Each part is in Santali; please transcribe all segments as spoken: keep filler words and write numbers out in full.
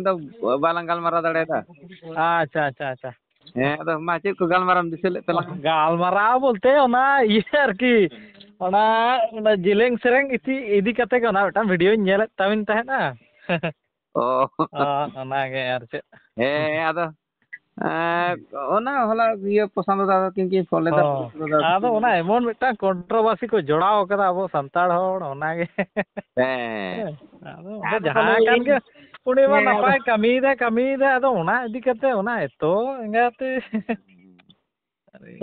ᱫᱚ ᱵᱟᱞᱟᱝ ᱜᱟᱞᱢᱟᱨᱟᱣ ᱫᱟᱲᱮᱭᱟᱫᱟ᱾ ᱟᱪᱪᱷᱟ, ᱟᱪᱪᱷᱟ, ᱟᱪᱪᱷᱟ᱾ ᱦᱮᱸ, ᱟᱫᱚ ᱢᱟ ᱪᱮᱫ ᱠᱚ ᱜᱟᱞᱢᱟᱨᱟᱣ ᱮᱢ ᱫᱤᱥᱟᱹ ᱞᱮᱫ ᱛᱟᱞᱟᱝᱟ? ᱜᱟᱞᱢᱟᱨᱟᱣ ᱵᱚᱞᱛᱮ ᱚᱱᱟ ᱤᱭᱟᱹ ᱟᱨᱠᱤ, ᱚᱱᱟ, ᱚᱱᱟ ᱡᱮᱞᱮᱧ ᱥᱮᱨᱮᱧ ᱤᱫᱤ, ᱤᱫᱤ ᱠᱟᱛᱮ ᱜᱮ ᱚᱱᱟ ᱢᱤᱫᱴᱟᱝ ᱵᱷᱤᱰᱤᱭᱳᱧ ᱧᱮᱞᱮᱫ ᱛᱟᱵᱤᱱ ᱛᱟᱦᱮᱸᱫᱼᱟ᱾ ᱚ᱾ ᱚ, ᱚᱱᱟᱜᱮ ᱟᱨ ᱪᱮᱫ᱾ ᱦᱮᱸ, ᱟᱫᱚ, ᱮᱸ, ᱚᱱᱟ ᱦᱚᱞᱟ ᱤᱭᱟᱹ ᱯᱨᱚᱥᱟᱱᱛ ᱫᱟᱫᱟ ᱠᱤᱱ ᱠᱤᱱ ᱯᱷᱳᱱ ᱞᱮᱫᱟ, ᱦᱚᱸ᱾ ᱯᱨᱚᱥᱟᱱᱛ ᱫᱟᱫᱟ ᱟᱫᱚ ᱠᱤᱱ᱾ ᱚᱱᱟ ᱮᱢᱚᱱ ᱢᱤᱫᱴᱟᱝ ᱠᱚᱱᱴᱨᱳᱵᱷᱟᱨᱥᱤ ᱠᱚ ᱡᱚᱲᱟᱣ ᱠᱟᱫᱟ ᱟᱵᱚ ᱥᱟᱱᱛᱟᱲ ᱦᱚᱲ, ᱚᱱᱟᱜᱮ᱾ ᱦᱮᱸ᱾ ᱦᱮᱸ, ᱟᱫᱚ ᱚᱱᱟ ᱟᱫᱚ ᱡᱟᱦᱟᱸ ᱛᱟᱦᱞᱮ ᱠᱟᱱ ᱤᱧ, ᱜᱮ, ᱩᱱᱤ ᱢᱟ ᱦᱮᱸ, ᱟᱫᱚ ᱱᱟᱯᱟᱭ ᱠᱟᱹᱢᱤᱭᱮᱫᱟᱭ, ᱠᱟᱹᱢᱤᱭᱮᱫᱟᱭ, ᱟᱫᱚ ᱚᱱᱟ ᱤᱫᱤ ᱠᱟᱛᱮ ᱚᱱᱟ ᱮᱛᱚ ᱮᱸᱜᱟᱛᱮ᱾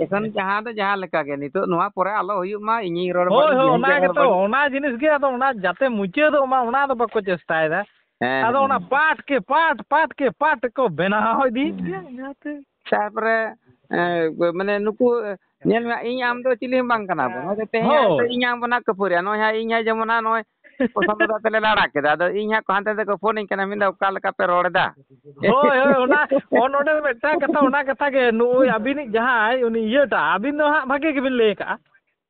ᱮᱠᱷᱚᱱ ᱡᱟᱦᱟᱸ ᱫᱚ ᱡᱟᱦᱟᱸ ᱞᱮᱠᱟ ᱜᱮ, ᱱᱤᱛᱚᱜ ᱱᱚᱣᱟ ᱯᱚᱨᱮ ᱟᱞᱚ ᱦᱩᱭᱩᱜ ᱢᱟ, ᱤᱧᱤᱧ ᱨᱚᱲ ᱦᱳᱭ, ᱵᱟᱹᱲᱤᱡ, ᱦᱳᱭ, ᱱᱩᱭ ᱚᱱᱟ ᱜᱮ ᱨᱚᱲ ᱜᱮᱛᱚ, ᱵᱟᱹᱲᱤᱡ᱾ ᱚᱱᱟ ᱡᱤᱱᱤᱥ ᱜᱮ ᱟᱫᱚ ᱚᱱᱟ ᱡᱟᱛᱮ ᱢᱩᱪᱟᱹᱫᱚᱜ ᱢᱟ, ᱚᱱᱟ ᱫᱚ ᱵᱟᱠᱚ ᱪᱮᱥᱴᱟᱭᱮᱫᱟ᱾ ᱦᱮᱸ, ᱟᱫᱚ ᱦᱮᱸ, ᱚᱱᱟ ᱦᱮᱸ᱾ ᱯᱟᱴ ᱠᱮ ᱯᱟᱴ, ᱯᱟᱴ ᱠᱮ ᱯᱟᱴ ᱠᱚ ᱵᱮᱱᱟᱣ ᱤᱫᱤᱭᱮᱫ ᱦᱮᱸ᱾ ᱜᱮᱭᱟ, ᱤᱱᱟᱹᱛᱮ᱾ ᱛᱟᱨᱯᱚᱨᱮ, ᱮᱸ, ᱢᱟᱱᱮ ᱱᱩᱠᱩ, ᱧᱮᱞ ᱢᱮ, ᱤᱧ ᱟᱢ ᱫᱚ ᱪᱤᱞᱤ ᱦᱚᱸ ᱵᱟᱝ ᱠᱟᱱᱟ ᱵᱚᱱ᱾ ᱦᱚᱭᱛᱳ ᱛᱮᱦᱮᱧ ᱦᱳᱭ᱾ ᱦᱚᱭᱛᱳ ᱤᱧ ᱟᱢ ᱵᱚᱱ ᱦᱟᱸᱜ ᱠᱷᱟᱹᱯᱟᱹᱨᱤᱜᱼᱟ᱾ ᱱᱚᱜᱼᱚᱭ ᱦᱟᱸᱜ ᱤᱧ ᱦᱟᱸᱜ ᱡᱮᱢᱚᱱ ᱦᱟᱸᱜ ᱱᱚᱜᱼᱚᱭ ᱯᱨᱚᱥᱟᱱᱛ ᱫᱟᱫᱟ ᱛᱮᱞᱮ ᱞᱟᱲᱟ ᱠᱮᱫᱟ᱾ ᱟᱫᱚ ᱤᱧ ᱦᱟᱸᱜ ᱠᱚ ᱦᱟᱱᱛᱮ ᱛᱮᱠᱚ ᱯᱷᱳᱱᱟᱹᱧ ᱠᱟᱱᱟ, ᱢᱮᱱᱫᱟ, "ᱚᱠᱟ ᱞᱮᱠᱟ ᱯᱮ ᱨᱚᱲ ᱮᱫᱟ?" ᱦᱳᱭ, ᱦᱳᱭ, ᱚᱱᱟ, ᱚ-, ᱱᱚᱰᱮ ᱢᱤᱫᱴᱟᱝ ᱠᱟᱛᱷᱟ, ᱚᱱᱟ ᱠᱟᱛᱷᱟ ᱜᱮ, ᱱᱩᱜᱼᱩᱭ ᱟᱹᱵᱤᱱᱤᱡ ᱡᱟᱦᱟᱸᱭ, ᱩᱱᱤ ᱤᱭᱟᱹᱴᱟᱜ, ᱟᱹᱵᱤᱱ ᱫᱚ ᱦᱟᱸᱜ ᱵᱷᱟᱜᱮ ᱜᱮᱵᱤᱱ ᱞᱟᱹᱭ ᱟᱠᱟᱜᱼᱟ᱾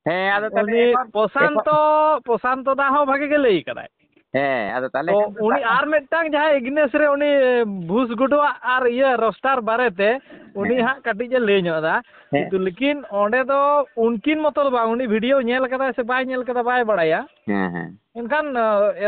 ᱦᱮᱸ, ᱟᱫᱚ ᱛᱟᱦᱞᱮ ᱩᱱᱤ ᱮᱠᱷᱚᱱ, ᱯᱨᱚᱥᱟᱱᱛᱚ, ᱮᱠᱷᱚᱱ ᱯᱨᱚᱥᱟᱱᱛᱚ ᱫᱟ ᱦᱚᱸ ᱵᱷᱟᱜᱮ ᱜᱮ ᱞᱟᱹᱭ ᱟᱠᱟᱫᱟᱭ᱾ ᱦᱮᱸ, ᱟᱫᱚ ᱛᱟᱦᱞᱮ ᱛᱚ, ᱠᱷᱟᱱ ᱫᱚ ᱩᱱᱤ ᱥᱟᱵ ᱠᱟᱜ ᱟᱨ ᱢᱤᱫᱴᱟᱝ ᱡᱟᱦᱟᱸᱭ ᱤᱜᱽᱱᱮᱥ ᱨᱮ, ᱩᱱᱤ ᱵᱷᱩᱥ ᱜᱩᱰᱩᱣᱟᱜ ᱟᱨ ᱤᱭᱟᱹ ᱨᱳᱥᱴᱟᱨ ᱵᱟᱨᱮᱛᱮ, ᱩᱱᱤ ᱦᱮᱸ᱾ ᱦᱟᱸᱜ ᱠᱟᱹᱴᱤᱡ ᱮ ᱞᱟᱹᱭ ᱧᱚᱜ ᱮᱫᱟ᱾ ᱦᱮᱸ᱾ ᱠᱤᱱᱛᱩ ᱞᱮᱠᱤᱱ ᱚᱸᱰᱮ ᱫᱚ ᱩᱱᱠᱤᱱ ᱢᱚᱛᱚ ᱫᱚ ᱵᱟᱝ, ᱩᱱᱤ ᱵᱷᱤᱰᱤᱭᱳ ᱧᱮᱞ ᱠᱟᱫᱟᱭ ᱥᱮ ᱵᱟᱭ ᱧᱮᱞ ᱠᱟᱫᱟ ᱵᱟᱭ ᱵᱟᱲᱟᱭᱟ᱾ ᱦᱮᱸ, ᱦᱮᱸ᱾ ᱢᱮᱱᱠᱷᱟᱱ,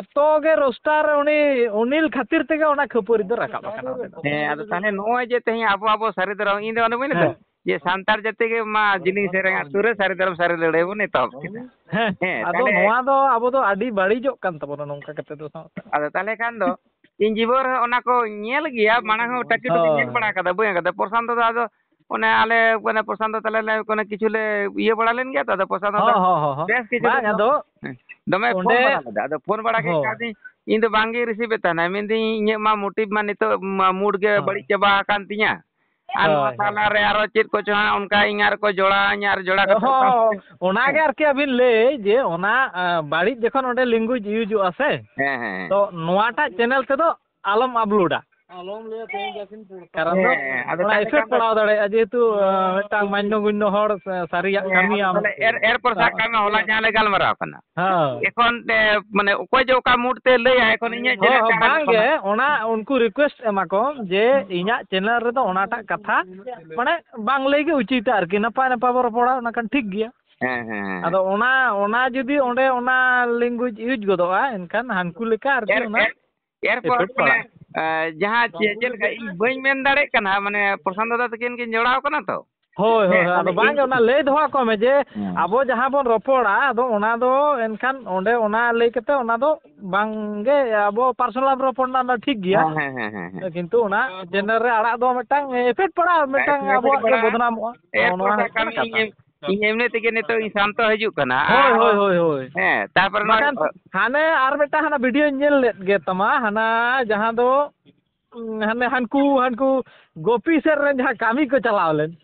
ᱮᱛᱚ ᱜᱮ ᱨᱳᱥᱴᱟᱨ ᱩᱱᱤ ᱚᱱᱤᱞ ᱠᱷᱟᱹᱛᱤᱨ ᱛᱮᱜᱮ ᱚᱱᱟ ᱠᱷᱟᱹᱯᱟᱹᱨᱤ ᱫᱚ ᱨᱟᱠᱟᱵ ᱟᱠᱟᱱᱟ ᱚᱸᱰᱮ ᱫᱚ᱾ ᱦᱮᱸ, ᱟᱫᱚ ᱛᱟᱦᱞᱮ ᱱᱚᱜᱼᱚᱭ ᱡᱮ ᱛᱮᱦᱮᱧ ᱟᱵᱚ, ᱟᱵᱚ ᱥᱟᱹᱨᱤ ᱫᱷᱚᱨᱚᱢ, ᱤᱧ ᱫᱚ ᱚᱱᱮ ᱵᱟᱹᱧ ᱞᱟᱹᱭ ᱫᱟ, ᱦᱮᱸ᱾ ᱡᱮ ᱥᱟᱱᱛᱟᱲ ᱡᱟᱹᱛᱤ ᱜᱮ ᱢᱟ ᱡᱤᱞᱤᱧ ᱥᱮᱨᱮᱧ ᱟᱹᱛᱩ ᱨᱮ ᱥᱟᱹᱨᱤ ᱫᱷᱚᱨᱚᱢ ᱥᱟᱹᱨᱤ ᱞᱟᱹᱲᱦᱟᱹᱭ ᱵᱚᱱ ᱮᱛᱚᱦᱚᱵ ᱠᱮᱫᱟ᱾ ᱦᱮᱸ, ᱦᱮᱸ, ᱟᱫᱚ ᱛᱟᱦᱞᱮ ᱱᱚᱣᱟ ᱫᱚ ᱟᱵᱚ ᱫᱚ ᱟᱹᱰᱤ ᱵᱟᱹᱲᱤᱡᱚᱜ ᱠᱟᱱ ᱛᱟᱵᱚᱱᱟ ᱱᱚᱝᱠᱟ ᱠᱟᱛᱮ ᱫᱚ ᱥᱟᱶᱛᱟ᱾ ᱟᱫᱚ ᱛᱟᱦᱞᱮ ᱠᱷᱟᱱ ᱫᱚ ᱤᱧ ᱡᱤᱵᱚᱱ ᱨᱮ ᱚᱱᱟ ᱠᱚ ᱧᱮᱞ ᱜᱮᱭᱟ, ᱢᱟᱲᱟᱝ ᱦᱚᱸ ᱴᱟᱹᱠᱤ ᱴᱩᱠᱤ ᱧᱮᱞ ᱦᱳᱭ᱾ ᱵᱟᱲᱟ ᱠᱟᱫᱟ, ᱵᱟᱹᱧ ᱠᱟᱫᱟ᱾ ᱯᱨᱚᱥᱟᱱᱛᱚ ᱫᱚ ᱟᱫᱚ ᱚᱱᱮ ᱟᱞᱮ, ᱚᱱᱮ ᱯᱨᱚᱥᱟᱱᱛᱚ ᱛᱟᱞᱮ ᱞᱮ ᱚᱱᱮ ᱠᱤᱪᱷᱩ ᱞᱮ ᱤᱭᱟᱹ ᱵᱟᱲᱟ ᱞᱮᱱ ᱜᱮᱭᱟ ᱛᱚ, ᱟᱫᱚ ᱯᱨᱚᱥᱟᱱᱛᱚ ᱫᱚ ᱦᱚᱸ, ᱦᱚᱸ, ᱦᱚᱸ, ᱦᱚᱸ᱾ ᱵᱮᱥ ᱠᱤᱪᱷᱩ ᱵᱟᱝ, ᱫᱤᱱ ᱫᱚ ᱟᱫᱚ ᱦᱮᱸ, ᱫᱚᱢᱮ ᱯᱷᱳᱱ ᱚᱸᱰᱮ ᱵᱟᱲᱟ ᱞᱮᱫᱟ᱾ ᱟᱫᱚ ᱯᱷᱳᱱ ᱵᱟᱲᱟ ᱠᱮᱫ ᱦᱚᱸ᱾ ᱠᱷᱟᱱ ᱤᱧ ᱫᱚ ᱵᱟᱝᱜᱤᱧ ᱨᱤᱥᱤᱵᱷ ᱮᱫ ᱛᱟᱦᱮᱱᱟ, ᱢᱮᱱᱫᱟᱹᱧ ᱤᱧᱟᱹᱜ ᱢᱟ ᱢᱳᱴᱤᱵᱷ ᱢᱟ ᱱᱤᱛᱚᱜ ᱢᱟ ᱢᱩᱰ ᱜᱮ ᱦᱚᱸ᱾ ᱵᱟᱹᱲᱤᱡ ᱪᱟᱵᱟ ᱟᱠᱟᱱ ᱛᱤᱧᱟ᱾ ᱟᱨ ᱱᱚᱣᱟ ᱦᱳᱭ, ᱦᱳᱭ᱾ ᱛᱟᱞᱟᱨᱮ ᱟᱨᱚ ᱪᱮᱫ ᱠᱚᱪᱚ ᱦᱟᱸᱜ ᱚᱱᱠᱟ ᱤᱧ ᱟᱨ ᱠᱚ ᱡᱚᱲᱟᱣᱟᱹᱧᱟ ᱟᱨ ᱡᱚᱲᱟ ᱠᱟᱛᱮ ᱦᱚᱸ, ᱚᱱᱟᱜᱮ ᱦᱮᱸ᱾ ᱟᱨᱠᱤ ᱟᱹᱵᱤᱱ ᱞᱟᱹᱭ ᱡᱮ ᱚᱱᱟ, ᱟ, ᱵᱟᱹᱲᱤᱡ ᱡᱚᱠᱷᱚᱱ ᱚᱸᱰᱮ language ᱤᱭᱩᱡᱚᱜᱼᱟ ᱥᱮ, ᱦᱮᱸ, ᱦᱮᱸ, ᱦᱮᱸ᱾ ᱛᱚ ᱱᱚᱣᱟᱴᱟᱜ ᱪᱮᱱᱮᱞ ᱛᱮᱫᱚ ᱟᱞᱚᱢ ᱟᱯᱞᱳᱰᱟ᱾ ᱟᱞᱚᱢ ᱞᱟᱹᱭᱟ, ᱛᱮᱦᱮᱧ ᱡᱟᱹᱥᱛᱤᱧ ᱯᱚᱲ-, ᱠᱟᱨᱚᱱ ᱫᱚ ᱦᱮᱸ, ᱟᱫᱚ ᱚᱱᱟ ᱛᱟᱦᱞᱮ effect ᱠᱷᱟᱱ ᱫᱚ ᱯᱟᱲᱟᱣ ᱫᱟᱲᱮᱭᱟᱜᱼᱟ, ᱡᱮᱦᱮᱛᱩ, ᱟᱸ, ᱢᱤᱫᱴᱟᱝ ᱢᱟᱱᱱᱚ ᱜᱩᱱᱱᱚ ᱦᱚᱲ, ᱥᱟ-, ᱥᱟᱹᱨᱤᱭᱟᱜ ᱦᱮᱸ, ᱠᱟᱹᱢᱤᱭᱟᱢ᱾ ᱟᱫᱚ ᱛᱟᱦᱞᱮ ᱮᱨ, ᱮᱨᱯᱚᱨ ᱥᱟᱵ ᱠᱟᱜ ᱢᱮ, ᱦᱚᱞᱟ ᱡᱟᱦᱟᱸ ᱞᱮ ᱜᱟᱞᱢᱟᱨᱟᱣ ᱠᱟᱱᱟ, ᱦᱮᱸ᱾ ᱮᱠᱷᱚᱱ, ᱮ, ᱢᱟᱱᱮ ᱚᱠᱚᱭ ᱡᱮ ᱚᱠᱟ mood ᱛᱮ ᱞᱟᱹᱭᱟ, ᱮᱠᱷᱚᱱ ᱤᱧᱟᱹᱜ ᱦᱚᱸ, channel ᱦᱚᱸ, ᱛᱮ ᱦᱟᱸᱰᱮ ᱵᱟᱝ ᱜᱮ, ᱠᱷᱚᱱᱟᱜ ᱚᱱᱟ ᱩᱱᱠᱩ request ᱮᱢᱟ ᱠᱚ ᱡᱮ ᱤᱧᱟᱹᱜ channel ᱨᱮᱫᱚ ᱚᱱᱟᱴᱟᱜ ᱠᱟᱛᱷᱟ, ᱢᱟᱱᱮ, ᱵᱟᱝ ᱞᱟᱹᱭ ᱜᱮ ᱩᱪᱤᱛᱟ ᱟᱨᱠᱤ, ᱱᱟᱯᱟᱭ ᱱᱟᱯᱟᱭ ᱵᱚ ᱨᱚᱯᱚᱲᱟ, ᱚᱱᱟ ᱠᱷᱟᱱ ᱴᱷᱤᱠ ᱜᱮᱭᱟ᱾ ᱦᱮᱸ, ᱦᱮᱸ, ᱦᱮᱸ᱾ ᱟᱫᱚ ᱚᱱᱟ, ᱚᱱᱟ ᱡᱩᱫᱤ ᱚᱸᱰᱮ ᱚᱱᱟ language use ᱜᱚᱫᱚᱜᱼᱟ, ᱮᱱᱠᱷᱟᱱ ᱦᱟᱱᱠᱩ ᱞᱮᱠᱟ ᱟᱨᱠᱤ ᱮᱨ, ᱚᱱᱟ ᱮᱨ, ᱮᱨᱯᱚᱨ effect ᱢᱟᱱᱮ, ᱯᱟᱲᱟᱜᱼᱟ᱾ ᱮ, ᱡᱟᱦᱟᱸ ᱪᱮ-, ᱪᱮᱫ ᱞᱮᱠᱟ ᱤᱧ ᱵᱟᱹᱧ ᱢᱮᱱ ᱫᱟᱲᱮᱭᱟᱜ ᱠᱟᱱᱟ, ᱢᱟᱱᱮ ᱯᱨᱚᱥᱟᱱᱛ ᱫᱟᱫᱟ ᱛᱟᱹᱠᱤᱱ ᱠᱤᱱ ᱡᱚᱲᱟᱣ ᱠᱟᱱᱟ ᱛᱚ᱾ ᱦᱳᱭ, ᱦᱳᱭ, ᱦᱮᱸ, ᱦᱳᱭ, ᱟᱫᱚ ᱟᱫᱚ ᱵᱟᱝ ᱤᱧ ᱜᱮ, ᱚᱱᱟ ᱞᱟᱹᱭ ᱫᱚᱦᱚ ᱟᱠᱚ ᱢᱮ ᱡᱮ ᱦᱮᱸ᱾ ᱟᱵᱚ ᱡᱟᱦᱟᱸ ᱵᱚᱱ ᱨᱚᱯᱚᱲᱟ, ᱟᱫᱚ ᱚᱱᱟ ᱫᱚ ᱮᱱᱠᱷᱟᱱ ᱚᱸᱰᱮ ᱚᱱᱟ ᱞᱟᱹᱭ ᱠᱟᱛᱮ ᱚᱱᱟ ᱫᱚ ᱵᱟᱝ ᱜᱮ ᱟᱵᱚ personal ᱨᱚᱯᱚᱲ ᱨᱮᱱᱟᱜ ᱫᱚ ᱴᱷᱤᱠ ᱜᱮᱭᱟ᱾ ᱦᱮᱸ, ᱦᱮᱸ, ᱦᱮᱸ, ᱦᱮᱸ, ᱦᱮᱸ᱾ ᱠᱤᱱᱛᱩ ᱚᱱᱟ channel ᱨᱮ ᱟᱲᱟᱜ ᱫᱚ ᱢᱤᱫᱴᱟᱝ effect ᱯᱟᱲᱟᱜᱼᱟ, ᱢᱤᱫᱴᱟᱝ effect ᱟᱵᱚᱣᱟᱜ ᱜᱮ ᱯᱟᱲᱟᱜᱼᱟ᱾ ᱵᱚᱫᱱᱟᱢᱚᱜᱼᱟ᱾ ᱱᱚᱜᱼᱚ ᱮᱨᱯᱚᱨ ᱱᱚᱣᱟ ᱥᱟᱵ ᱦᱩᱭᱩᱜ ᱠᱟᱜ ᱠᱟᱱᱟ ᱢᱮ, ᱠᱟᱛᱷᱟ᱾ ᱤᱧ ᱮᱢ-, ᱤᱧ ᱮᱢᱱᱤ ᱛᱮᱜᱮ ᱱᱤᱛᱚᱜ ᱤᱧ ᱥᱟᱱᱛᱚ ᱦᱤᱡᱩᱜ ᱠᱟᱱᱟ᱾ ᱦᱳᱭ, ᱟᱨ ᱦᱳᱭ, ᱦᱳᱭ, ᱦᱳᱭ᱾ ᱦᱮᱸ, ᱛᱟᱨᱯᱚᱨᱮ ᱱᱚᱣᱟ ᱵᱟᱠᱷᱟᱱ ᱦᱟᱱᱮ ᱟᱨ ᱢᱤᱫᱴᱟᱝ ᱦᱟᱱᱟ video ᱧ ᱧᱮᱞ ᱞᱮᱫ ᱜᱮ ᱛᱟᱢᱟ, ᱦᱟᱱᱟ ᱡᱟᱦᱟᱸ ᱫᱚ, ᱩᱸ, ᱦᱟᱱᱮ ᱦᱟᱱᱠᱩ, ᱦᱟᱱᱠᱩ ᱜᱳᱯᱤ ᱥᱮᱫ ᱨᱮᱱ ᱡᱟᱦᱟᱸ ᱠᱟᱹᱢᱤ ᱠᱚ ᱪᱟᱞᱟᱣ ᱞᱮᱱ᱾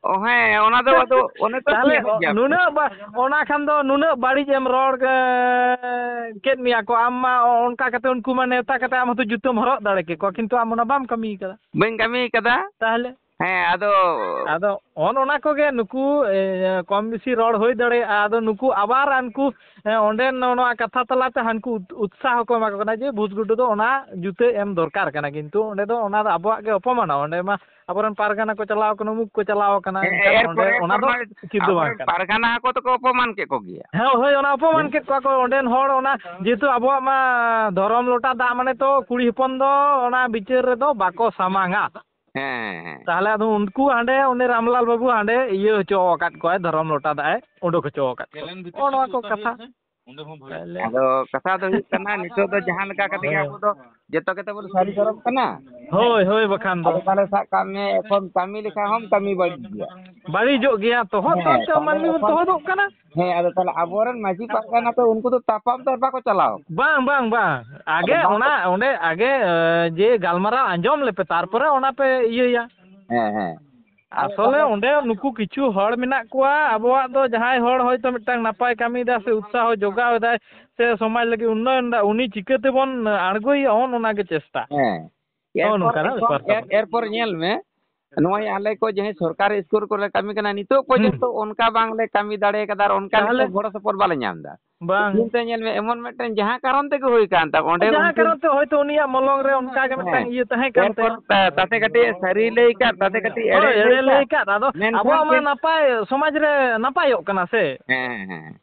ᱚ, ᱦᱮᱸ, ᱚᱱᱟ ᱫᱚ ᱟᱫᱚ ᱚᱱᱮ ᱛᱚ ᱛᱟᱦᱞᱮ ᱞᱟᱹᱭ ᱜᱮᱭᱟ᱾ ᱱᱩᱱᱟᱹᱜ ᱵᱟ-, ᱚᱱᱟ ᱠᱷᱟᱱ ᱫᱚ ᱱᱩᱱᱟᱹᱜ ᱵᱟᱹᱲᱤᱡ ᱮᱢ ᱨᱚᱲ, ᱮ, ᱠᱮᱫ ᱢᱮᱭᱟ ᱠᱚ, ᱟᱢ ᱢᱟ ᱚᱱᱠᱟ ᱠᱟᱛᱮ ᱩᱱᱠᱩ ᱢᱟ ᱱᱮᱣᱛᱟ ᱠᱟᱛᱮ ᱟᱢ ᱦᱚᱸᱛᱚ ᱡᱩᱛᱟᱹᱢ ᱦᱚᱨᱚᱜ ᱫᱟᱲᱮ ᱠᱮᱠᱚᱣᱟ, ᱠᱤᱱᱛᱩ ᱟᱢ ᱚᱱᱟ ᱵᱟᱢ ᱠᱟᱹᱢᱤ ᱠᱟᱫᱟ᱾ ᱵᱟᱹᱧ ᱠᱟᱹᱢᱤ ᱠᱟᱫᱟ᱾ ᱛᱟᱦᱞᱮ? ᱦᱮᱸ, ᱟᱫᱚ ᱟᱫᱚ ᱚᱱ ᱚᱱᱟ ᱠᱚᱜᱮ ᱱᱩᱠᱩ, ᱮ, ᱠᱚᱢ ᱵᱮᱥᱤ ᱨᱚᱲ ᱦᱩᱭ ᱫᱟᱲᱮᱭᱟᱜᱼᱟ᱾ ᱟᱫᱚ ᱱᱩᱠᱩ ᱟᱵᱟᱨ ᱦᱟᱱᱠᱩ, ᱮ, ᱚᱸᱰᱮ ᱱᱚ-, ᱱᱚᱣᱟ ᱠᱟᱛᱷᱟ ᱛᱟᱞᱟᱛᱮ ᱦᱟᱱᱠᱩ ᱩᱛ-, ᱩᱛᱥᱟᱦᱚ ᱠᱚ ᱮᱢᱟ ᱠᱚ ᱠᱟᱱᱟ ᱡᱮ ᱵᱷᱩᱥ ᱜᱩᱰᱩ ᱫᱚ ᱚᱱᱟ ᱡᱩᱛᱟᱹ ᱮᱢ ᱫᱚᱨᱠᱟᱨ ᱠᱟᱱᱟ, ᱠᱤᱱᱛᱩ ᱚᱸᱰᱮ ᱫᱚ ᱚᱱᱟ ᱫᱚ ᱟᱵᱚᱣᱟᱜ ᱜᱮ ᱚᱯᱚᱢᱟᱱᱚᱜᱼᱟ᱾ ᱚᱸᱰᱮ ᱢᱟ ᱟᱵᱚᱨᱮᱱ ᱯᱟᱨᱜᱟᱱᱟ ᱠᱚ ᱪᱟᱞᱟᱣ ᱠᱟᱱᱟ, ᱩᱢᱩᱠ ᱠᱚ ᱪᱟᱞᱟᱣ ᱠᱟᱱᱟ, ᱦᱮᱸ, ᱮᱱᱠᱷᱟᱱ ᱮᱨᱯᱚᱨ, ᱚᱸᱰᱮ ᱚᱱᱟ ᱮᱨᱯᱚᱨ ᱫᱚ ᱢᱟ ᱩᱪᱤᱛ ᱫᱚ ᱵᱟᱝ ᱟᱵᱚᱨᱮᱱ ᱠᱟᱱᱟ᱾ ᱯᱟᱨᱜᱟᱱᱟ ᱠᱚ ᱫᱚᱠᱚ ᱚᱯᱚᱢᱟᱱ ᱠᱮᱫ ᱠᱚᱜᱮᱭᱟ᱾ ᱦᱮᱸ, ᱦᱳᱭ, ᱚᱱᱟ ᱚᱯᱚᱢᱟᱱ ᱦᱮᱸ᱾ ᱠᱮᱫ ᱠᱚᱣᱟ ᱠᱚ ᱚᱸᱰᱮᱱ ᱦᱚᱲ, ᱚᱱᱟ ᱡᱮᱦᱮᱛᱩ ᱟᱵᱚᱣᱟᱜ ᱢᱟ ᱫᱷᱚᱨᱚᱢ ᱞᱚᱴᱟ ᱫᱟᱜ ᱢᱟᱱᱮ ᱛᱚ ᱠᱩᱲᱤ ᱦᱚᱯᱚᱱ ᱫᱚ ᱚᱱᱟ ᱵᱤᱪᱟᱹᱨ ᱨᱮᱫᱚ ᱵᱟᱠᱚ ᱥᱟᱢᱟᱝᱟ᱾ ᱦᱮᱸ, ᱦᱮᱸ, ᱦᱮᱸ᱾ ᱛᱟᱦᱞᱮ ᱟᱫᱚ ᱩᱱᱠᱩ ᱦᱟᱸᱰᱮ ᱩᱱᱤ ᱨᱟᱢᱞᱟᱞ ᱵᱟᱹᱵᱩ ᱦᱟᱸᱰᱮ ᱤᱭᱟᱹ ᱦᱚᱪᱚ ᱟᱠᱟᱫ ᱠᱚᱣᱟᱭ, ᱫᱷᱚᱨᱚᱢ ᱞᱚᱴᱟ ᱫᱟᱜ ᱮ ᱩᱰᱩᱠ ᱦᱚᱪᱚ ᱟᱠᱟᱫ ᱠᱚᱣᱟ᱾ ᱱᱚᱜᱼᱚ ᱱᱚᱣᱟ ᱠᱚ ᱠᱟᱛᱷᱟ᱾ ᱛᱟᱦᱞᱮ ᱟᱫᱚ ᱠᱟᱛᱷᱟ ᱫᱚ ᱦᱩᱭᱩᱜ ᱠᱟᱱᱟ, ᱱᱤᱛᱚᱜ ᱫᱚ ᱡᱟᱦᱟᱸ ᱞᱮᱠᱟ ᱠᱟᱛᱮ ᱜᱮ ᱦᱮᱸ᱾ ᱟᱵᱚ ᱫᱚ ᱡᱚᱛᱚ ᱜᱮᱛᱚ ᱵᱚᱱ ᱥᱟᱹᱨᱤ ᱫᱷᱚᱨᱚᱢ ᱠᱟᱱᱟ᱾ ᱦᱳᱭ, ᱦᱳᱭ, ᱵᱟᱠᱷᱟᱱ ᱫᱚ᱾ ᱟᱫᱚ ᱛᱟᱦᱞᱮ ᱥᱟᱵ ᱠᱟᱜ ᱢᱮ, ᱮᱠᱷᱚᱱ ᱠᱟᱹᱢᱤ ᱞᱮᱠᱷᱟᱱ ᱦᱚᱸᱢ ᱠᱟᱹᱢᱤ ᱵᱟᱹᱲᱤᱡ ᱜᱮᱭᱟ᱾ ᱵᱟᱹᱲᱤᱡᱚᱜ ᱜᱮᱭᱟ, ᱛᱚᱦᱚᱫ ᱫᱚ ᱦᱮᱸ, ᱮᱱᱛᱮᱫ ᱛᱟᱦᱞᱮ ᱢᱟᱹᱱᱢᱤ ᱵᱚᱱ ᱮᱠᱷᱚᱱ ᱛᱚᱦᱚᱫᱚᱜ ᱠᱟᱱᱟ᱾ ᱦᱮᱸ, ᱟᱫᱚ ᱛᱟᱦᱞᱮ ᱟᱵᱚᱨᱮᱱ ᱢᱟᱹᱡᱷᱤ ᱯᱟᱨᱜᱟᱱᱟ ᱛᱚ ᱩᱱᱠᱩ ᱫᱚ ᱛᱟᱯᱟᱢ ᱫᱚ ᱵᱟᱠᱚ ᱪᱟᱞᱟᱣ ᱠᱟᱱᱟ᱾ ᱵᱟᱝ, ᱵᱟᱝ, ᱵᱟᱝ᱾ ᱟᱫᱚ ᱟᱜᱮ ᱵᱟᱝ ᱚᱱᱟ, ᱚᱸᱰᱮ ᱟᱜᱮ, ᱮ, ᱡᱮ ᱜᱟᱞᱢᱟᱨᱟᱣ ᱟᱸᱡᱚᱢ ᱞᱮᱯᱮ, ᱛᱟᱨᱯᱚᱨᱮ ᱚᱱᱟ ᱯᱮ ᱤᱭᱟᱹᱭᱟ᱾ ᱦᱮᱸ, ᱦᱮᱸ᱾ ᱟᱫᱚ ᱟᱥᱚᱞᱮ ᱛᱟᱦᱞᱮ ᱚᱸᱰᱮ ᱱᱩᱠᱩ ᱠᱤᱪᱷᱩ ᱦᱚᱲ ᱢᱮᱱᱟᱜ ᱠᱚᱣᱟ, ᱟᱵᱚᱣᱟᱜ ᱫᱚ ᱡᱟᱦᱟᱸᱭ ᱦᱚᱲ ᱦᱚᱭᱛᱳ ᱢᱤᱫᱴᱟᱝ ᱱᱟᱯᱟᱭ ᱠᱟᱹᱢᱤᱭᱮᱫᱟ ᱥᱮ ᱩᱛᱥᱟᱦᱚ ᱡᱚᱜᱟᱣ ᱮᱫᱟᱭ ᱥᱮ ᱥᱚᱢᱟᱡᱽ ᱞᱟᱹᱜᱤᱫ ᱩᱱᱱᱚᱭᱚᱱ ᱮᱫᱟ, ᱩᱱᱤ ᱪᱤᱠᱟᱹ ᱛᱮᱵᱚᱱ ᱟᱬᱜᱚᱭᱮᱭᱟ, ᱚᱱ ᱚᱱᱟ ᱜᱮ ᱪᱮᱥᱴᱟ᱾ ᱦᱮᱸ᱾ ᱱᱚᱜᱼᱚ ᱱᱚᱝᱠᱟᱱᱟᱜ ᱮᱨᱯᱚᱨ, ᱵᱮᱯᱟᱨ ᱛᱟᱵᱚᱱ᱾ ᱮᱨ-, ᱮᱨᱯᱚᱨ ᱧᱮᱞ ᱢᱮ, ᱱᱚᱜᱼᱚᱭ ᱟᱞᱮ ᱠᱚ ᱡᱟᱦᱟᱸᱭ ᱥᱚᱨᱠᱟᱨᱤ ᱥᱠᱩᱞ ᱠᱚᱨᱮ ᱠᱟᱹᱢᱤ ᱠᱟᱱᱟ, ᱱᱤᱛᱚᱜ ᱦᱩᱸ᱾ ᱯᱚᱨᱡᱚᱱᱛᱚ ᱚᱱᱠᱟ ᱵᱟᱝᱞᱮ ᱠᱟᱹᱢᱤ ᱫᱟᱲᱮ ᱠᱟᱫᱟ ᱟᱨ ᱚᱱᱠᱟ ᱛᱟᱦᱞᱮ ᱱᱤᱛᱚᱜ ᱜᱚᱲᱚ ᱥᱚᱯᱚᱦᱚᱫ ᱵᱟᱞᱮ ᱧᱟᱢ ᱮᱫᱟ᱾ ᱵᱟᱝ᱾ ᱪᱤᱱᱛᱟᱹ ᱧᱮᱞ ᱢᱮ, ᱮᱢᱚᱱ ᱢᱤᱫᱴᱮᱱ ᱡᱟᱦᱟᱸ ᱠᱟᱨᱚᱱ ᱛᱮᱜᱮ ᱦᱩᱭ ᱠᱟᱱ ᱛᱟᱢ, ᱚᱸᱰᱮ ᱡᱟᱦᱟᱸ ᱩᱱᱠᱩ ᱠᱟᱨᱚᱱ ᱛᱮ ᱦᱚᱭᱛᱳ ᱩᱱᱤᱭᱟᱜ ᱢᱚᱞᱚᱝ ᱨᱮ ᱚᱱᱠᱟ ᱜᱮ ᱢᱤᱫᱴᱟᱝ ᱦᱮᱸ᱾ ᱤᱭᱟᱹ ᱛᱟᱦᱮᱸ ᱠᱟᱱ ᱮᱨᱯᱚᱨ ᱛᱟᱭᱟ᱾ ᱛᱟ-, ᱛᱟᱛᱮ ᱠᱟᱹᱴᱤᱡ ᱮ ᱥᱟᱹᱨᱤ ᱞᱟᱹᱭ ᱠᱟᱫ, ᱛᱟᱛᱮ ᱠᱟᱹᱴᱤᱡ ᱮᱲᱮ ᱦᱳᱭ, ᱞᱟᱹᱭ ᱮᱲᱮ ᱠᱟᱫ᱾ ᱞᱟᱹᱭ ᱠᱟᱫ᱾ ᱟᱫᱚ ᱢᱮᱱᱠᱷᱟᱱ ᱟᱵᱚᱣᱟᱜ ᱢᱟ ᱪᱮᱫ ᱱᱟᱯᱟᱭ, ᱥᱚᱢᱟᱡᱽ ᱨᱮ ᱱᱟᱯᱟᱭᱚᱜ ᱠᱟᱱᱟ ᱥᱮ᱾ ᱦᱮᱸ, ᱦᱮᱸ, ᱦᱮᱸ᱾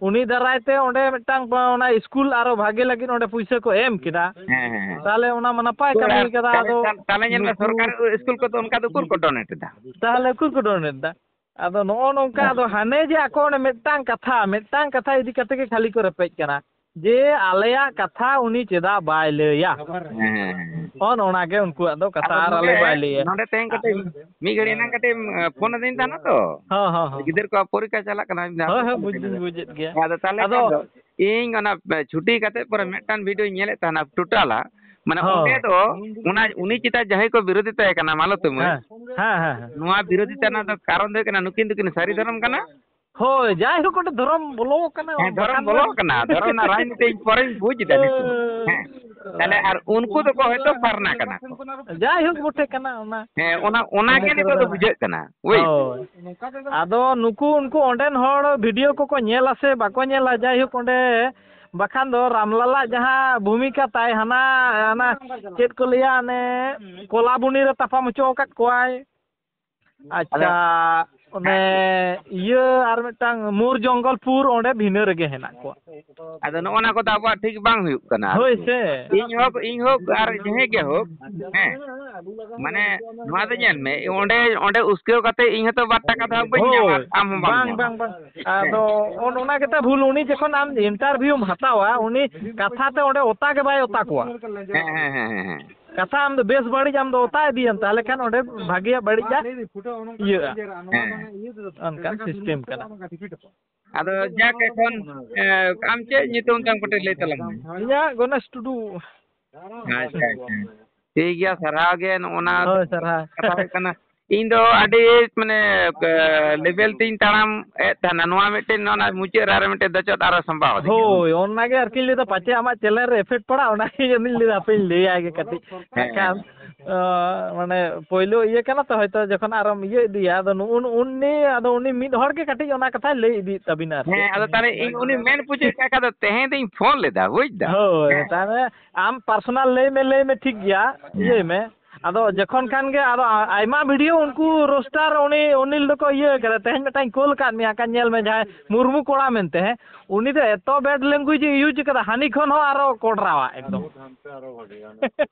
ᱩᱱᱤ ᱫᱟᱨᱟᱭ ᱛᱮ ᱚᱸᱰᱮ ᱢᱤᱫᱴᱟᱝ ᱯ-, ᱚᱱᱟ ᱥᱠᱩᱞ ᱟᱨᱚ ᱵᱷᱟᱜᱮ ᱞᱟᱹᱜᱤᱫ ᱚᱸᱰᱮ ᱯᱩᱭᱥᱟᱹ ᱠᱚ ᱮᱢ ᱠᱮᱫᱟ᱾ ᱦᱮᱸ, ᱦᱮᱸ, ᱦᱮᱸ᱾ ᱛᱟᱦᱞᱮ ᱚᱱᱟ ᱢᱟ ᱱᱟᱯᱟᱭ ᱛᱚ ᱠᱟᱹᱢᱤ ᱟᱨ ᱠᱟᱫᱟ᱾ ᱛᱟᱦᱞᱮ, ᱟᱫᱚ ᱛᱟᱦᱞᱮ ᱧᱮᱞ ᱢᱮ, ᱱᱩᱠᱩ ᱥᱚᱨᱠᱟᱨ ᱥᱠᱩᱞ ᱠᱚᱫᱚ ᱚᱱᱠᱟ ᱫᱚ ᱩᱠᱩᱨ ᱠᱚ ᱰᱚᱱᱮᱴ ᱮᱫᱟ? ᱛᱟᱦᱞᱮ ᱩᱠᱩᱨ ᱠᱚ ᱰᱚᱱᱮᱴ ᱮᱫᱟ? ᱟᱫᱚ ᱱᱚᱜᱼᱚ ᱱᱚᱝᱠᱟ, ᱦᱮᱸ᱾ ᱟᱫᱚ ᱦᱟᱱᱮ ᱡᱮ ᱟᱠᱚ ᱚᱸᱰᱮ ᱢᱤᱫᱴᱟᱝ ᱠᱟᱛᱷᱟ, ᱢᱤᱫᱴᱟᱝ ᱠᱟᱛᱷᱟ ᱤᱫᱤ ᱠᱟᱛᱮ ᱜᱮ ᱠᱷᱟᱹᱞᱤ ᱠᱚ ᱨᱮᱯᱮᱡ ᱠᱟᱱᱟ ᱡᱮ ᱟᱞᱮᱭᱟᱜ ᱠᱟᱛᱷᱟ ᱩᱱᱤ ᱪᱮᱫᱟᱜ ᱵᱟᱭ ᱞᱟᱹᱭᱟ? ᱦᱮᱸ, ᱦᱮᱸ, ᱦᱮᱸ᱾ ᱚᱱ ᱚᱱᱟ ᱜᱮ ᱩᱱᱠᱩᱣᱟᱜ ᱫᱚ ᱠᱟᱛᱷᱟ, ᱟᱫᱚ ᱟᱨ ᱟᱞᱮ ᱱᱚᱰᱮ, ᱵᱟᱭ ᱞᱟᱹᱭᱟ᱾ ᱱᱚᱰᱮ ᱛᱮᱦᱮᱧ ᱠᱟᱹᱴᱤᱡ ᱢᱤᱫ ᱜᱷᱟᱹᱲᱤᱡ ᱮᱱᱟᱝ ᱠᱟᱹᱴᱤᱡ ᱮᱢ, ᱮ, ᱯᱷᱳᱱ ᱟᱹᱫᱤᱧ ᱛᱟᱦᱮᱱᱟ ᱛᱚ᱾ ᱦᱚᱸ, ᱦᱚᱸ, ᱦᱚᱸ᱾ ᱜᱤᱫᱟᱹᱨ ᱠᱚᱣᱟᱜ ᱯᱚᱨᱤᱠᱠᱷᱟ ᱪᱟᱞᱟᱜ ᱠᱟᱱᱟ, ᱢᱤᱫ ᱫᱷᱟᱣ ᱦᱳᱭ, ᱦᱳᱭ, ᱯᱷᱳᱱ ᱵᱩᱡᱽ ᱠᱟᱛᱮ᱾ ᱫᱩᱧ ᱵᱩᱡᱮᱫ ᱜᱮᱭᱟ᱾ ᱦᱮᱸ, ᱟᱫᱚ ᱛᱟᱦᱞᱮ ᱟᱫᱚ ᱠᱷᱟᱱ ᱫᱚ ᱤᱧ ᱚᱱᱟ, ᱮ, ᱪᱷᱩᱴᱤ ᱠᱟᱛᱮ ᱯᱚᱨᱮ ᱢᱤᱫᱴᱟᱝ ᱵᱷᱤᱰᱤᱭᱳᱧ ᱧᱮᱞᱮᱫ ᱛᱟᱦᱮᱱᱟ, ᱴᱳᱴᱟᱞᱟ᱾ ᱢᱟᱱᱮ ᱦᱚᱸ᱾ ᱚᱸᱰᱮ ᱫᱚ ᱚᱱᱟ, ᱩᱱᱤ ᱪᱮᱛᱟᱱ ᱡᱟᱦᱟᱸᱭ ᱠᱚ ᱵᱤᱨᱳᱫᱷᱤᱛᱟᱭ ᱠᱟᱱᱟ, ᱢᱟᱞᱚᱛᱤ ᱢᱟᱹᱭ, ᱦᱮᱸ, ᱦᱮᱸ, ᱦᱮᱸ, ᱦᱮᱸ᱾ ᱱᱚᱣᱟ ᱵᱤᱨᱳᱫᱷᱤᱛᱟ ᱨᱮᱱᱟᱜ ᱫᱚ ᱠᱟᱨᱚᱱ ᱫᱚ ᱦᱩᱭᱩᱜ ᱠᱟᱱᱟ, ᱱᱩᱠᱤᱱ ᱫᱚᱠᱤᱱ ᱥᱟᱹᱨᱤ ᱫᱷᱚᱨᱚᱢ ᱠᱟᱱᱟ᱾ ᱦᱳᱭ, ᱡᱟᱭᱦᱳᱠ, ᱚᱸᱰᱮ ᱫᱷᱚᱨᱚᱢ ᱵᱚᱞᱚ ᱟᱠᱟᱱᱟ, ᱦᱮᱸ, ᱫᱷᱚᱨᱚᱢ ᱵᱟᱠᱷᱟᱱ ᱵᱚᱞᱚ ᱫᱚ ᱟᱠᱟᱱᱟ, ᱫᱷᱚᱨᱚᱢ ᱨᱮᱱᱟᱜ ᱨᱟᱡᱽᱱᱤᱛᱤ ᱤᱧ ᱯᱚᱨᱮᱧ ᱵᱩᱡᱽ ᱮᱫᱟ ᱱᱤᱛᱚᱜ᱾ ᱦᱮᱸ, ᱛᱟᱦᱞᱮ ᱟᱨ ᱩᱱᱠᱩ ᱫᱚᱠᱚ ᱦᱚᱭᱛᱳ ᱥᱟᱨᱱᱟ ᱠᱟᱱᱟ ᱠᱚ᱾ ᱡᱟᱭᱦᱳᱠ, ᱵᱚᱴᱷᱮ ᱠᱟᱱᱟ ᱚᱱᱟ᱾ ᱦᱮᱸ, ᱚᱱᱟ, ᱚᱱᱟ ᱜᱮ ᱤᱱᱟᱹ ᱱᱤᱛᱚᱜ ᱫᱚ ᱠᱚᱫᱚ ᱵᱩᱡᱷᱟᱹᱜ ᱠᱟᱱᱟ, ᱵᱩᱡᱽ? ᱦᱳᱭ᱾ ᱟᱫᱚ ᱱᱩᱠᱩ, ᱩᱱᱠᱩ ᱚᱸᱰᱮᱱ ᱦᱚᱲ ᱵᱷᱤᱰᱤᱭᱳ ᱠᱚᱠᱚ ᱧᱮᱞᱟ ᱥᱮ ᱵᱟᱠᱚ ᱧᱮᱞᱟ, ᱡᱟᱭᱦᱳᱠ, ᱚᱸᱰᱮ ᱵᱟᱠᱷᱟᱱ ᱫᱚ ᱨᱟᱢᱞᱟᱞᱟᱜ ᱡᱟᱦᱟᱸ ᱵᱷᱩᱢᱤᱠᱟ ᱛᱟᱭ, ᱦᱟᱱᱟ, ᱦᱟᱱᱟ ᱪᱮᱫ ᱠᱚ ᱞᱟᱹᱭᱟ, ᱚᱱᱮ ᱠᱚᱞᱟᱵᱩᱱᱤ ᱨᱮ ᱛᱟᱯᱟᱢ ᱦᱚᱪᱚ ᱟᱠᱟᱫ ᱠᱚᱣᱟᱭ᱾ ᱟᱪᱪᱷᱟ, ᱟᱫᱚ ᱚᱱᱮ ᱦᱮᱸ᱾ ᱤᱭᱟᱹ ᱟᱨ ᱢᱤᱫᱴᱟᱝ ᱢᱳᱨ ᱡᱚᱝᱜᱚᱞᱯᱩᱨ, ᱚᱸᱰᱮ ᱵᱷᱤᱱᱟᱹ ᱨᱮᱜᱮ ᱦᱮᱱᱟᱜ ᱠᱚᱣᱟ᱾ ᱟᱫᱚ ᱱᱚᱜᱼᱚ ᱱᱟ ᱠᱚᱫᱚ ᱟᱵᱚᱣᱟᱜ ᱴᱷᱤᱠ ᱵᱟᱝ ᱦᱩᱭᱩᱜ ᱠᱟᱱᱟ ᱦᱳᱭ ᱟᱨᱠᱤ᱾ ᱥᱮ᱾ ᱤᱧ ᱦᱳᱠ, ᱤᱧ ᱦᱳᱠ ᱟᱨ ᱡᱟᱦᱟᱸᱭ ᱜᱮ ᱦᱳᱠ, ᱦᱮᱸ, ᱢᱟᱱᱮ ᱱᱚᱣᱟ ᱫᱚ ᱧᱮᱞ ᱢᱮ, ᱚᱸᱰᱮ, ᱚᱸᱰᱮ ᱩᱥᱠᱟᱹᱣ ᱠᱟᱛᱮ ᱤᱧ ᱦᱚᱸᱛᱚ ᱵᱟᱨ ᱴᱟᱠᱟ ᱫᱚ ᱦᱟᱸᱜ ᱵᱟᱹᱧ ᱧᱟᱢᱟ, ᱦᱳᱭ᱾ ᱟᱢ ᱦᱚᱸ ᱵᱟᱢ ᱵᱟᱝ, ᱧᱟᱢᱟ᱾ ᱵᱟᱝ, ᱵᱟᱝ᱾ ᱦᱮᱸ᱾ ᱟᱫᱚ ᱚᱱ-, ᱚᱱᱟ ᱜᱮᱛᱚ ᱵᱷᱩᱞ, ᱩᱱᱤ ᱡᱚᱠᱷᱚᱱ ᱟᱢ ᱤᱱᱴᱟᱨᱵᱷᱤᱭᱩᱢ ᱦᱟᱛᱟᱣᱟ, ᱩᱱᱤ ᱠᱟᱛᱷᱟ ᱛᱮ ᱚᱸᱰᱮ ᱚᱛᱟ ᱜᱮ ᱵᱟᱭ ᱚᱛᱟ ᱠᱚᱣᱟ᱾ ᱦᱮᱸ, ᱦᱮᱸ, ᱦᱮᱸ, ᱦᱮᱸ, ᱦᱮᱸ᱾ ᱠᱟᱛᱷᱟ ᱟᱢ ᱫᱚ ᱵᱮᱥ ᱵᱟᱹᱲᱤᱡ ᱟᱢ ᱫᱚ ᱚᱛᱟ ᱤᱫᱤᱭᱟᱢ, ᱛᱟᱦᱞᱮ ᱠᱷᱟᱱ ᱚᱸᱰᱮ ᱵᱷᱟᱜᱮᱭᱟᱜ ᱵᱟᱹᱲᱤᱡᱟᱜ ᱤᱭᱟᱹᱜᱼᱟ᱾ ᱦᱮᱸ᱾ ᱚᱱᱠᱟᱱ ᱥᱤᱥᱴᱮᱢ ᱠᱟᱱᱟ᱾ ᱟᱫᱚ ᱡᱟᱠ ᱮᱠᱷᱚᱱ, ᱮ, ᱟᱢ ᱪᱮᱫ ᱧᱩᱛᱩᱢ ᱛᱟᱢ ᱠᱟᱹᱴᱤᱡ ᱞᱟᱹᱭ ᱛᱟᱞᱟᱝ ᱢᱮ᱾ ᱤᱧᱟᱹᱜ ᱜᱚᱱᱮᱥ ᱴᱩᱰᱩ᱾ ᱟᱪᱪᱷᱟ, ᱟᱪᱪᱷᱟ᱾ ᱴᱷᱤᱠ ᱜᱮᱭᱟ, ᱥᱟᱨᱦᱟᱣ ᱜᱮ᱾ ᱱᱚᱜᱼᱚ ᱱᱟ ᱦᱳᱭ, ᱥᱟᱨᱦᱟᱣ᱾ ᱠᱟᱛᱷᱟ ᱦᱩᱭᱩᱜ ᱠᱟᱱᱟ, ᱤᱧ ᱫᱚ ᱟᱹᱰᱤ ᱢᱟᱱᱮ ᱞᱮᱵᱮᱞ ᱛᱤᱧ ᱛᱟᱲᱟᱢ ᱮᱫ ᱛᱟᱦᱮᱱᱟ᱾ ᱱᱚᱣᱟ ᱢᱤᱫᱴᱮᱱ, ᱱᱚᱣᱟ ᱢᱩᱪᱟᱹᱫ ᱨᱮ ᱟᱨ ᱢᱤᱫᱴᱮᱱ ᱫᱚᱪᱚᱫ ᱟᱨᱚ ᱥᱟᱢᱵᱟᱣ ᱟᱹᱫᱤᱧᱟ᱾ ᱦᱳᱭ, ᱚᱱᱟᱜᱮ ᱟᱨᱠᱤᱧ ᱞᱟᱹᱭᱫᱟ, ᱯᱟᱪᱮ ᱟᱢᱟᱜ ᱪᱮᱱᱮᱞ ᱨᱮ ᱮᱯᱷᱮᱠᱴ ᱯᱟᱲᱟᱜ, ᱚᱱᱟ ᱤᱭᱟᱹ ᱞᱟᱹᱭᱫᱟ ᱦᱟᱯᱮᱧ ᱞᱟᱹᱭᱟᱭ ᱜᱮ ᱠᱟᱹᱴᱤᱡ᱾ ᱦᱮᱸ᱾ ᱠᱷᱟᱱ ᱢᱟᱱᱮ ᱯᱳᱭᱞᱳ ᱤᱭᱟᱹ ᱠᱟᱱᱟ ᱛᱚ, ᱦᱚᱭᱛᱳ ᱡᱚᱠᱷᱚᱱ ᱟᱨᱚᱢ ᱤᱭᱟᱹ ᱤᱫᱤᱭᱟ, ᱟᱫᱚ ᱱᱩᱜᱼᱩ ᱩᱱᱤ, ᱟᱫᱚ ᱩᱱᱤ ᱢᱤᱫ ᱦᱚᱲ ᱜᱮ ᱠᱟᱹᱴᱤᱡ ᱚᱱᱟ ᱠᱟᱛᱷᱟᱭ ᱞᱟᱹᱭ ᱤᱫᱤᱭᱮᱫ ᱛᱟᱵᱤᱱᱟ ᱟᱨᱠᱤ᱾ ᱦᱮᱸ, ᱟᱫᱚ ᱛᱟᱦᱚᱞᱮ ᱤᱧ ᱩᱱᱤ ᱢᱮᱱ ᱯᱩᱪᱷᱟᱹ ᱠᱟᱜ ᱠᱷᱟᱡ ᱫᱚ ᱛᱮᱦᱮᱧ ᱫᱚᱧ ᱯᱷᱳᱱ ᱞᱮᱫᱟ, ᱵᱩᱡᱽ ᱫᱟ? ᱦᱳᱭ, ᱦᱮᱸ᱾ ᱛᱟᱦᱚᱞᱮ ᱟᱢ ᱯᱟᱨᱥᱚᱱᱟᱞ ᱞᱟᱹᱭ ᱢᱮ, ᱞᱟᱹᱭ ᱢᱮ, ᱴᱷᱤᱠ ᱜᱮᱭᱟ, ᱦᱮᱸ᱾ ᱤᱭᱟᱹᱭ ᱢᱮ᱾ ᱟᱫᱚ ᱡᱚᱠᱷᱚᱱ ᱠᱷᱟᱱ ᱜᱮ ᱟᱫᱚ ᱟ-, ᱟᱭᱢᱟ ᱵᱷᱤᱰᱤᱭᱳ ᱩᱱᱠᱩ ᱨᱳᱥᱴᱟᱨ ᱩᱱᱤ ᱚᱱᱤᱞ ᱫᱚᱠᱚ ᱤᱭᱟᱹ ᱠᱟᱫᱟ᱾ ᱛᱮᱦᱮᱧ ᱢᱤᱫᱴᱟᱝ ᱠᱳᱞ ᱠᱟᱫ ᱢᱮᱭᱟ, ᱠᱷᱟᱱ ᱧᱮᱞ ᱢᱮ, ᱡᱟᱦᱟᱸᱭ ᱢᱩᱨᱢᱩ ᱠᱚᱲᱟ ᱢᱮᱱᱛᱮ, ᱦᱮᱸ, ᱩᱱᱤ ᱫᱚ ᱮᱛᱚ ᱵᱮᱰ ᱞᱮᱝᱜᱩᱭᱮᱡᱽ ᱮ ᱤᱭᱩᱡᱽ ᱠᱟᱫᱟ, ᱦᱟᱹᱱᱤ ᱠᱷᱚᱱ ᱦᱚᱸ ᱟᱨᱚ ᱠᱚᱰᱨᱟᱣᱟ ᱮᱠᱫᱚᱢ᱾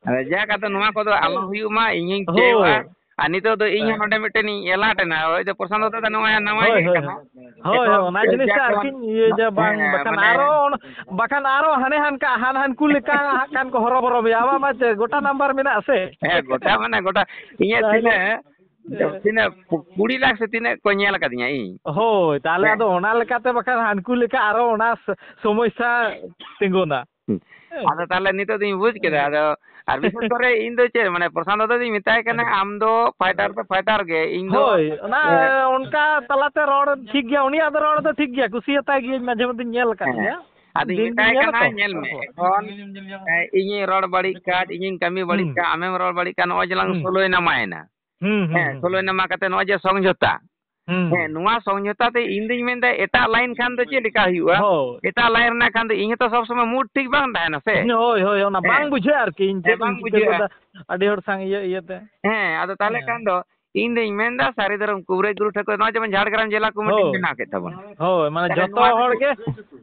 ᱟᱫᱚ ᱡᱟᱠ, ᱟᱫᱚ ᱱᱚᱣᱟ ᱠᱚᱫᱚ ᱟᱞᱚ ᱦᱩᱭᱩᱜ ᱢᱟ, ᱤᱧᱤᱧ ᱦᱳᱭ᱾ ᱪᱟᱹᱭᱚᱜᱼᱟ᱾ ᱟᱨ ᱱᱤᱛᱚᱜ ᱫᱚ ᱤᱧ ᱦᱚᱸ ᱱᱚᱰᱮ ᱢᱤᱫᱴᱮᱱᱤᱧ ᱮᱞᱟᱨᱴ ᱮᱱᱟ᱾ ᱦᱳᱭ ᱫᱚ ᱯᱨᱚᱥᱟᱱᱛ ᱫᱟᱫᱟ ᱱᱚᱣᱟ ᱱᱟᱣᱟ ᱦᱳᱭ, ᱜᱮ ᱦᱳᱭ, ᱠᱟᱱᱟ᱾ ᱦᱳᱭ᱾ ᱦᱳᱭ, ᱮᱠᱷᱚᱱ ᱦᱳᱭ, ᱚᱱᱟ ᱡᱤᱱᱤᱥ ᱴᱟᱜ ᱡᱟᱠ ᱟᱨᱠᱤᱧ ᱤᱭᱟᱹᱭ ᱡᱟ, ᱵᱟᱝ, ᱦᱮᱸ, ᱵᱟᱠᱷᱟᱱ ᱢᱟᱱᱮ ᱟᱨᱚ ᱚᱱ-, ᱵᱟᱠᱷᱟᱱ ᱟᱨᱚ ᱦᱟᱱᱮ ᱦᱟᱱᱠᱟ, ᱦᱟᱱ ᱦᱟᱱᱠᱩ ᱞᱮᱠᱟ ᱦᱟᱸᱜ ᱠᱷᱟᱱ ᱠᱚ ᱦᱚᱨᱚᱵᱚᱨᱚ ᱢᱮᱭᱟ᱾ ᱟᱢᱟᱜ ᱢᱟ ᱪᱮᱫ ᱜᱚᱴᱟ ᱱᱟᱢᱵᱟᱨ ᱢᱮᱱᱟᱜᱼᱟ ᱥᱮ? ᱦᱮᱸ, ᱜᱚᱴᱟ ᱢᱟᱱᱮ ᱜᱚᱴᱟ᱾ ᱤᱧᱟᱹᱜ ᱛᱟᱦᱞᱮ ᱛᱤᱱᱟᱹᱜ, ᱛᱤᱱᱟᱹᱜ ᱠᱩᱲᱤ ᱞᱟᱠᱷ ᱥᱮ ᱛᱤᱱᱟᱹᱜ ᱠᱚ ᱧᱮᱞ ᱟᱠᱟᱫᱤᱧᱟ ᱤᱧ᱾ ᱦᱳᱭ, ᱛᱟᱦᱞᱮ ᱦᱮᱸ᱾ ᱟᱫᱚ ᱚᱱᱟ ᱞᱮᱠᱟᱛᱮ ᱵᱟᱠᱷᱟᱱ ᱦᱟᱱᱠᱩ ᱞᱮᱠᱟ ᱟᱨᱚ ᱚᱱᱟ ᱥ-, ᱥᱚᱢᱚᱥᱥᱟ ᱛᱤᱸᱜᱩᱱᱟ᱾ ᱦᱩᱸ᱾ ᱦᱮᱸ᱾ ᱟᱫᱚ ᱛᱟᱦᱞᱮ ᱱᱤᱛᱚᱜ ᱫᱚᱧ ᱵᱩᱡᱽ ᱠᱮᱫᱟ᱾ ᱟᱫᱚ ᱟᱨ ᱵᱤᱥᱮᱥ ᱠᱚᱨᱮ ᱤᱧ ᱫᱚ ᱪᱮᱫ, ᱢᱟᱱᱮ, ᱯᱨᱚᱥᱟᱱᱛ ᱫᱟᱫᱟ ᱫᱚᱧ ᱢᱮᱛᱟᱭ ᱠᱟᱱᱟ, ᱟᱢ ᱫᱚ ᱯᱷᱟᱭᱴᱟᱨ ᱯᱮ ᱯᱷᱟᱭᱴᱟᱨ ᱜᱮ, ᱤᱧ ᱫᱚ, ᱦᱳᱭ, ᱚᱱᱟ ᱮ, ᱚᱱᱠᱟ ᱛᱟᱞᱟᱛᱮ ᱨᱚᱲ ᱴᱷᱤᱠ ᱜᱮᱭᱟ, ᱩᱱᱤᱭᱟᱜ ᱫᱚ ᱨᱚᱲ ᱫᱚ ᱴᱷᱤᱠ ᱜᱮᱭᱟ, ᱠᱩᱥᱤᱭᱟᱛᱟᱭ ᱜᱤᱭᱟᱹᱧ, ᱢᱟᱡᱷᱮ ᱢᱚᱫᱽᱫᱷᱮᱧ ᱧᱮᱞ ᱟᱠᱟᱫ ᱦᱮᱸ᱾ ᱜᱮᱭᱟ᱾ ᱟᱫᱚᱧ ᱫᱤᱱ ᱜᱤᱧ ᱢᱮᱛᱟᱭ ᱧᱮᱞᱟ ᱠᱟᱱᱟ, ᱛᱚ᱾ ᱧᱮᱞ ᱢᱮ, ᱦᱳᱭ᱾ ᱮᱠᱷᱚᱱ, ᱮ, ᱤᱧᱤᱧ ᱨᱚᱲ ᱵᱟᱹᱲᱤᱡ ᱠᱟᱫ, ᱤᱧᱤᱧ ᱠᱟᱹᱢᱤ ᱵᱟᱹᱲᱤᱡ ᱦᱩᱸ᱾ ᱠᱟᱫ, ᱟᱢᱮᱢ ᱨᱚᱲ ᱵᱟᱹᱲᱤᱡ ᱠᱟᱫ, ᱱᱚᱜᱼᱚᱭ ᱡᱮᱞᱟᱝ ᱦᱩᱸ᱾ ᱥᱳᱞᱳᱭ ᱱᱟᱢᱟᱭᱮᱱᱟ᱾ ᱦᱩᱸ, ᱦᱩᱸ, ᱦᱮᱸ, ᱦᱩᱸ᱾ ᱥᱳᱞᱳᱭ ᱱᱟᱢᱟ ᱠᱟᱛᱮ ᱱᱚᱜᱼᱚᱭ ᱡᱮ ᱥᱚᱢᱡᱷᱚᱛᱟ, ᱦᱩᱸ, ᱦᱮᱸ, ᱦᱩᱸ᱾ ᱱᱚᱣᱟ ᱥᱚᱢᱡᱷᱚᱛᱟ ᱛᱮ ᱤᱧ ᱫᱩᱧ ᱢᱮᱱᱫᱟ ᱮᱴᱟᱜ ᱞᱟᱭᱤᱱ ᱠᱷᱟᱱ ᱫᱚ ᱪᱮᱫ ᱞᱮᱠᱟ ᱦᱩᱭᱩᱜᱼᱟ? ᱦᱳᱭ᱾ ᱮᱴᱟᱜ ᱞᱟᱭᱤᱱ ᱨᱮᱱᱟᱜ ᱠᱷᱟᱱ ᱫᱚ ᱤᱧ ᱦᱚᱸᱛᱚ ᱥᱚᱵ ᱥᱚᱢᱚᱭ ᱢᱩᱰ ᱴᱷᱤᱠ ᱵᱟᱝ ᱛᱟᱦᱮᱱᱟ ᱥᱮ? ᱦᱳᱭ, ᱦᱳᱭ, ᱚᱱᱟ ᱦᱮᱸ᱾ ᱵᱟᱝ ᱵᱩᱡᱷᱟᱹᱜᱼᱟ ᱟᱨᱠᱤ, ᱤᱧ ᱦᱮᱸ, ᱪᱮᱫ ᱵᱟᱝ ᱤᱧ ᱪᱤᱠᱟᱹ ᱵᱩᱡᱷᱟᱹᱜᱼᱟ᱾ ᱜᱚᱫᱟ ᱟᱹᱰᱤ ᱦᱚᱲ ᱥᱟᱝ ᱤᱭᱟᱹ, ᱤᱭᱟᱹᱛᱮ᱾ ᱦᱮᱸ, ᱟᱫᱚ ᱛᱟᱦᱞᱮ ᱦᱮᱸ᱾ ᱠᱷᱟᱱ ᱫᱚ ᱤᱧ ᱫᱩᱧ ᱢᱮᱱᱫᱟ ᱥᱟᱹᱨᱤ ᱫᱷᱚᱨᱚᱢ ᱠᱩᱵᱨᱟᱹᱭ ᱜᱩᱨᱩ ᱴᱷᱟᱹᱠᱩᱨ ᱱᱚᱣᱟ ᱡᱮᱢᱚᱱ ᱡᱷᱟᱲᱜᱨᱟᱢ ᱡᱮᱞᱟ ᱠᱚᱢᱤᱴᱤ ᱦᱳᱭ᱾ ᱵᱮᱱᱟᱣ ᱠᱮᱫ ᱛᱟᱵᱚᱱᱟ᱾ ᱦᱳᱭ, ᱢᱟᱱᱮ ᱛᱟᱦᱞᱮ ᱡᱷᱚᱛᱚ ᱱᱩᱠᱩ ᱦᱚᱲ ᱜᱮ,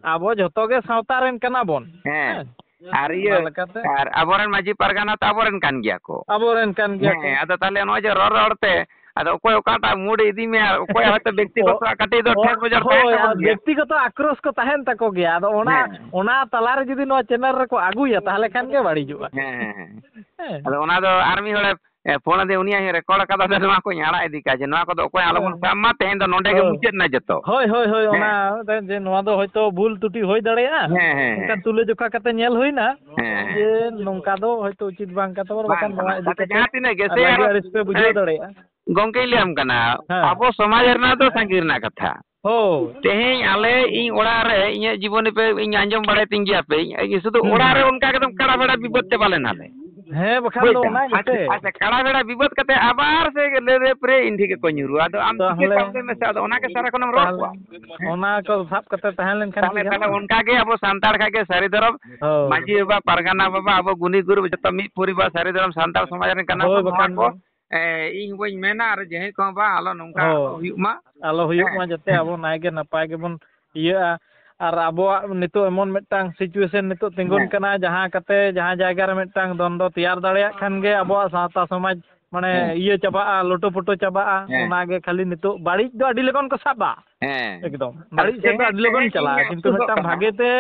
ᱟᱵᱚ ᱡᱷᱚᱛᱚ ᱜᱮ ᱥᱟᱶᱛᱟ ᱨᱮᱱ ᱠᱟᱱᱟ ᱵᱚᱱ᱾ ᱦᱮᱸ᱾ ᱦᱮᱸ᱾ ᱟᱨ ᱤᱭᱟᱹ, ᱚᱱᱟ ᱞᱮᱠᱟᱛᱮ᱾ ᱟᱨ ᱟᱵᱚᱨᱮᱱ ᱢᱟᱹᱡᱷᱤ ᱯᱟᱨᱜᱟᱱᱟ ᱛᱚ ᱟᱵᱚᱨᱮᱱ ᱠᱟᱱ ᱜᱮᱭᱟ ᱠᱚ᱾ ᱟᱵᱚᱨᱮᱱ ᱠᱟᱱ ᱜᱮᱭᱟ ᱠᱚ᱾ ᱦᱮᱸ, ᱟᱫᱚ ᱛᱟᱦᱞᱮ ᱱᱚᱜᱼᱚᱭ ᱡᱮ ᱨᱚᱲ ᱨᱚᱲ ᱛᱮ, ᱟᱫᱚ ᱚᱠᱚᱭ ᱚᱠᱟᱴᱟᱜ ᱢᱩᱰ ᱮ ᱤᱫᱤ ᱢᱮᱭᱟ, ᱚᱠᱚᱭᱟᱜ ᱦᱚᱭᱛᱳ ᱵᱮᱠᱛᱤᱜᱚᱛᱚ ᱚ-, ᱠᱟᱹᱴᱤᱡ ᱫᱚ ᱚ-, ᱴᱷᱮᱥ ᱵᱚᱡᱚᱨ ᱛᱟᱦᱮᱱ ᱦᱳᱭ, ᱛᱟᱵᱚᱱ ᱟᱨ ᱜᱮᱭᱟ᱾ ᱵᱮᱠᱛᱤᱜᱚᱛᱚ ᱟᱠᱨᱳᱥ ᱠᱚ ᱛᱟᱦᱮᱱ ᱛᱟᱠᱚ ᱜᱮᱭᱟ᱾ ᱟᱫᱚ ᱚᱱᱟ, ᱦᱮᱸ᱾ ᱚᱱᱟ ᱛᱟᱞᱟᱨᱮ ᱡᱩᱫᱤ ᱱᱚᱣᱟ ᱪᱮᱱᱮᱞ ᱨᱮᱠᱚ ᱟᱹᱜᱩᱭᱟ, ᱛᱟᱦᱞᱮ ᱠᱷᱟᱱ ᱜᱮ ᱵᱟᱹᱲᱤᱡᱚᱜᱼᱟ᱾ ᱦᱮᱸ, ᱦᱮᱸ, ᱦᱮᱸ᱾ ᱦᱮᱸ᱾ ᱟᱫᱚ ᱚᱱᱟ ᱫᱚ ᱟᱨ ᱢᱤᱫ ᱦᱚᱲᱮ ᱮ, ᱯᱷᱳᱱ ᱟᱫᱮ, ᱩᱱᱤᱭᱟᱜ ᱦᱚᱸ ᱨᱮᱠᱚᱨᱰ ᱟᱠᱟᱫᱟ, ᱟᱫᱚ ᱱᱚᱣᱟ ᱠᱚᱧ ᱟᱲᱟᱜ ᱤᱫᱤ ᱠᱟᱜᱼᱟ, ᱡᱮ ᱱᱚᱣᱟ ᱠᱚᱫᱚ ᱚᱠᱚᱭ ᱟᱞᱚᱵᱚᱱ ᱦᱮᱸ᱾ ᱥᱟᱵ ᱢᱟ, ᱛᱮᱦᱮᱧ ᱫᱚ ᱱᱚᱰᱮ ᱜᱮ ᱦᱳᱭ᱾ ᱢᱩᱪᱟᱹᱫ ᱮᱱᱟ ᱡᱚᱛᱚ᱾ ᱦᱳᱭ, ᱦᱳᱭ, ᱦᱳᱭ, ᱦᱮᱸ᱾ ᱚᱱᱟ ᱡᱮ ᱱᱚᱣᱟ ᱫᱚ ᱦᱚᱭᱛᱳ ᱵᱷᱩᱞ ᱛᱩᱴᱤ ᱦᱩᱭ ᱫᱟᱲᱮᱭᱟᱜᱼᱟ, ᱦᱮᱸ, ᱦᱮᱸ, ᱦᱮᱸ᱾ ᱢᱮᱱᱠᱷᱟᱱ ᱛᱩᱞᱟᱹ ᱡᱚᱠᱷᱟ ᱠᱟᱛᱮ ᱧᱮᱞ ᱦᱩᱭᱱᱟ ᱦᱮᱸ, ᱦᱮᱸ᱾ ᱡᱮ ᱱᱚᱝᱠᱟ ᱫᱚ ᱦᱚᱭᱛᱳ ᱩᱪᱤᱛ ᱵᱟᱝ ᱠᱟᱱ ᱛᱟᱵᱚᱱᱟ, ᱵᱟᱝ ᱵᱟᱠᱷᱟᱱ ᱱᱚᱣᱟ ᱠᱟᱱᱟ᱾ ᱤᱫᱤ ᱛᱟᱛᱮ ᱠᱟᱛᱮ ᱡᱟᱦᱟᱸ ᱛᱤᱱᱟᱹᱜ ᱜᱮ ᱥᱮ ᱨᱟᱹᱜᱤ ᱟᱨᱚ, ᱟᱹᱲᱤᱥ ᱯᱮ ᱵᱩᱡᱷᱟᱹᱣ ᱮ, ᱫᱟᱲᱮᱭᱟᱜᱼᱟ᱾ ᱜᱚᱝᱠᱮᱧ ᱞᱟᱹᱭᱟᱢ ᱠᱟᱱᱟ, ᱦᱮᱸ᱾ ᱟᱵᱚ ᱥᱚᱢᱟᱡᱽ ᱨᱮᱱᱟᱜ ᱫᱚ ᱥᱟᱺᱜᱤᱧ ᱨᱮᱱᱟᱜ ᱠᱟᱛᱷᱟ᱾ ᱦᱳᱭ᱾ ᱛᱮᱦᱮᱧ ᱟᱞᱮ, ᱤᱧ ᱚᱲᱟᱜ ᱨᱮ, ᱤᱧᱟᱹᱜ ᱡᱤᱵᱚᱱᱤ ᱯᱮ, ᱤᱧ ᱟᱸᱡᱚᱢ ᱵᱟᱲᱟᱭ ᱛᱤᱧ ᱜᱮᱭᱟ ᱯᱮ, ᱤᱧ ᱥᱩᱫᱷᱩ ᱦᱩᱸ, ᱚᱲᱟᱜ ᱨᱮ ᱦᱩᱸ᱾ ᱚᱱᱠᱟ ᱮᱠᱫᱚᱢ ᱠᱟᱲᱟ ᱵᱷᱮᱲᱟ ᱵᱤᱵᱟᱹᱫ ᱪᱟᱵᱟ ᱞᱮᱱᱟ ᱞᱮ᱾ ᱦᱮᱸ, ᱵᱟᱠᱷᱟᱱ ᱵᱩᱡᱽ ᱫᱚ ᱫᱟᱢ? ᱚᱱᱟ ᱟᱪᱪᱷᱟ, ᱜᱮᱥᱮ᱾ ᱟᱪᱪᱷᱟ, ᱠᱟᱲᱟ ᱵᱷᱮᱲᱟ ᱵᱤᱵᱟᱹᱫ ᱠᱟᱛᱮ ᱟᱵᱟᱨ ᱥᱮ ᱞᱟᱹᱭ ᱨᱮ ᱯᱨᱮ ᱤᱧ ᱴᱷᱮᱱ ᱜᱮᱠᱚ ᱧᱩᱨᱩᱜᱼᱟ᱾ ᱟᱫᱚ ᱟᱢ ᱪᱤᱠᱟᱹ ᱛᱟᱦᱚᱞᱮ, ᱠᱟᱜ ᱞᱟᱹᱭ ᱢᱮᱥᱮ, ᱟᱫᱚ ᱚᱱᱟ ᱜᱮ ᱥᱟᱨᱟ ᱠᱷᱚᱱᱮᱢ ᱨᱚᱲ ᱛᱟᱦᱚᱞᱮ ᱠᱚᱣᱟ᱾ ᱚᱱᱟ ᱠᱚ ᱥᱟᱵ ᱠᱟᱛᱮ ᱛᱟᱦᱮᱸ ᱞᱮᱱᱠᱷᱟᱱ ᱠᱤ ᱛᱟᱦᱚᱞᱮ, ᱛᱟᱦᱚᱞᱮ ᱜᱟᱱᱚᱜᱼᱟ? ᱚᱱᱠᱟ ᱜᱮ ᱟᱵᱚ ᱥᱟᱱᱛᱟᱲ ᱠᱷᱟᱡ ᱜᱮ ᱥᱟᱹᱨᱤ ᱫᱷᱚᱨᱚᱢ ᱦᱳᱭ᱾ ᱢᱟᱹᱡᱷᱤ ᱵᱟᱵᱟ, ᱯᱟᱨᱜᱟᱱᱟ ᱵᱟᱵᱟ, ᱟᱵᱚ ᱜᱩᱱᱤ ᱜᱩᱨᱩ ᱡᱚᱛᱚ ᱢᱤᱫ ᱯᱚᱨᱤᱵᱟᱨ ᱥᱟᱹᱨᱤ ᱫᱷᱚᱨᱚᱢ ᱥᱟᱱᱛᱟᱲ ᱥᱚᱢᱟᱡᱽ ᱨᱮᱱ ᱠᱟᱱᱟ ᱦᱳᱭ, ᱵᱚᱱ᱾ ᱱᱚᱣᱟ ᱵᱟᱠᱷᱟᱱ ᱠᱚ ᱫᱚ᱾ ᱮ, ᱤᱧ ᱦᱚᱸ ᱵᱟᱹᱧ ᱢᱮᱱᱟ, ᱟᱨ ᱡᱟᱦᱟᱸᱭ ᱠᱚᱦᱚᱸ ᱵᱟᱝ, ᱟᱞᱚ ᱱᱚᱝᱠᱟ ᱦᱳᱭ᱾ ᱟᱞᱚ ᱦᱩᱭᱩᱜ ᱢᱟ᱾ ᱟᱞᱚ ᱦᱩᱭᱩᱜ ᱦᱮᱸ, ᱢᱟ, ᱡᱟᱛᱮ ᱦᱮᱸ᱾ ᱟᱵᱚ ᱱᱟᱭ ᱜᱮ ᱱᱟᱯᱟᱭ ᱜᱮᱵᱚᱱ ᱤᱭᱟᱹᱜᱼᱟ᱾ ᱟᱨ ᱟᱵᱚᱣᱟᱜ ᱱᱤᱛᱚᱜ ᱮᱢᱚᱱ ᱢᱤᱫᱴᱟᱝ situation ᱱᱤᱛᱚᱜ ᱛᱤᱸᱜᱩᱱ ᱦᱮᱸ᱾ ᱠᱟᱱᱟ, ᱡᱟᱦᱟᱸ ᱠᱟᱛᱮ ᱡᱟᱦᱟᱸ ᱡᱟᱭᱜᱟ ᱨᱮ ᱢᱤᱫᱴᱟᱝ ᱫᱚᱱᱫᱚ ᱛᱮᱭᱟᱨ ᱫᱟᱲᱮᱭᱟᱜ ᱠᱷᱟᱱ ᱜᱮ ᱟᱵᱚᱣᱟᱜ ᱥᱟᱶᱛᱟ ᱥᱚᱢᱟᱡᱽ ᱢᱟᱱᱮ ᱦᱮᱸ᱾ ᱤᱭᱟᱹ ᱪᱟᱵᱟᱜᱼᱟ, ᱞᱚᱴᱚ ᱯᱚᱴᱚ ᱪᱟᱵᱟᱜᱼᱟ᱾ ᱦᱮᱸ᱾ ᱚᱱᱟᱜᱮ ᱠᱷᱟᱹᱞᱤ ᱱᱤᱛᱚᱜ ᱵᱟᱹᱲᱤᱡ ᱫᱚ ᱟᱹᱰᱤ ᱞᱚᱜᱚᱱ ᱠᱚ ᱥᱟᱵᱟ᱾ ᱦᱮᱸ᱾ ᱮᱠᱫᱚᱢ᱾ ᱟᱫᱚ ᱵᱟᱹᱲᱤᱡ ᱥᱮᱫ ᱫᱚ ᱛᱮᱦᱮᱧ, ᱟᱹᱰᱤ ᱞᱚᱜᱚᱱ ᱛᱮᱦᱮᱧ ᱤᱧ ᱪᱟᱞᱟᱜᱼᱟ, ᱠᱤᱱᱛᱩ ᱟᱯᱥᱳᱥᱚᱜ ᱢᱤᱫᱴᱟᱝ ᱠᱟᱱᱟ᱾ ᱵᱷᱟᱜᱮ ᱛᱮ,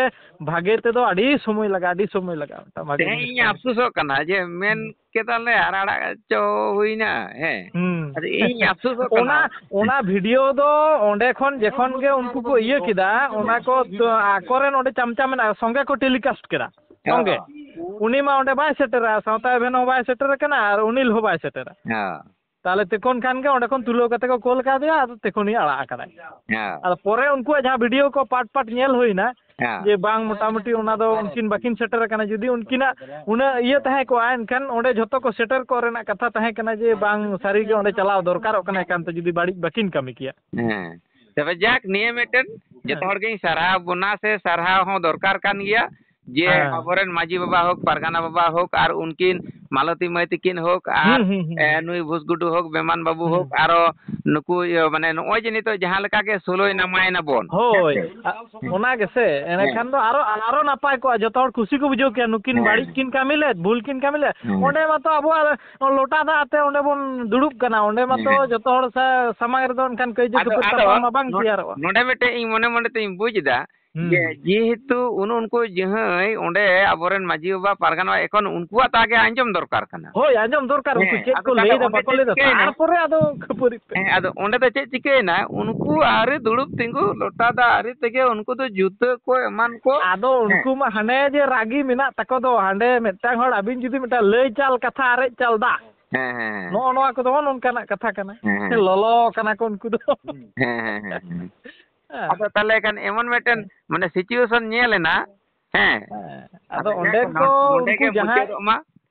ᱵᱷᱟᱜᱮ ᱛᱮᱫᱚ ᱟᱹᱰᱤ ᱥᱚᱢᱚᱭ ᱞᱟᱜᱟᱜᱼᱟ, ᱟᱹᱰᱤ ᱥᱚᱢᱚᱭ ᱞᱟᱜᱟᱜᱼᱟ᱾ ᱢᱤᱫᱴᱟᱝ ᱵᱷᱟᱜᱮ ᱛᱮᱦᱮᱧ ᱡᱤᱱᱤᱥ ᱤᱧ ᱠᱟᱱᱟ᱾ ᱟᱯᱥᱳᱥᱚᱜ ᱠᱟᱱᱟ ᱡᱮ ᱢᱮᱱ ᱦᱩᱸ᱾ ᱠᱮᱫᱟᱞᱮ ᱟᱨ ᱟᱲᱟᱜ ᱪᱚ ᱦᱩᱭᱱᱟ, ᱦᱮᱸ᱾ ᱦᱩᱸ᱾ ᱟᱫᱚ ᱤᱧ ᱟᱯᱥᱳᱥᱚᱜ ᱠᱟᱱᱟ᱾ ᱚᱱᱟ, ᱚᱱᱟ ᱵᱷᱤᱰᱤᱭᱳ ᱫᱚ ᱚᱸᱰᱮ ᱠᱷᱚᱱ ᱡᱚᱠᱷᱚᱱ ᱜᱮ ᱩᱱᱠᱩ ᱠᱚ ᱤᱭᱟᱹ ᱠᱮᱫᱟ, ᱚᱱᱟ ᱠᱚ ᱛᱚ ᱟᱠᱚᱨᱮᱱ ᱚᱸᱰᱮ ᱪᱟᱢᱪᱟ ᱢᱮᱱᱟᱜᱼᱟ, ᱥᱚᱸᱜᱮ ᱠᱚ ᱴᱮᱞᱤᱠᱟᱥᱴ ᱠᱮᱫᱟ᱾ ᱥᱚᱸᱜᱮ᱾ ᱦᱚᱸ᱾ ᱩᱱᱤ ᱢᱟ ᱚᱸᱰᱮ ᱵᱟᱭ ᱥᱮᱴᱮᱨᱟ, ᱥᱟᱶᱛᱟ ᱮᱵᱷᱮᱱ ᱦᱚᱸ ᱵᱟᱭ ᱥᱮᱴᱮᱨ ᱟᱠᱟᱱᱟ ᱟᱨ ᱚᱱᱤᱞ ᱦᱚᱸ ᱵᱟᱭ ᱥᱮᱴᱮᱨᱟ᱾ ᱦᱮᱸ᱾ ᱛᱟᱦᱞᱮ ᱛᱮᱠᱷᱚᱱ ᱠᱷᱟᱱ ᱜᱮ ᱚᱸᱰᱮ ᱠᱷᱚᱱ ᱛᱩᱞᱟᱹᱣ ᱠᱟᱛᱮ ᱠᱚ ᱠᱳᱞ ᱠᱟᱫᱮᱭᱟ, ᱟᱫᱚ ᱛᱮᱠᱷᱚᱱ ᱜᱮ ᱟᱲᱟᱜ ᱟᱠᱟᱫᱟᱭ᱾ ᱦᱮᱸ᱾ ᱟᱫᱚ ᱯᱚᱨᱮ ᱩᱱᱠᱩᱣᱟᱜ ᱡᱟᱦᱟᱸ ᱵᱷᱤᱰᱤᱭᱳ ᱠᱚ ᱯᱟᱴ ᱯᱟᱴ ᱧᱮᱞ ᱦᱩᱭᱱᱟ, ᱦᱮᱸ᱾ ᱡᱮ ᱵᱟᱝ ᱢᱚᱴᱟᱢᱩᱴᱤ ᱚᱱᱟ ᱫᱚ ᱩᱱᱠᱤᱱ ᱵᱟᱹᱠᱤᱱ ᱥᱮᱴᱮᱨ ᱟᱠᱟᱱᱟ᱾ ᱡᱩᱫᱤ ᱩᱱᱠᱤᱱᱟᱜ ᱩᱱᱟᱹᱜ ᱤᱭᱟᱹ ᱛᱟᱦᱮᱸ ᱠᱚᱜᱼᱟ, ᱮᱱᱠᱷᱟᱱ ᱚᱸᱰᱮ ᱡᱷᱚᱛᱚ ᱠᱚ ᱥᱮᱴᱮᱨ ᱠᱚᱜ ᱨᱮᱱᱟᱜ ᱠᱟᱛᱷᱟ ᱛᱟᱦᱮᱸ ᱠᱟᱱᱟ ᱡᱮ ᱵᱟᱝ ᱥᱟᱹᱨᱤ ᱜᱮ ᱚᱸᱰᱮ ᱪᱟᱞᱟᱣ ᱫᱚᱨᱠᱟᱨᱚᱜ ᱠᱟᱱᱟ ᱮᱠᱟᱱᱛᱚ, ᱡᱩᱫᱤ ᱵᱟᱹᱲᱤᱡ ᱵᱟᱹᱠᱤᱱ ᱠᱟᱹᱢᱤ ᱠᱮᱭᱟ᱾ ᱦᱮᱸ᱾ ᱛᱚᱵᱮ ᱡᱟᱠ, ᱱᱤᱭᱟᱹ ᱢᱤᱫᱴᱮᱱ ᱡᱚᱛᱚ ᱦᱮᱸ᱾ ᱦᱚᱲ ᱜᱤᱧ ᱥᱟᱨᱦᱟᱣ ᱵᱚᱱᱟ ᱥᱮ ᱥᱟᱨᱦᱟᱣ ᱦᱚᱸ ᱫᱚᱨᱠᱟᱨ ᱠᱟᱱ ᱜᱮᱭᱟ ᱡᱮ ᱦᱮᱸ᱾ ᱟᱵᱚᱨᱮᱱ ᱢᱟᱹᱡᱷᱤ ᱵᱟᱵᱟ ᱦᱳᱠ, ᱯᱟᱨᱜᱟᱱᱟ ᱵᱟᱵᱟ ᱦᱳᱠ, ᱟᱨ ᱩᱱᱠᱤᱱ ᱢᱟᱞᱚᱛᱤ ᱢᱟᱹᱭ ᱛᱤᱠᱤᱱ ᱦᱳᱠ, ᱟᱨ, ᱦᱩᱸ, ᱦᱩᱸ, ᱦᱩᱸ, ᱮ, ᱦᱩᱸ᱾ ᱱᱩᱭ ᱵᱷᱩᱥᱜᱩᱰᱩ ᱦᱳᱠ, ᱵᱮᱢᱟᱱ ᱵᱟᱹᱵᱩ ᱦᱩᱸ᱾ ᱦᱳᱠ, ᱟᱨᱚ ᱱᱩᱠᱩ, ᱤᱭᱟᱹ, ᱢᱟᱱᱮ, ᱱᱚᱜᱼᱚᱭ ᱡᱮ ᱱᱤᱛᱚᱜ ᱡᱟᱦᱟᱸ ᱞᱮᱠᱟ ᱜᱮ ᱥᱳᱞᱳᱭ ᱱᱟᱢᱟᱭ ᱱᱟᱵᱚᱱ, ᱦᱳᱭ᱾ ᱦᱮᱸ ᱥᱮ? ᱟ-, ᱦᱮᱸ᱾ ᱚᱱᱟ ᱜᱮᱥᱮ, ᱦᱮᱸ᱾ ᱮᱸᱰᱮᱠᱷᱟᱱ ᱫᱚ ᱟᱨᱚ, ᱟᱨᱚ ᱱᱟᱯᱟᱭ ᱠᱚᱜᱼᱟ, ᱡᱚᱛᱚ ᱦᱚᱲ ᱠᱩᱥᱤ ᱠᱚ ᱵᱩᱡᱷᱟᱹᱣ ᱠᱮᱭᱟ, ᱱᱩᱠᱤᱱ ᱦᱮᱸ᱾ ᱵᱟᱹᱲᱤᱡ ᱠᱤᱱ ᱠᱟᱹᱢᱤ ᱞᱮᱫ, ᱵᱷᱩᱞ ᱠᱤᱱ ᱠᱟᱹᱢᱤ ᱞᱮᱫ᱾ ᱦᱮᱸ᱾ ᱚᱸᱰᱮ ᱢᱟᱛᱚ ᱟᱵᱚᱣᱟᱜ ᱞᱚᱴᱟ ᱫᱟᱜ ᱟᱛᱮ ᱚᱸᱰᱮ ᱵᱚᱱ ᱫᱩᱲᱩᱵ ᱠᱟᱱᱟ, ᱚᱸᱰᱮ ᱢᱟᱛᱚ ᱦᱮᱸ᱾ ᱡᱚᱛᱚ ᱦᱚᱲ ᱥᱟ-, ᱥᱟᱢᱟᱝ ᱨᱮᱫᱚ ᱮᱱᱠᱷᱟᱱ ᱠᱟᱹᱭᱡᱟᱹ ᱟᱫᱚ, ᱠᱷᱟᱹᱯᱟᱹᱨᱤ ᱟᱫᱚ ᱛᱟᱯᱟᱢ ᱢᱟ ᱵᱟᱝ ᱱᱚ-, ᱛᱮᱭᱟᱨᱚᱜᱼᱟ᱾ ᱱᱚᱰᱮ ᱢᱤᱫᱴᱮᱡ ᱤᱧ ᱢᱚᱱᱮ ᱢᱚᱱᱮ ᱛᱤᱧ ᱵᱩᱡᱽ ᱮᱫᱟ, ᱦᱩᱸ᱾ ᱡᱮ ᱡᱮᱦᱮᱛᱩ ᱩᱱ ᱩᱱᱠᱩ ᱡᱟᱦᱟᱸᱭ ᱚᱸᱰᱮ ᱟᱵᱚᱨᱮᱱ ᱢᱟᱹᱡᱷᱤ ᱵᱟᱵᱟ, ᱯᱟᱨᱜᱟᱱᱟ ᱵᱟᱵᱟ, ᱮᱠᱷᱚᱱ ᱩᱱᱠᱩᱣᱟᱜ ᱛᱟᱜᱮ ᱟᱸᱡᱚᱢ ᱫᱚᱨᱠᱟᱨ ᱠᱟᱱᱟ᱾ ᱦᱳᱭ, ᱟᱸᱡᱚᱢ ᱫᱚᱨᱠᱟᱨ, ᱩᱱᱠᱩ ᱦᱮᱸ, ᱪᱮᱫ ᱟᱫᱚ ᱠᱚ ᱛᱟᱦᱞᱮ ᱞᱟᱹᱭ ᱮᱫᱟ, ᱚᱸᱰᱮ ᱵᱟᱠᱚ ᱫᱚ ᱞᱟᱹᱭ ᱮᱫᱟ, ᱪᱤᱠᱟᱹᱭᱮᱱᱟ? ᱛᱟᱨᱯᱚᱨᱮ ᱟᱫᱚ ᱠᱷᱟᱹᱯᱟᱹᱨᱤᱜ ᱯᱮ᱾ ᱦᱮᱸ, ᱟᱫᱚ ᱚᱸᱰᱮ ᱫᱚ ᱪᱮᱫ ᱪᱤᱠᱟᱹᱭᱮᱱᱟ? ᱩᱱᱠᱩ ᱟᱹᱣᱨᱤ ᱫᱩᱲᱩᱵ ᱛᱤᱸᱜᱩ, ᱞᱚᱴᱟ ᱫᱟᱜ ᱟᱹᱣᱨᱤ ᱛᱮᱜᱮ ᱩᱱᱠᱩ ᱫᱚ ᱡᱩᱛᱟᱹ ᱠᱚ ᱮᱢᱟᱱ ᱠᱚ᱾ ᱟᱫᱚ ᱦᱮᱸ᱾ ᱩᱱᱠᱩ ᱢᱟ ᱦᱟᱱᱮ ᱡᱮ ᱨᱟᱹᱜᱤ ᱢᱮᱱᱟᱜ ᱛᱟᱠᱚ ᱫᱚ, ᱦᱟᱸᱰᱮ ᱢᱤᱫᱴᱟᱝ ᱦᱚᱲ ᱟᱹᱵᱤᱱ ᱡᱩᱫᱤ ᱢᱤᱫᱴᱟᱝ ᱞᱟᱹᱭ ᱪᱟᱞ ᱠᱟᱛᱷᱟ ᱟᱨᱮᱡ ᱪᱟᱞ ᱫᱟᱜ, ᱦᱮᱸ, ᱦᱮᱸ, ᱦᱮᱸ᱾ ᱱᱚᱜᱼᱚ ᱱᱚᱣᱟ ᱠᱚᱫᱚ ᱱᱚᱝᱠᱟᱱᱟᱜ ᱠᱟᱛᱷᱟ ᱠᱟᱱᱟ᱾ ᱦᱮᱸ, ᱦᱮᱸ᱾ ᱞᱚᱞᱚ ᱠᱟᱱᱟ ᱠᱚ ᱩᱱᱠᱩ ᱫᱚ᱾ ᱦᱮᱸ, ᱦᱮᱸ, ᱦᱮᱸ, ᱦᱮᱸ᱾ ᱦᱮᱸ᱾ ᱟᱫᱚ ᱛᱟᱦᱞᱮ ᱠᱷᱟᱱ ᱮᱢᱚᱱ ᱢᱤᱫᱴᱮᱱ ᱦᱮᱸ᱾ ᱢᱟᱱᱮ situation ᱧᱮᱞ ᱮᱱᱟ, ᱦᱮᱸ᱾ ᱦᱮᱸ᱾ ᱟᱫᱚ ᱟᱫᱚ ᱚᱸᱰᱮᱱ ᱡᱟᱠ, ᱠᱚ ᱱᱚᱰ-, ᱱᱚᱰᱮ ᱩᱱᱠᱩ ᱜᱮ ᱡᱟᱦᱟᱸᱭ, ᱢᱩᱪᱟᱹᱫᱚᱜ ᱢᱟ᱾